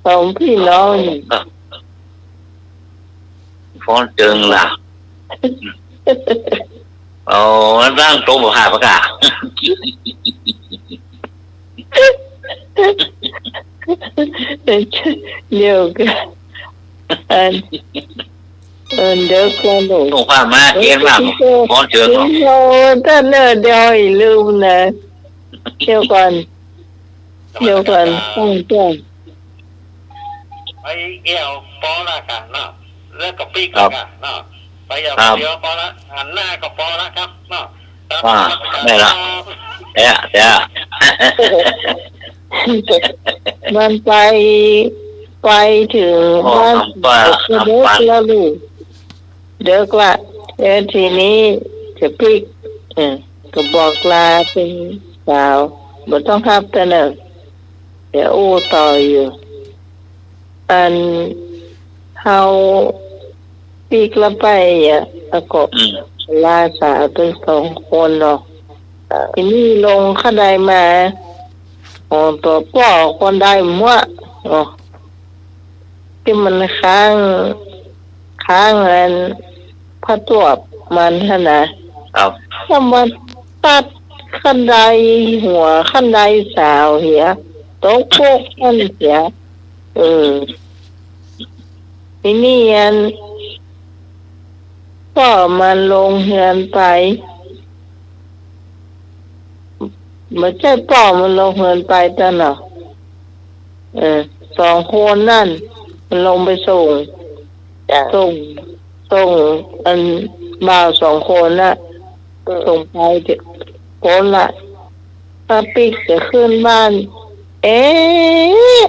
สองพี่น้องนี่ ฟ้อนเจิงล่ะ โอ้ ตั้งโต๊ะบ่หาปะกะ เดี๋ยวก่อน อัน เออ เดี๋ยวก่อนลูก ส่งผ้ามา เขียนมา ฟ้อนเจิงเหรอ เดี๋ยวก่อน เดี๋ยวอีกลืมนะ เดี๋ยวก่อน เดี๋ยวก่อน ตั้งใจ ไปแอ่วปอละกั๋นเนาะ แล้วก็ปิ๊กละกั๋นเนาะ ไปแอ่ว ครับ เดียวปอละ หันหน้าก็ปอละครับเนาะ ครับ อ่า ได้ละ เดี๋ยว เดี๋ยว มันไป ไปเถิง อ๋อ บ้าน อำปา ก็เดิก อำปา แล้วลูก เดิกละ เออ ทีนี้จะปิ๊ก เออ ก็บอกลาเปิ้นสาว บ่ต้องฮับเปิ้นเน่อ เดี๋ยวอู้ต่ออยู่ อันเฮาปิ๊กละไปอะ แล้วก็ อืม ลาสาวตึงสองคนเนาะ ทีนี้ลงคันไดมา อ๋อ ตั๋วป้อคันไดมั่ว อ๋อ ตี้มันค้าง ค้างอันผ้าตวบมันหั้นนะ ครับ ถ้ามาตัดคันไดหัวคันไดสาวเหีย ตกปกหั้นเหีย เออ ทีนี้อัน ป้อมันลงเฮือนไป บ่ใจ้ป้อมันลงเฮือนไปตันเนาะ เออ สองคนนั้น มันลงไปส่ง จ้ะ ส่ง ส่งอันบ่าวสองคนน่ะ อืม ส่งไปเถอะ คนละ ป้าปิ๊กจะขึ้นบ้าน เอ๊ะ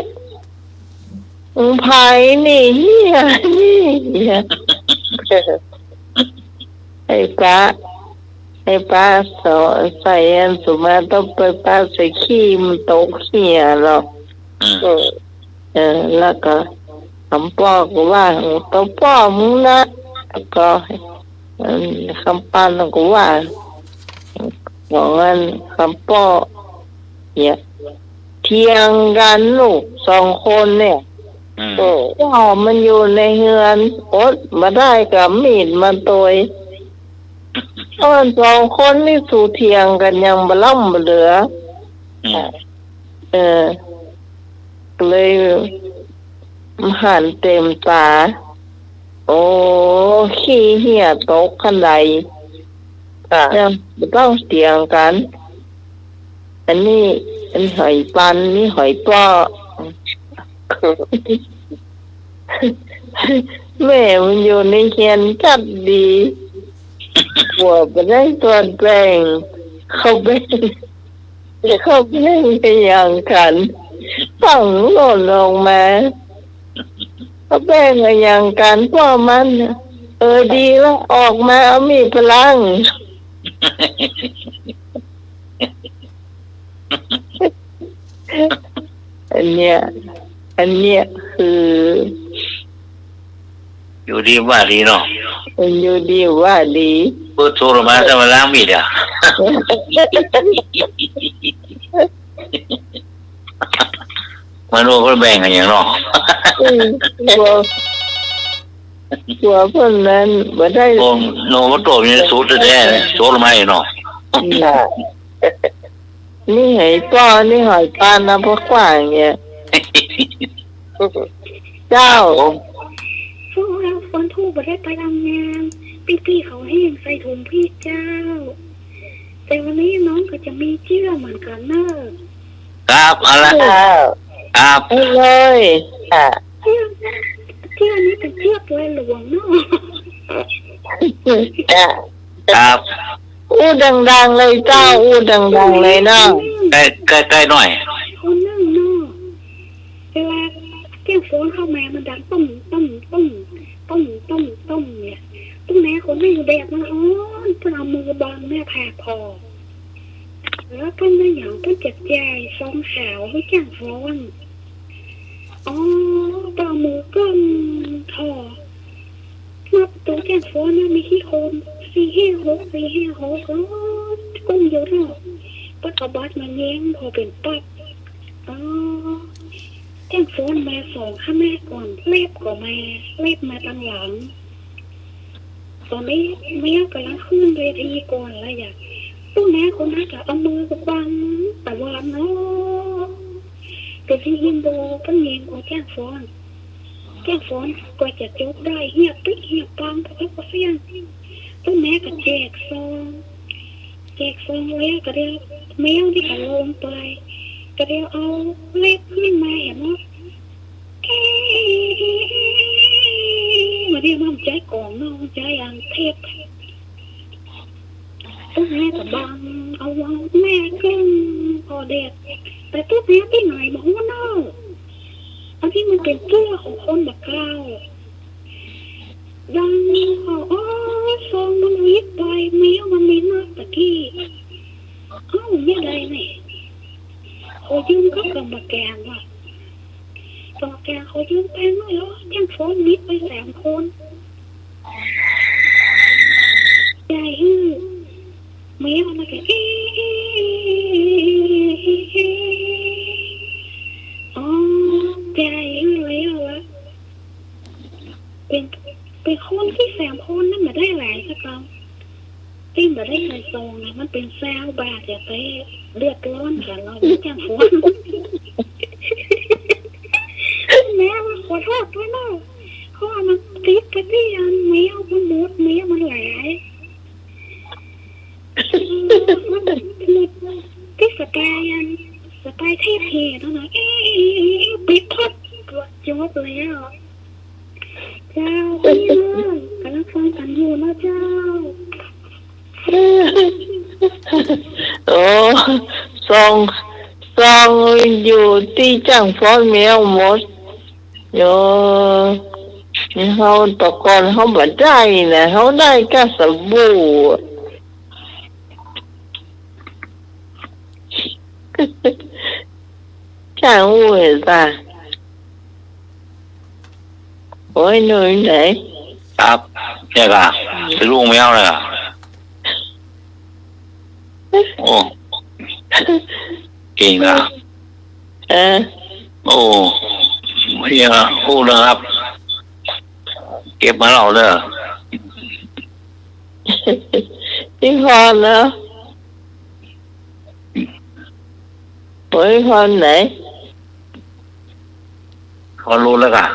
มึงใผนี่ เฮียนี่ เฮีย ไอ้ป๊า ไอ้ป๊าสอ ใส่อันสุมาต้องไปป๊าใส่ขี้มันตกเหียเนาะ อืม เออ เออ แล้วก็ คำป้อก็ว่า "โตป้อมึงนะ" แล้วก็ อืม คำปานก็ว่า ว่าอันคำป้อ เนี่ย เถียงกั๋นลูกสองคนเนี่ย อืม เจ้ามันอยู่ในเฮือน อดบ่ได้ก็เอามีดมาตวย เปิ้นสองคนนี่สู้เถียงกั๋นอย่างบ่ล้มบ่เหลือ อืม เออ เลยหันเต็มต๋า โอ้ ขี้เหียตกคันใด ค่ะ ยังบ่ต้องเถียงกั๋น อันนี้ อันหอยปาน นี่หอยป้อ แม่มันอยู่ในเฮือนจัดดี ผัวบ่ได้ส่วนแบ่ง เขาแบ่ง เขาแบ่งอะหยังกั๋น ปังหล่นออกมา เขาแบ่งอะหยังกั๋น ป้อมัน เออ ดีละ ออกมาเอามีดไปล้าง อันเนี้ย อันเนี้ยคือ อยู่ดีว่าดีเนาะ มันอยู่ดีว่าดี เปิดโทรมาจะมาล้างมีดอะ มันว่าเปิ้นแบ่งอะหยังเนาะ อืม ผัว ผัวเปิ้นนั้นบ่ได้ โอ้ โน มันตัวมีสูตรแต๊ๆ นะ โทรมาเนาะ อืม นี่หอยป้อ นี่หอยปานนะ พวกกว้างเนี่ย เจ้า ครับผม พวกเฮาคนทู่บ่ได้ไปทำงาน ปี้ๆ เขาแห้งใส่ถุงพริกเจ้า แต่วันนี้น้องก็จะมีเจื้อเหมือนกั๋นเน่อ ครับ เอาละ เออ ครับ เอาเลย ค่ะ เจื้อ เจื้อนี้เป๋นเจื้อปอยหลวงเนาะ จ้ะ ครับ อู้ดังๆ เลยเจ้า อู้ดังๆ เลยเนาะ ใก้ ใก้ ใก้หน่อย คนนึ่งเนาะ เวลาเสียงฝนเข้ามามันดังตุ้ม ตุ้ม ตุ้ม ตุ้ม ตุ้ม ตุ้ม เนี่ย ตุ๊แม่คนนึ่งแดดมันฮ้อน เปิ้นเอามือบังหน้าผากผ่อ แล้วเปิ้นว่าหยัง เปิ้นจะจ่ายซองขาวหื้อเสียงฝน อ๋อ เปิ้นเอามือก้มถ่อ นับตั๋วเสียงฝนนะ มีกี่คน สี่ห้าหก สี่ห้าหก เออ ก้มอยู่เนาะ เปิ้นเอาบัตรมาแย้ง ผ่อเป๋นปั๊บ อ๋อ เสียงฝนมาสองคณะก่อน แล็บก็มา แล็บมาตังหลัง ต๋อนนี้แม่เย้ากำลังขึ้นเวทีก่อนแล้ว ตุ๊แม่คนนั้นก็เอามือบังตะวันเนาะ เป๋นตี้ยินบ่ เปิ้นแยงเอาเสียงฝน เสียงฝนกว่าจะจบได้ เฮียปิ๊กเฮียปัง กระทบกระเสี้ยง ตุ๊แม่ก็แจกซอง แจกซองแล้วก็เดียว แมวนี่ก็ลงไป ก็เดียวเอาเล็บขึ้นมา หันบ่ เอ๊ะ มาเดียวมันใจ๊ก๋องเนาะ ใจ๊อันเทป ตุ๊แม่ก็บังเอาแม่กึ้งผ่อแดด แต่ตุ๊แม่ตี้ไหนบ่ฮู้เนาะ อันนี้มันเป๋นเจื้อของคนบ่าเก่า ดังเขา โอ๊ย ซองมันวิดไป แมวมันมีนักตะกี้ เอ้า แม่ใดนี่ ขอยืมกับกรรมการว่ะ กรรมการขอยืมแปงหน่อยเหรอ เสียงฝนวิดไปสามคน จ่ายหื้อ แมวมันก็ เอ๊ะ อ๋อ จ่ายหื้อแล้วละ เป๋น เป๋นคนตี้สามคนนั้นบ่ได้หลายสักกำ ตี้บ่ได้ใส่ซองนะ มันเป๋นซาวบาท อย่าไปเดือดร้อนกั๋น เฮาบ่จักคน แมวมันขอโทษตวยเนาะ เพราะว่ามันติดไปตี้อันแมวมันหมด แมวมันหลาย มันติดสะปายอัน สะปายเทปเฮเนาะ เอ๊ะ ปิดพอด จบแล้ว เจ้า พี่น้อง กำลังฟังกั๋นอยู่เนาะเจ้า โอ้ ซอง ซองอยู่ตี้จ้างฟ้อนแมวหมด โย นี่เฮา แต่ก่อนเฮาบ่ได้นะ เฮาได้ก้าสบู่ จ้างอู้เหรอจ๊ะ โอ้ย หน่วยไหน ครับ เนี่ยก่ะ อืม ลูกแมวเลยก่ะ โอ้ เก่งนะ เออ โอ้ เนี่ย อู้นะครับ เก็บมาเล่าเด้อ พี่พรเนาะ โอ้ย พี่พรไหน พรรู้แล้วก่ะ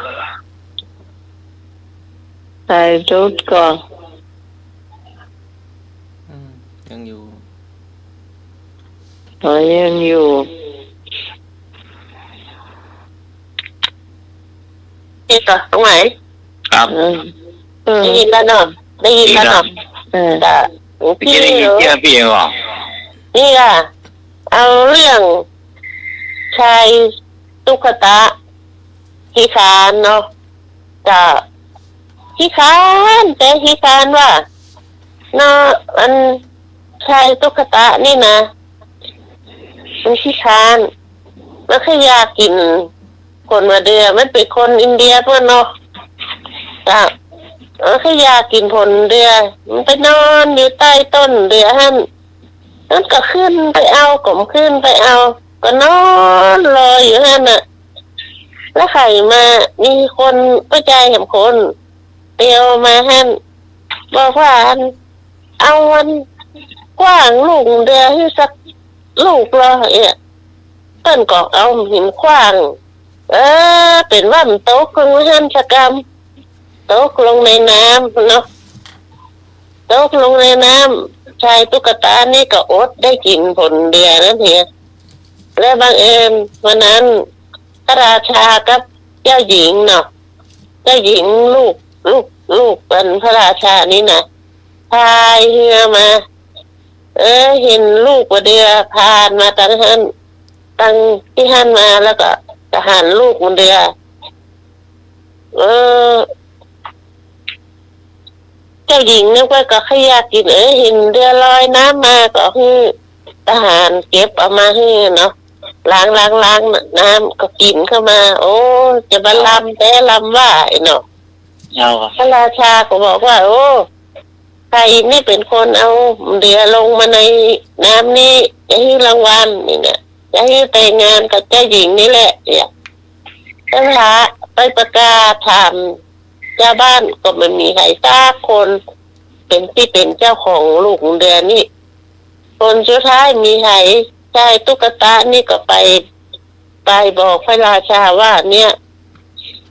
ใครรู้ก่อน อืม ยังอยู่ อ๋อ ยังอยู่ นี่ก่ะ ตรงไหน ครับ เออ เออ ได้ยินแล้วเนาะ ได้ยินแล้วเนาะ ได้ยินครับ เออ จ้ะ หลวงพี่ พี่ได้ยินเสียงพี่เองเหรอ นี่ก่ะ เอาเรื่องชายตุ๊กตาขี้คร้านเนาะ จ้ะ ขี้คร้าน แต่ขี้คร้านว่า เนาะ อันชายตุ๊กตานี่นะ มันขี้คร้าน มันก็อยากกิ๋นผลมะเดื่อ มันเป๋นคนอินเดียเปิ้นเนาะ จ้ะ มันก็อยากกิ๋นผลเดื่อ มันไปนอนอยู่ใต้ต้นเดื่อหั้น มันก็ขึ้นไปเอา ก็ขึ้นไปเอา ก็นอนรออยู่หั้นน่ะ แล้วใค่มา มีคนป้อจายแหมคน เตียวมาหั้น บอกว่าอัน เอาอันขว้างลูกเดื่อหื้อสักลูกลอ เอ๊ะ เปิ้นก็เอาหินขว้าง เออ เป๋นว่ามันตกลงหั้นสะกำ ตกลงในน้ำเนาะ ตกลงในน้ำ ชายตุ๊กตานี่ก็อดได้กิ๋นผลเดื่อนั้นเหีย และบังเอิญวันนั้น พระราชากับเจ้าหญิงเนาะ เจ้าหญิงลูก ลูก ลูกอันพระราชานี่นะ พายเฮือมา เออ หันลูกบ่าเดื่อผ่านมาตังหั้น ตังตี้หั้นมา แล้วก็ ก็หันลูกบ่าเดื่อ เออ เจ้าหญิงนึกว่าก็ใค่อยากกิ๋น เออ หันเดื่อลอยน้ำมา ก็หื้อทหารเก็บเอามาหื้อเนาะ ล้าง ล้าง ล้างน้ำ ก็กิ๋นเข้ามา โอ้ จะบ่าลำแต๊ลำว่าไอ้เนาะ เอาอะ พระราชาก็บอกว่า โอ้ ใผนี่เป๋นคนเอาเดื่อลงมาในน้ำนี้ จะหื้อรางวัลนี่นะ จะหื้อแต่งงานกับเจ้าหญิงนี่แหละ เนี่ย แล้วพระไปประกาศถาม จาวบ้านก็บ่มีใผสักคน เป๋นตี้เป๋นเจ้าของลูกเดื่อนี่ ผลสุดท้ายมีใผ ชายตุ๊กตานี่ก็ไป ไปบอกพระราชาว่า เนี่ย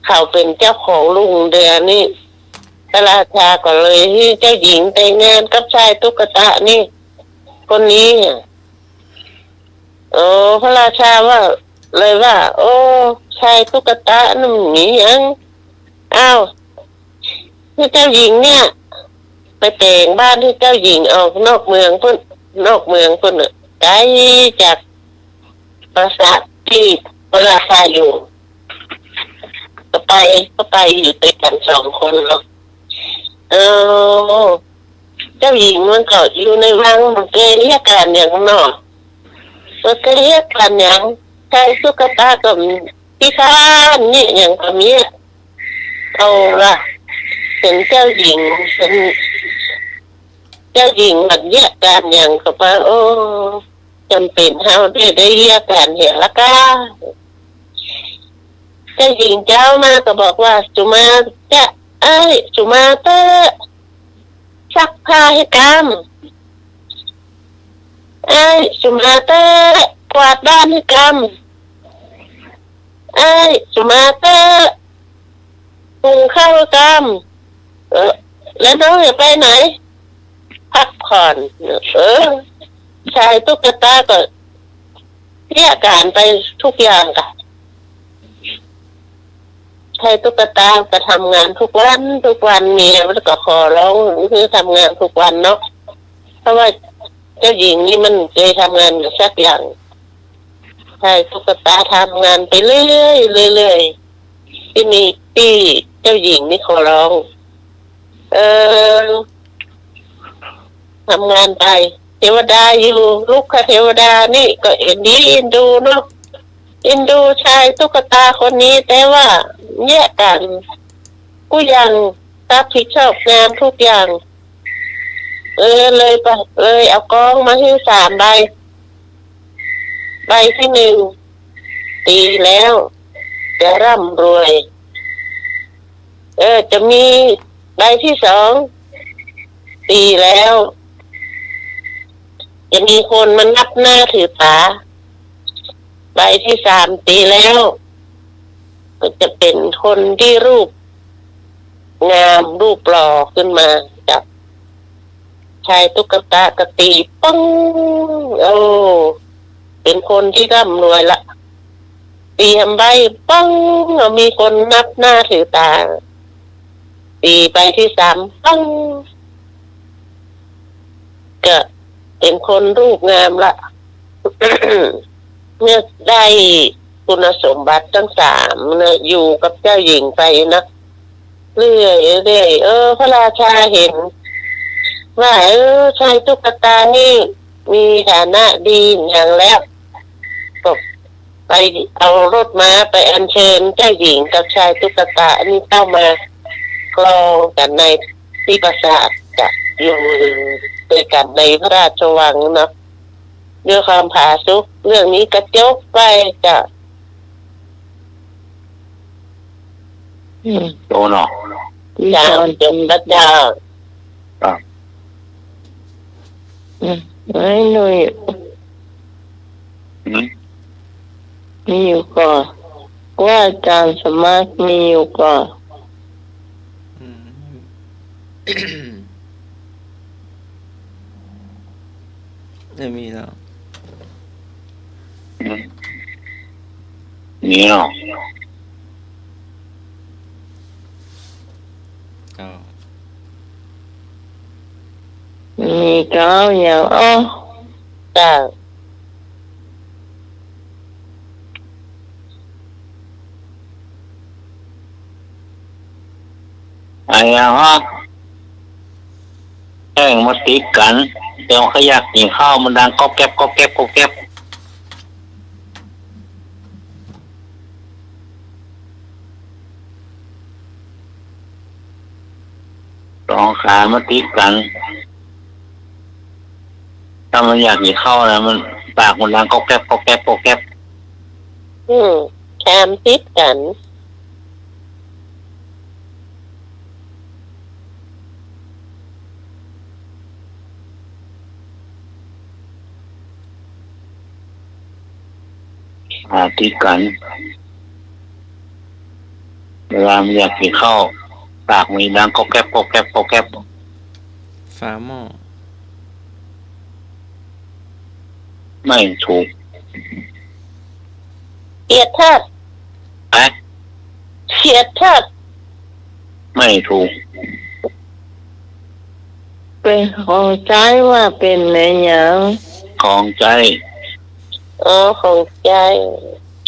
เขาเป๋นเจ้าของลูกเดื่อนี่ พระราชาก็เลยหื้อเจ้าหญิงแต่งงานกับชายตุ๊กตานี่ คนนี้อะ โอ้ พระราชาว่า เลยว่า โอ้ ชายตุ๊กตานั่นมีหยัง อ้าว หื้อเจ้าหญิงเนี่ย ไปแต่งบ้านหื้อเจ้าหญิงออกนอกเมืองปุ้น นอกเมืองปุ้นน่ะ ไก๋จากปราสาทตี้พระราชาอยู่ ก็ไป ก็ไปอยู่ตวยกั๋นสองคนเนาะ เออ เจ้าหญิงมันก็อยู่ในวัง มันเกยเรียกก๋านหยังเนาะ มันเกยเรียกก๋านหยัง ชายตุ๊กตาก็ขี้คร้าน นี่หยังก็มี เอาละ หันเจ้าหญิง หันเจ้าหญิงมันเรียกก๋านหยังก็ว่า โอ้ จ๋ำเป๋นเฮาได้ ได้เรียกก๋านเหียละก้า เจ้าหญิงเจ้ามาก็บอกว่า สุมาเต๊อะ เอ้ย สุมาเต๊อะ ซักผ้าหื้อกำ เอ้ย สุมาเต๊อะ กวาดบ้านหื้อกำ เอ้ย สุมาเต๊อะ หุงข้าวหื้อกำ เออ แล้วน้องจะไปไหน พักผ่อน เออ ชายตุ๊กตาก็เรียกก๋านไปทุกอย่างก่ะ ชายตุ๊กตาก็ทำงานทุกวัน ทุกวัน เมียมันก็ขอร้องหื้อทำงานทุกวันเนาะ เพราะว่าเจ้าหญิงนี่มันเกยทำงานอยู่สักอย่าง ชายตุ๊กตาทำงานไปเรื่อยๆ เรื่อยๆ ตี้นี่ตี้เจ้าหญิงนี่ขอร้อง เออ ทำงานไป เทวดาอยู่ ลูกคเทวดานี่ก็เอ็นดีเอ็นดูเนาะ เอ็นดูชายตุ๊กตาคนนี้ แต่ว่าเยียะกั๋น กู้อย่าง รับผิดชอบงานทุกอย่าง เออ เลยไป เลยเอากองมาหื้อสามใบ ใบตี้หนึ่ง ตีแล้วจะร่ำรวย เออ จะมีใบตี้สอง ตีแล้ว จะมีคนมานับหน้าถือต๋า ใบตี้สาม ตีแล้ว ก็จะเป๋นคนตี้รูปงามรูปหล่อขึ้นมา จากชายตุ๊กตาก็ตีปัง โอ้ เป๋นคนตี้ร่ำรวยละ ตีแหมใบปัง เอามีคนนับหน้าถือต๋า ตีใบตี้สามปัง ก็เป๋นคนรูปงามละ เมื่อได้คุณสมบัติตังสามนะ อยู่กับเจ้าหญิงไปนะ เรื่อยๆ เออ พระราชาเห็นว่า เออ ชายตุ๊กตานี่มีฐานะดีอย่างแล้ว ก็ไปเอารถม้าไปอัญเชิญเจ้าหญิงกับชายตุ๊กตานี่เข้ามาครองกั๋นในตี้ปราสาท จะอยู่ตวยกั๋นในพระราชวังเนาะ ด้วยความผาสุก เรื่องนี้ก็จบไปเจ้า อืม โตเนาะ เจ้า จบแล้วเจ้า ครับ อืม ไอ้หนุ่ย อืม มีอยู่ก่อ ว่าอาจ๋ารย์สมัครมีอยู่ก่อ อืม ไม่มีแล้ว อืม มีเนาะ ก็ มีเก้าอย่าง อ้อ เจ้า อะหยังฮะ แข้งมาติดกั๋น แต่ว่าใค่อยากกิ๋นข้าว มันดังก๊อบแก๊บ ก๊อบแก๊บ ก๊อบแก๊บ สองขามาติดกั๋น ถ้ามันอยากกิ๋นข้าวนะ มัน ปากมันดังก๊อบแก๊บ ก๊อบแก๊บ ก๊อบแก๊บ อืม แขมติดกั๋น ขาติดกั๋น เวลามันอยากกิ๋นข้าว ปากมันดังก๊อบแก๊บ ก๊อบแก๊บ ก๊อบแก๊บ ฝาหม้อ ไม่ถูก เสียดทาด ฮะ เสียดทาด ไม่ถูก เป๋นของใจ๊ ว่าเป๋นแม่หยัง ของใจ๊ อ๋อ ของใจ๊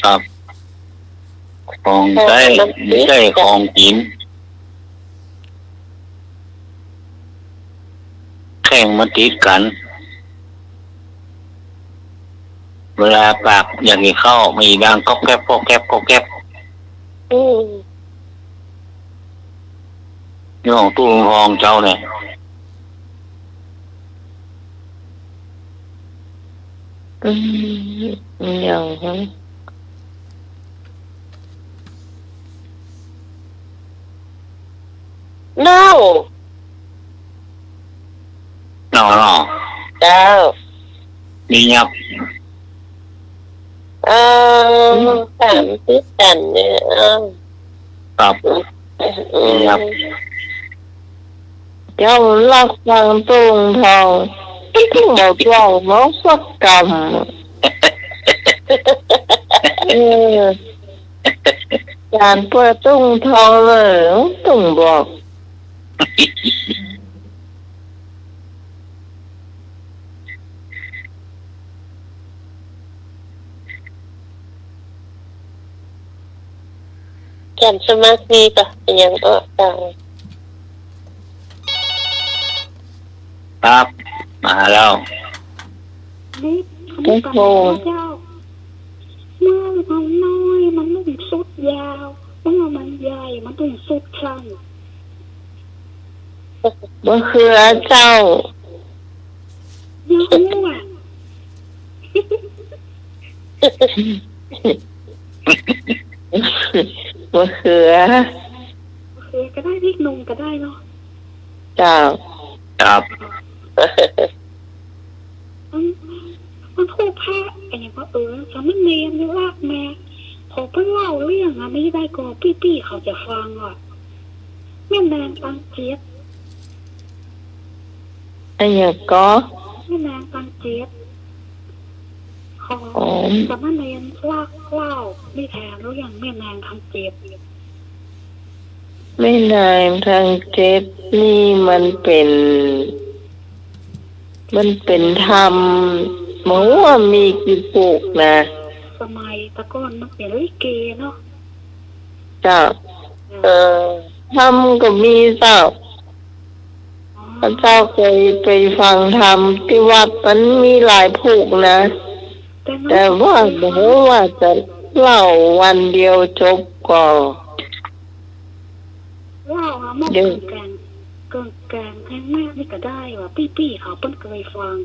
ครับ ของใจ๊ ไม่ใช่ของกิ๋น แข้งมาติดกั๋น เวลาปากอยากกิ๋นข้าว มันดังก๊อบแก๊บ ก๊อบแก๊บ ก๊อบแก๊บ อืม นี่ของตู้ลุงทองเจ้าเนี่ย อืม อย่างนั้น เน่า เน่าเนาะ เจ้า มียับ เอ่อ อืม สามสิบตันเนี่ย เอ้า ครับ อืม มียับ เจ้าลักฟังตู้ลุงทอง บ่เจ้าเนาะสักกำ เออ ก๋านเปื้อตู้ลุงทองเลย ต้องบอก ฉันสมาธิก่อ เป็นหยังก็ตาม ครับ มาแล้ว นี่ นี่ปัญหา โอ้โห เจ้า เมื่อมันน้อยมันต้องสุดยาว เมื่อมันใหญ่มันต้องสุดสั้น บ่เคือเจ้า เยอะมั่ว บ่เคือ บ่เคือก็ได้ เล็กหนึ่งก็ได้เนาะ เจ้า ครับ มัน มันถูกพระ ไอ้หยังก็ เออ สามเณรนี่ลากแม่ ขอเปิ้นเล่าเรื่องอันนี้ได้ก่อ ปี้ๆ เขาจะฟังอ่ะ แม่นางปางเจ็ด อะหยังก็ แม่นางปางเจ็ด ขอ อ๋อ สามเณรลากเล่านิทานเรื่องแม่นางปางเจ็ด แม่นางปางเจ็ดนี่มันเป๋น มันเป๋นธรรม บ่ฮู้ว่ามีกี่ผูกนะ สมัยแต่ก่อนมันเป๋นลิเกเนาะ เจ้า เออ ธรรมก็มีเจ้า อ๋อ ข้าเจ้าเคยไปฟังธรรมตี้วัด มันมีหลายผูกนะ แต่ว่าบ่ฮู้ว่าจะเล่าวันเดียวจบก่อ เล่าเอามา เดี๋ยว เกิ่งแกง เกิ่งแกงแฮงแม่นี่ก็ได้ว่า ปี้ๆ เขาเปิ้นเคยฟัง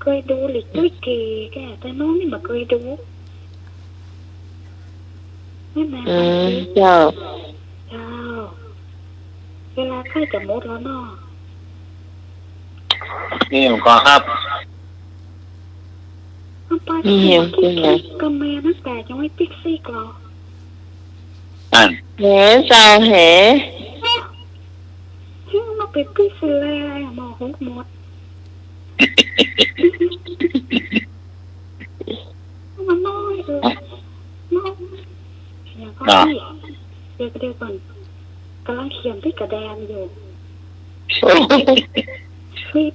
เคยดูลิเกแก่ แต่น้องนี่บ่เคยดู แม่นาง อืม ปางเจ็ด เจ้า เจ้า เวลาใก้จะหมดแล้วเนาะ นี่ก่อครับ เอาไป นี่ยัง ปิ๊กซิก กับแม่ตั้งแต่ยังไม่ปิ๊กซิกเหรอ นั่น แหม เจ้าแหม ซึ่งมาเป๋นปิ๊กซิกแล้ว ม.หก หมด มันน้อยเออ น้อย เดี๋ยวก็ อ่ะ เดี๋ยว เดี๋ยวก่อน กำลังเขียนตี้กระดานอยู่ เฮ้ย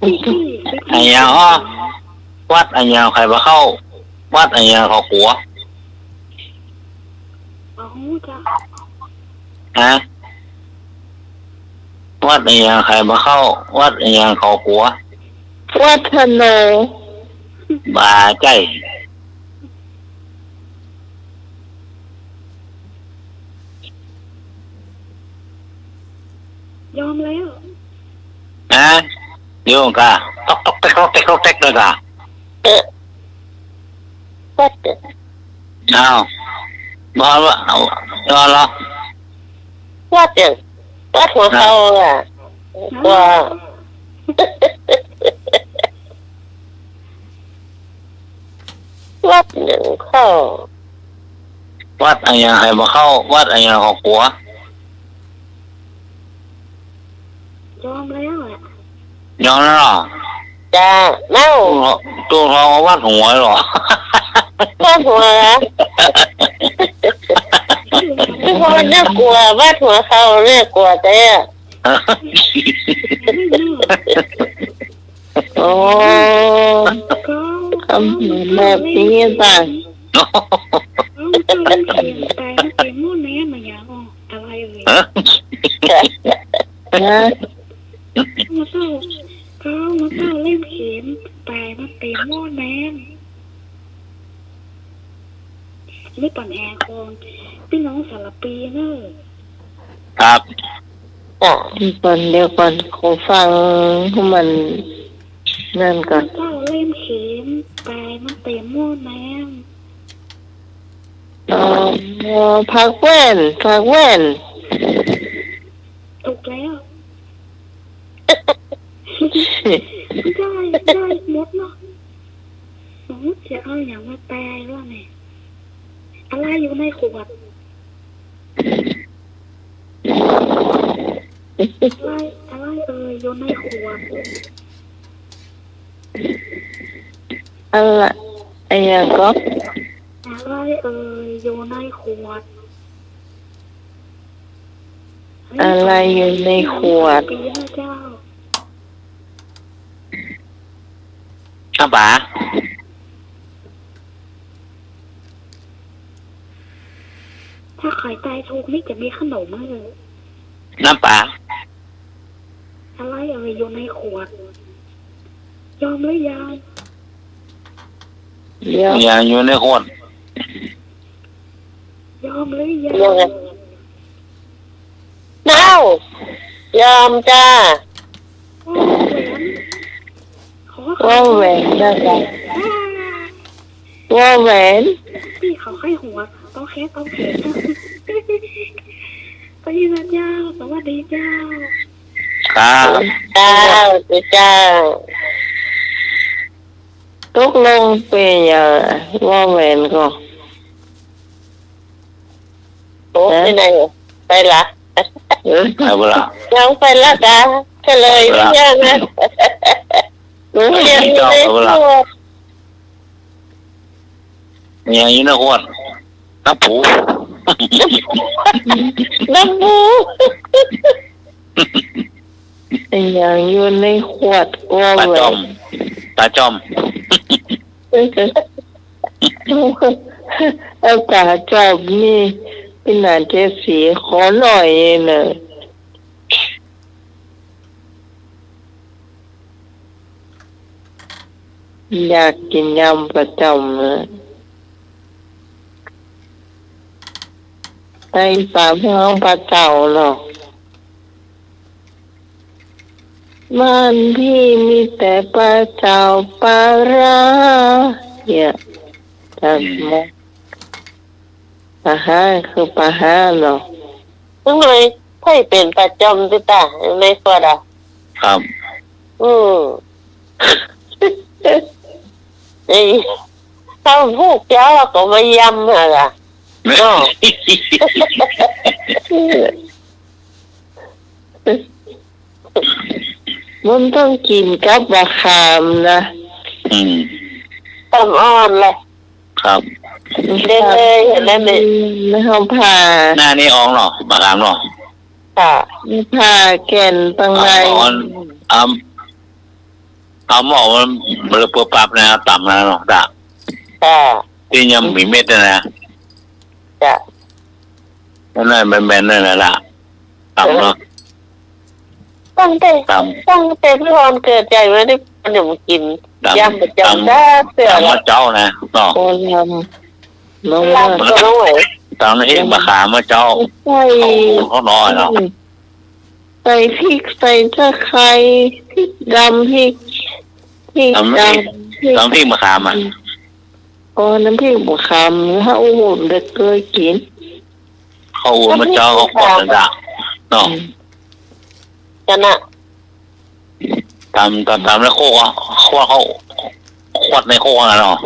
ปี้ๆ ปี้ๆ อะหยังอ้อ วัดอะหยังใค่บ่เข้า วัดอะหยังเขากั๋ว บ่ฮู้จ้ะ ฮะ วัดอะหยังใค่บ่เข้า วัดอะหยังเขากั๋ว วัดพะโน บ่าใจ้ ยอมแล้ว ฮะ อยู่ก่ะ ต๊อกต๊อกแต๊ก ต๊อกแต๊ก ต๊อกแต๊ก เลยก่ะ เออ วัดเถอะ อ้าว บ่ว่า เอา ยอมแล้ว วัดเถอะ วัดหัวเข่าอ่ะ อ่ะ ว่า วัดหนึ่งเข้า วัดอะหยังใค่บ่เข้า วัดอะหยังเขากั๋ว ยอมแล้วอะ ยอมแล้วเหรอ จ้า เอ้า ตู้ทอง วัดหัวเหรอ วัดหัวเหรอ เพราะมันน่ากลัว วัดหัวเข่าน่ากลัวแต๊ โอ้ คำถามแบบนี้จ้ะ เอ้า เจ้าเล่นเขียนแป๋มันเป๋นหม้อแนมอะหยังอ่ะ อะไรเอ่ย ฮะ ฮะ มาเจ้า เอ้า มาเจ้าเล่นเขียนแป๋มันเป๋นหม้อแนม นี่ปัญหาของปี้น้องสารปีเนอะ ครับ อ่ะ เดี๋ยวก่อน เดี๋ยวก่อน ขอฟังให้มันนั่นก่อน เจ้าเล่มเข็ม แป๋มันเป๋นหม้อแนม อ๋อ ผักแว่น ผักแว่น ถูกแล้ว ได้ ได้หมดเนาะ สมมุติจะเอาหยังมาแป๋ว่าไง อะไรอยู่ในขวด อะไร อะไรเอ่ย อยู่ในขวด อะไร อะหยังก็ อะไรเอ่ย อยู่ในขวด อะไรอยู่ในขวด ปีนะเจ้า ครับป๋า ถ้าใครตายถูกนี่จะมีขนมให้เลย น้ำปลา อะไรเอ่ยอยู่ในขวด ยอมหรือยัง ยอม อย่างอยู่ในขวด ยอมหรือยัง ยอม เอ้า ยอมจ้า วอแหวน ขอ วอแหวนนะจ๊ะ วอแหวน พี่เขาใค่หัว ต้องแค่ต้องแขน ไปแล้วเจ้า สวัสดีเจ้า ครับ เจ้า เจ้า ตกลงเป๋นหยัง วอแหวนก็ โอ้ ฮะ ไปไหน ไปละ เออ ไปบ่ละ ยังไปละกะ เฉลยหรือยังนะ เออ ยังอยู่ในขวด ยังอยู่ในขวด น้ำปู น้ำปู ยังอยู่ในขวด วอแหวน ป๋าจ้อม ป๋าจ้อม เอ้า ป๋าจ้อมนี่ เป๋นหน้าเจ็ดสี ขอหน่อยเน่อ อยากกิ๋นยำป๋าจ้อมเน่อ ใส่ป๋าเผาป๋าเจ้าเนาะ บ้านพี่มีแต่ป๋าเจ้าป๋าร้า เนี่ย อืม ป๋าฮ้า คือป๋าฮ้าเนาะ ซึ่งเลย ใผเป๋นป๋าจ้อมติตา ในขวดอะ ครับ อืม เอ้ย ถ้าผูกเจ้าก็มายำหั่นล่ะ เนาะ มันต้องกิ๋นกับบ่าขามนะ อืม ตำอ่อนแหละ ครับ เด็ดเลย เห็นไหม ไม่เอาผ่า หน้านี่อองเนาะ บ่าขามเนาะ ค่ะ ไม่ผ่าแก่นตังใน เอาอ่อน เอา เอาหม้อมันเปลือกปับนะ ตำนะเนาะ จ้ะ ค่ะ ตี้ยังมีเม็ดนะ จ้ะ นั่นน่ะ แม่นๆ นั่นน่ะล่ะ ตำเนาะ ตั้งแต่ ตำ ตั้งแต่พี่ออนเกิดใหญ่มานี่มันยังกิ๋น ตำ ยำประจ๋ำ ตำ จ้าเสือ ตำ ละ มาเจ้านะ เนาะ โอ้ ยำ น้องว่า ลำก็น้อย ตำน้ำพริกบ่าขามมาเจ้า ใส่ ข้าวหมูข้าวน้อยเนาะ ใส่พริก ใส่ตะไคร้ พริกดำ พริก พริก ตำน้ำพริก ดำ พริก ตำน้ำพริกบ่าขามอะ อ๋อ น้ำพริกบ่าขาม เฮาบ่เกยกิ๋น ข้าวหมูมาเจ้า ข้าวขวดนั่นน่ะ เนาะ อืม นั่นน่ะ ตำ ตำ ตำในโคกอะ ขวดข้าว ขวดในโคกอะเนาะ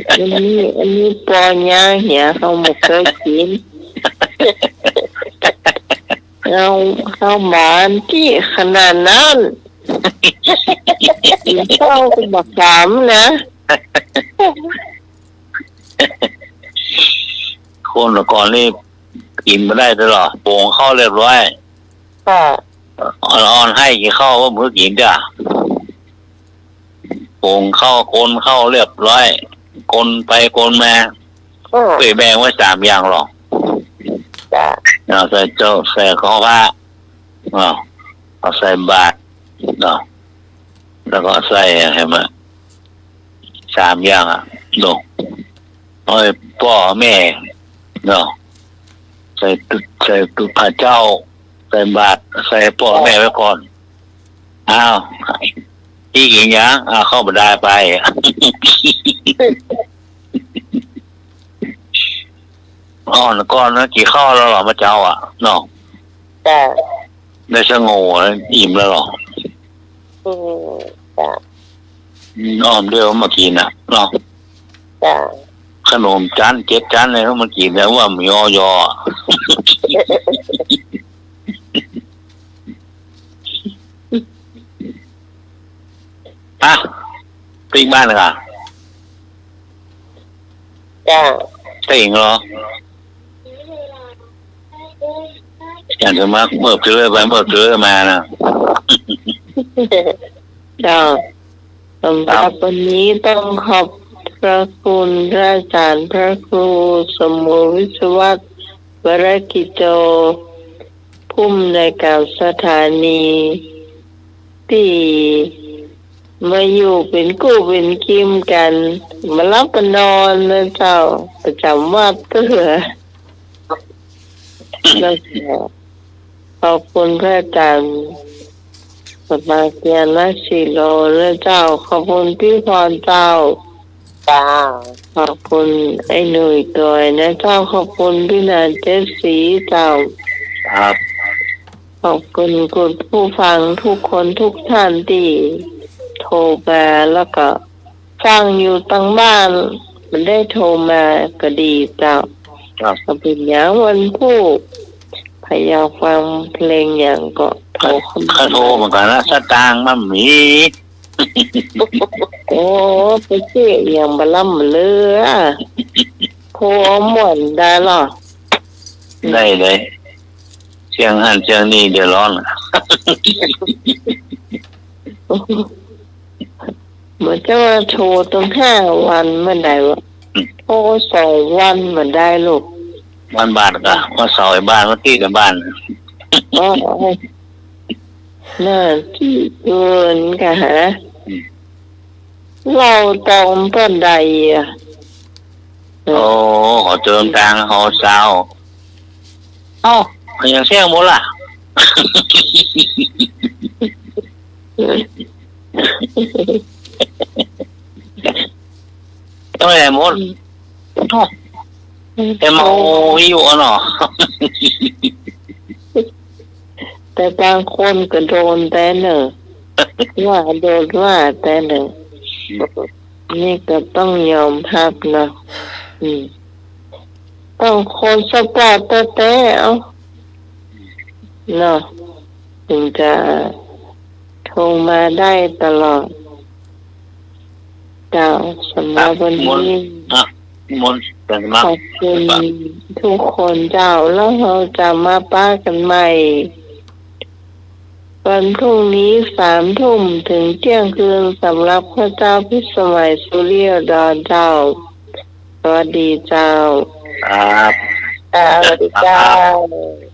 อันนี้ อันนี้ปอญาเหีย เฮาบ่เกยกิ๋น เฮา เฮาบ่าตี้ขนาดนั้น กิ๋นข้าวบ่าขามนะ คนก่อนนี่กิ๋นบ่ได้ตลอด ปงข้าวเรียบร้อย ค่ะ อ่อนๆ หื้อกิ๋นข้าวก็บ่หื้อกิ๋นจ้ะ ปงข้าว กวนข้าวเรียบร้อย กวนไปกวนมา อืม เปิ้นแบ่งไว้สามอย่างหรอก จ้ะ เอาใส่โจ๊ะ ใส่ข้าวผ้า เอา เอาใส่บาตร เนาะ แล้วก็ใส่อะไหม สามอย่างอะ เนาะ เอาป้อแม่ เนาะ ใส่ตุ๊ ใส่ตุ๊พระเจ้า ใส่บาตร ใส่ป้อแม่ไว้ก่อน อ้าว ตี้กิ๋นหยัง อ้าว ข้าวบ่ได้ไป อ่อนก่อนนะ กิ๋นข้าวแล้วเหรอ มาเจ้าอะ เนาะ จ้ะ ได้สงบ อิ่มแล้วเหรอ อืม จ้ะ อืม อ้อมเดียวมากิ๋นน่ะ เนาะ จ้ะ ขนมจั๊น เจ็ดจั๊นเลย มากิ๋นแล้วว่ามีออยอะ ฮะ ปิ๊กบ้านเหรอ จ้ะ เต็งเหรอ อย่างเธอมาเมิบเธอไป เมิบเธอมานะ เจ้า สำหรับวันนี้ต้องขอบ ระคุณพระอาจ๋ารย์พระครูสมบูรณ์ วิศวัตร วรกิจโจ ผู้อำนวยการสถานี ตี้มาอยู่เป๋นกู้เป๋นกิมกั๋น บ่หลับบ่นอนนะเจ้า ประจ๋ำวัดเตื้อ แล้วก็ขอบคุณพระอาจ๋ารย์สมาเกียรติ วชิโร นะเจ้า ขอบคุณพี่พรเจ้า จ้า ขอบคุณไอ้หนุ่ยตวยนะเจ้า ขอบคุณพี่หนานเจ็ดสีเจ้า ครับ ขอบคุณคุณผู้ฟังทุกคนทุกท่านตี้โทรมา แล้วก็ฟังอยู่ตังบ้าน บ่ได้โทรมาก็ดีเจ้า ครับ ก็เป๋นอย่างวันพูก ใผอยากฟังเพลงอย่างก็โทรเข้ามา ข้าโทรเหมือนกั๋นนะ สตางค์บ่มี โอ้ ไปซื้ออย่างบ่ล้ำบ่เลือ โทรเอาม่วนได้ลอ ได้ ได้ เสียงหั้นเสียงนี่เดือดร้อน เหมือนจะว่าโทรตั้งห้าวันบ่ได้วะ อืม โทรสองวันบ่ได้ลูก วันบาทก็วันเสาร์ไอ้บ้าน วันอาทิตย์ไอ้บ้าน อ๋อ น่าที่เกินกะฮะ อืม เล่าตองเปิ้นใดอะ โอ้ ขอเจิมตาง ขอเจ้า เอ้า ยังเสียงหมดล่ะ เท่าไหร่หมด อืม โอ้ แต่เมาอยู่อะเนาะ แต่บางคนก็โดนแต่เนอะ ว่าโดนว่าแต่เนอะ นี่ก็ต้องยอมฮับเนาะ อืม ต้องคนสปอร์ตแต๊ๆ เอ้า เนาะ ถึงจะโทรมาได้ตลอด เจ้า สำหรับวันนี้ ครับ มนต์ อ่ะ มนต์ ขอบคุณทุกคนเจ้า แล้วเฮาจะมาปะกั๋นใหม่ วันพรุ่งนี้สามทุ่มถึงเที่ยงคืน สำหรับข้าเจ้าพิสมัย สุริยดรเจ้า สวัสดีเจ้า ครับ อ่า สวัสดีเจ้า ครับ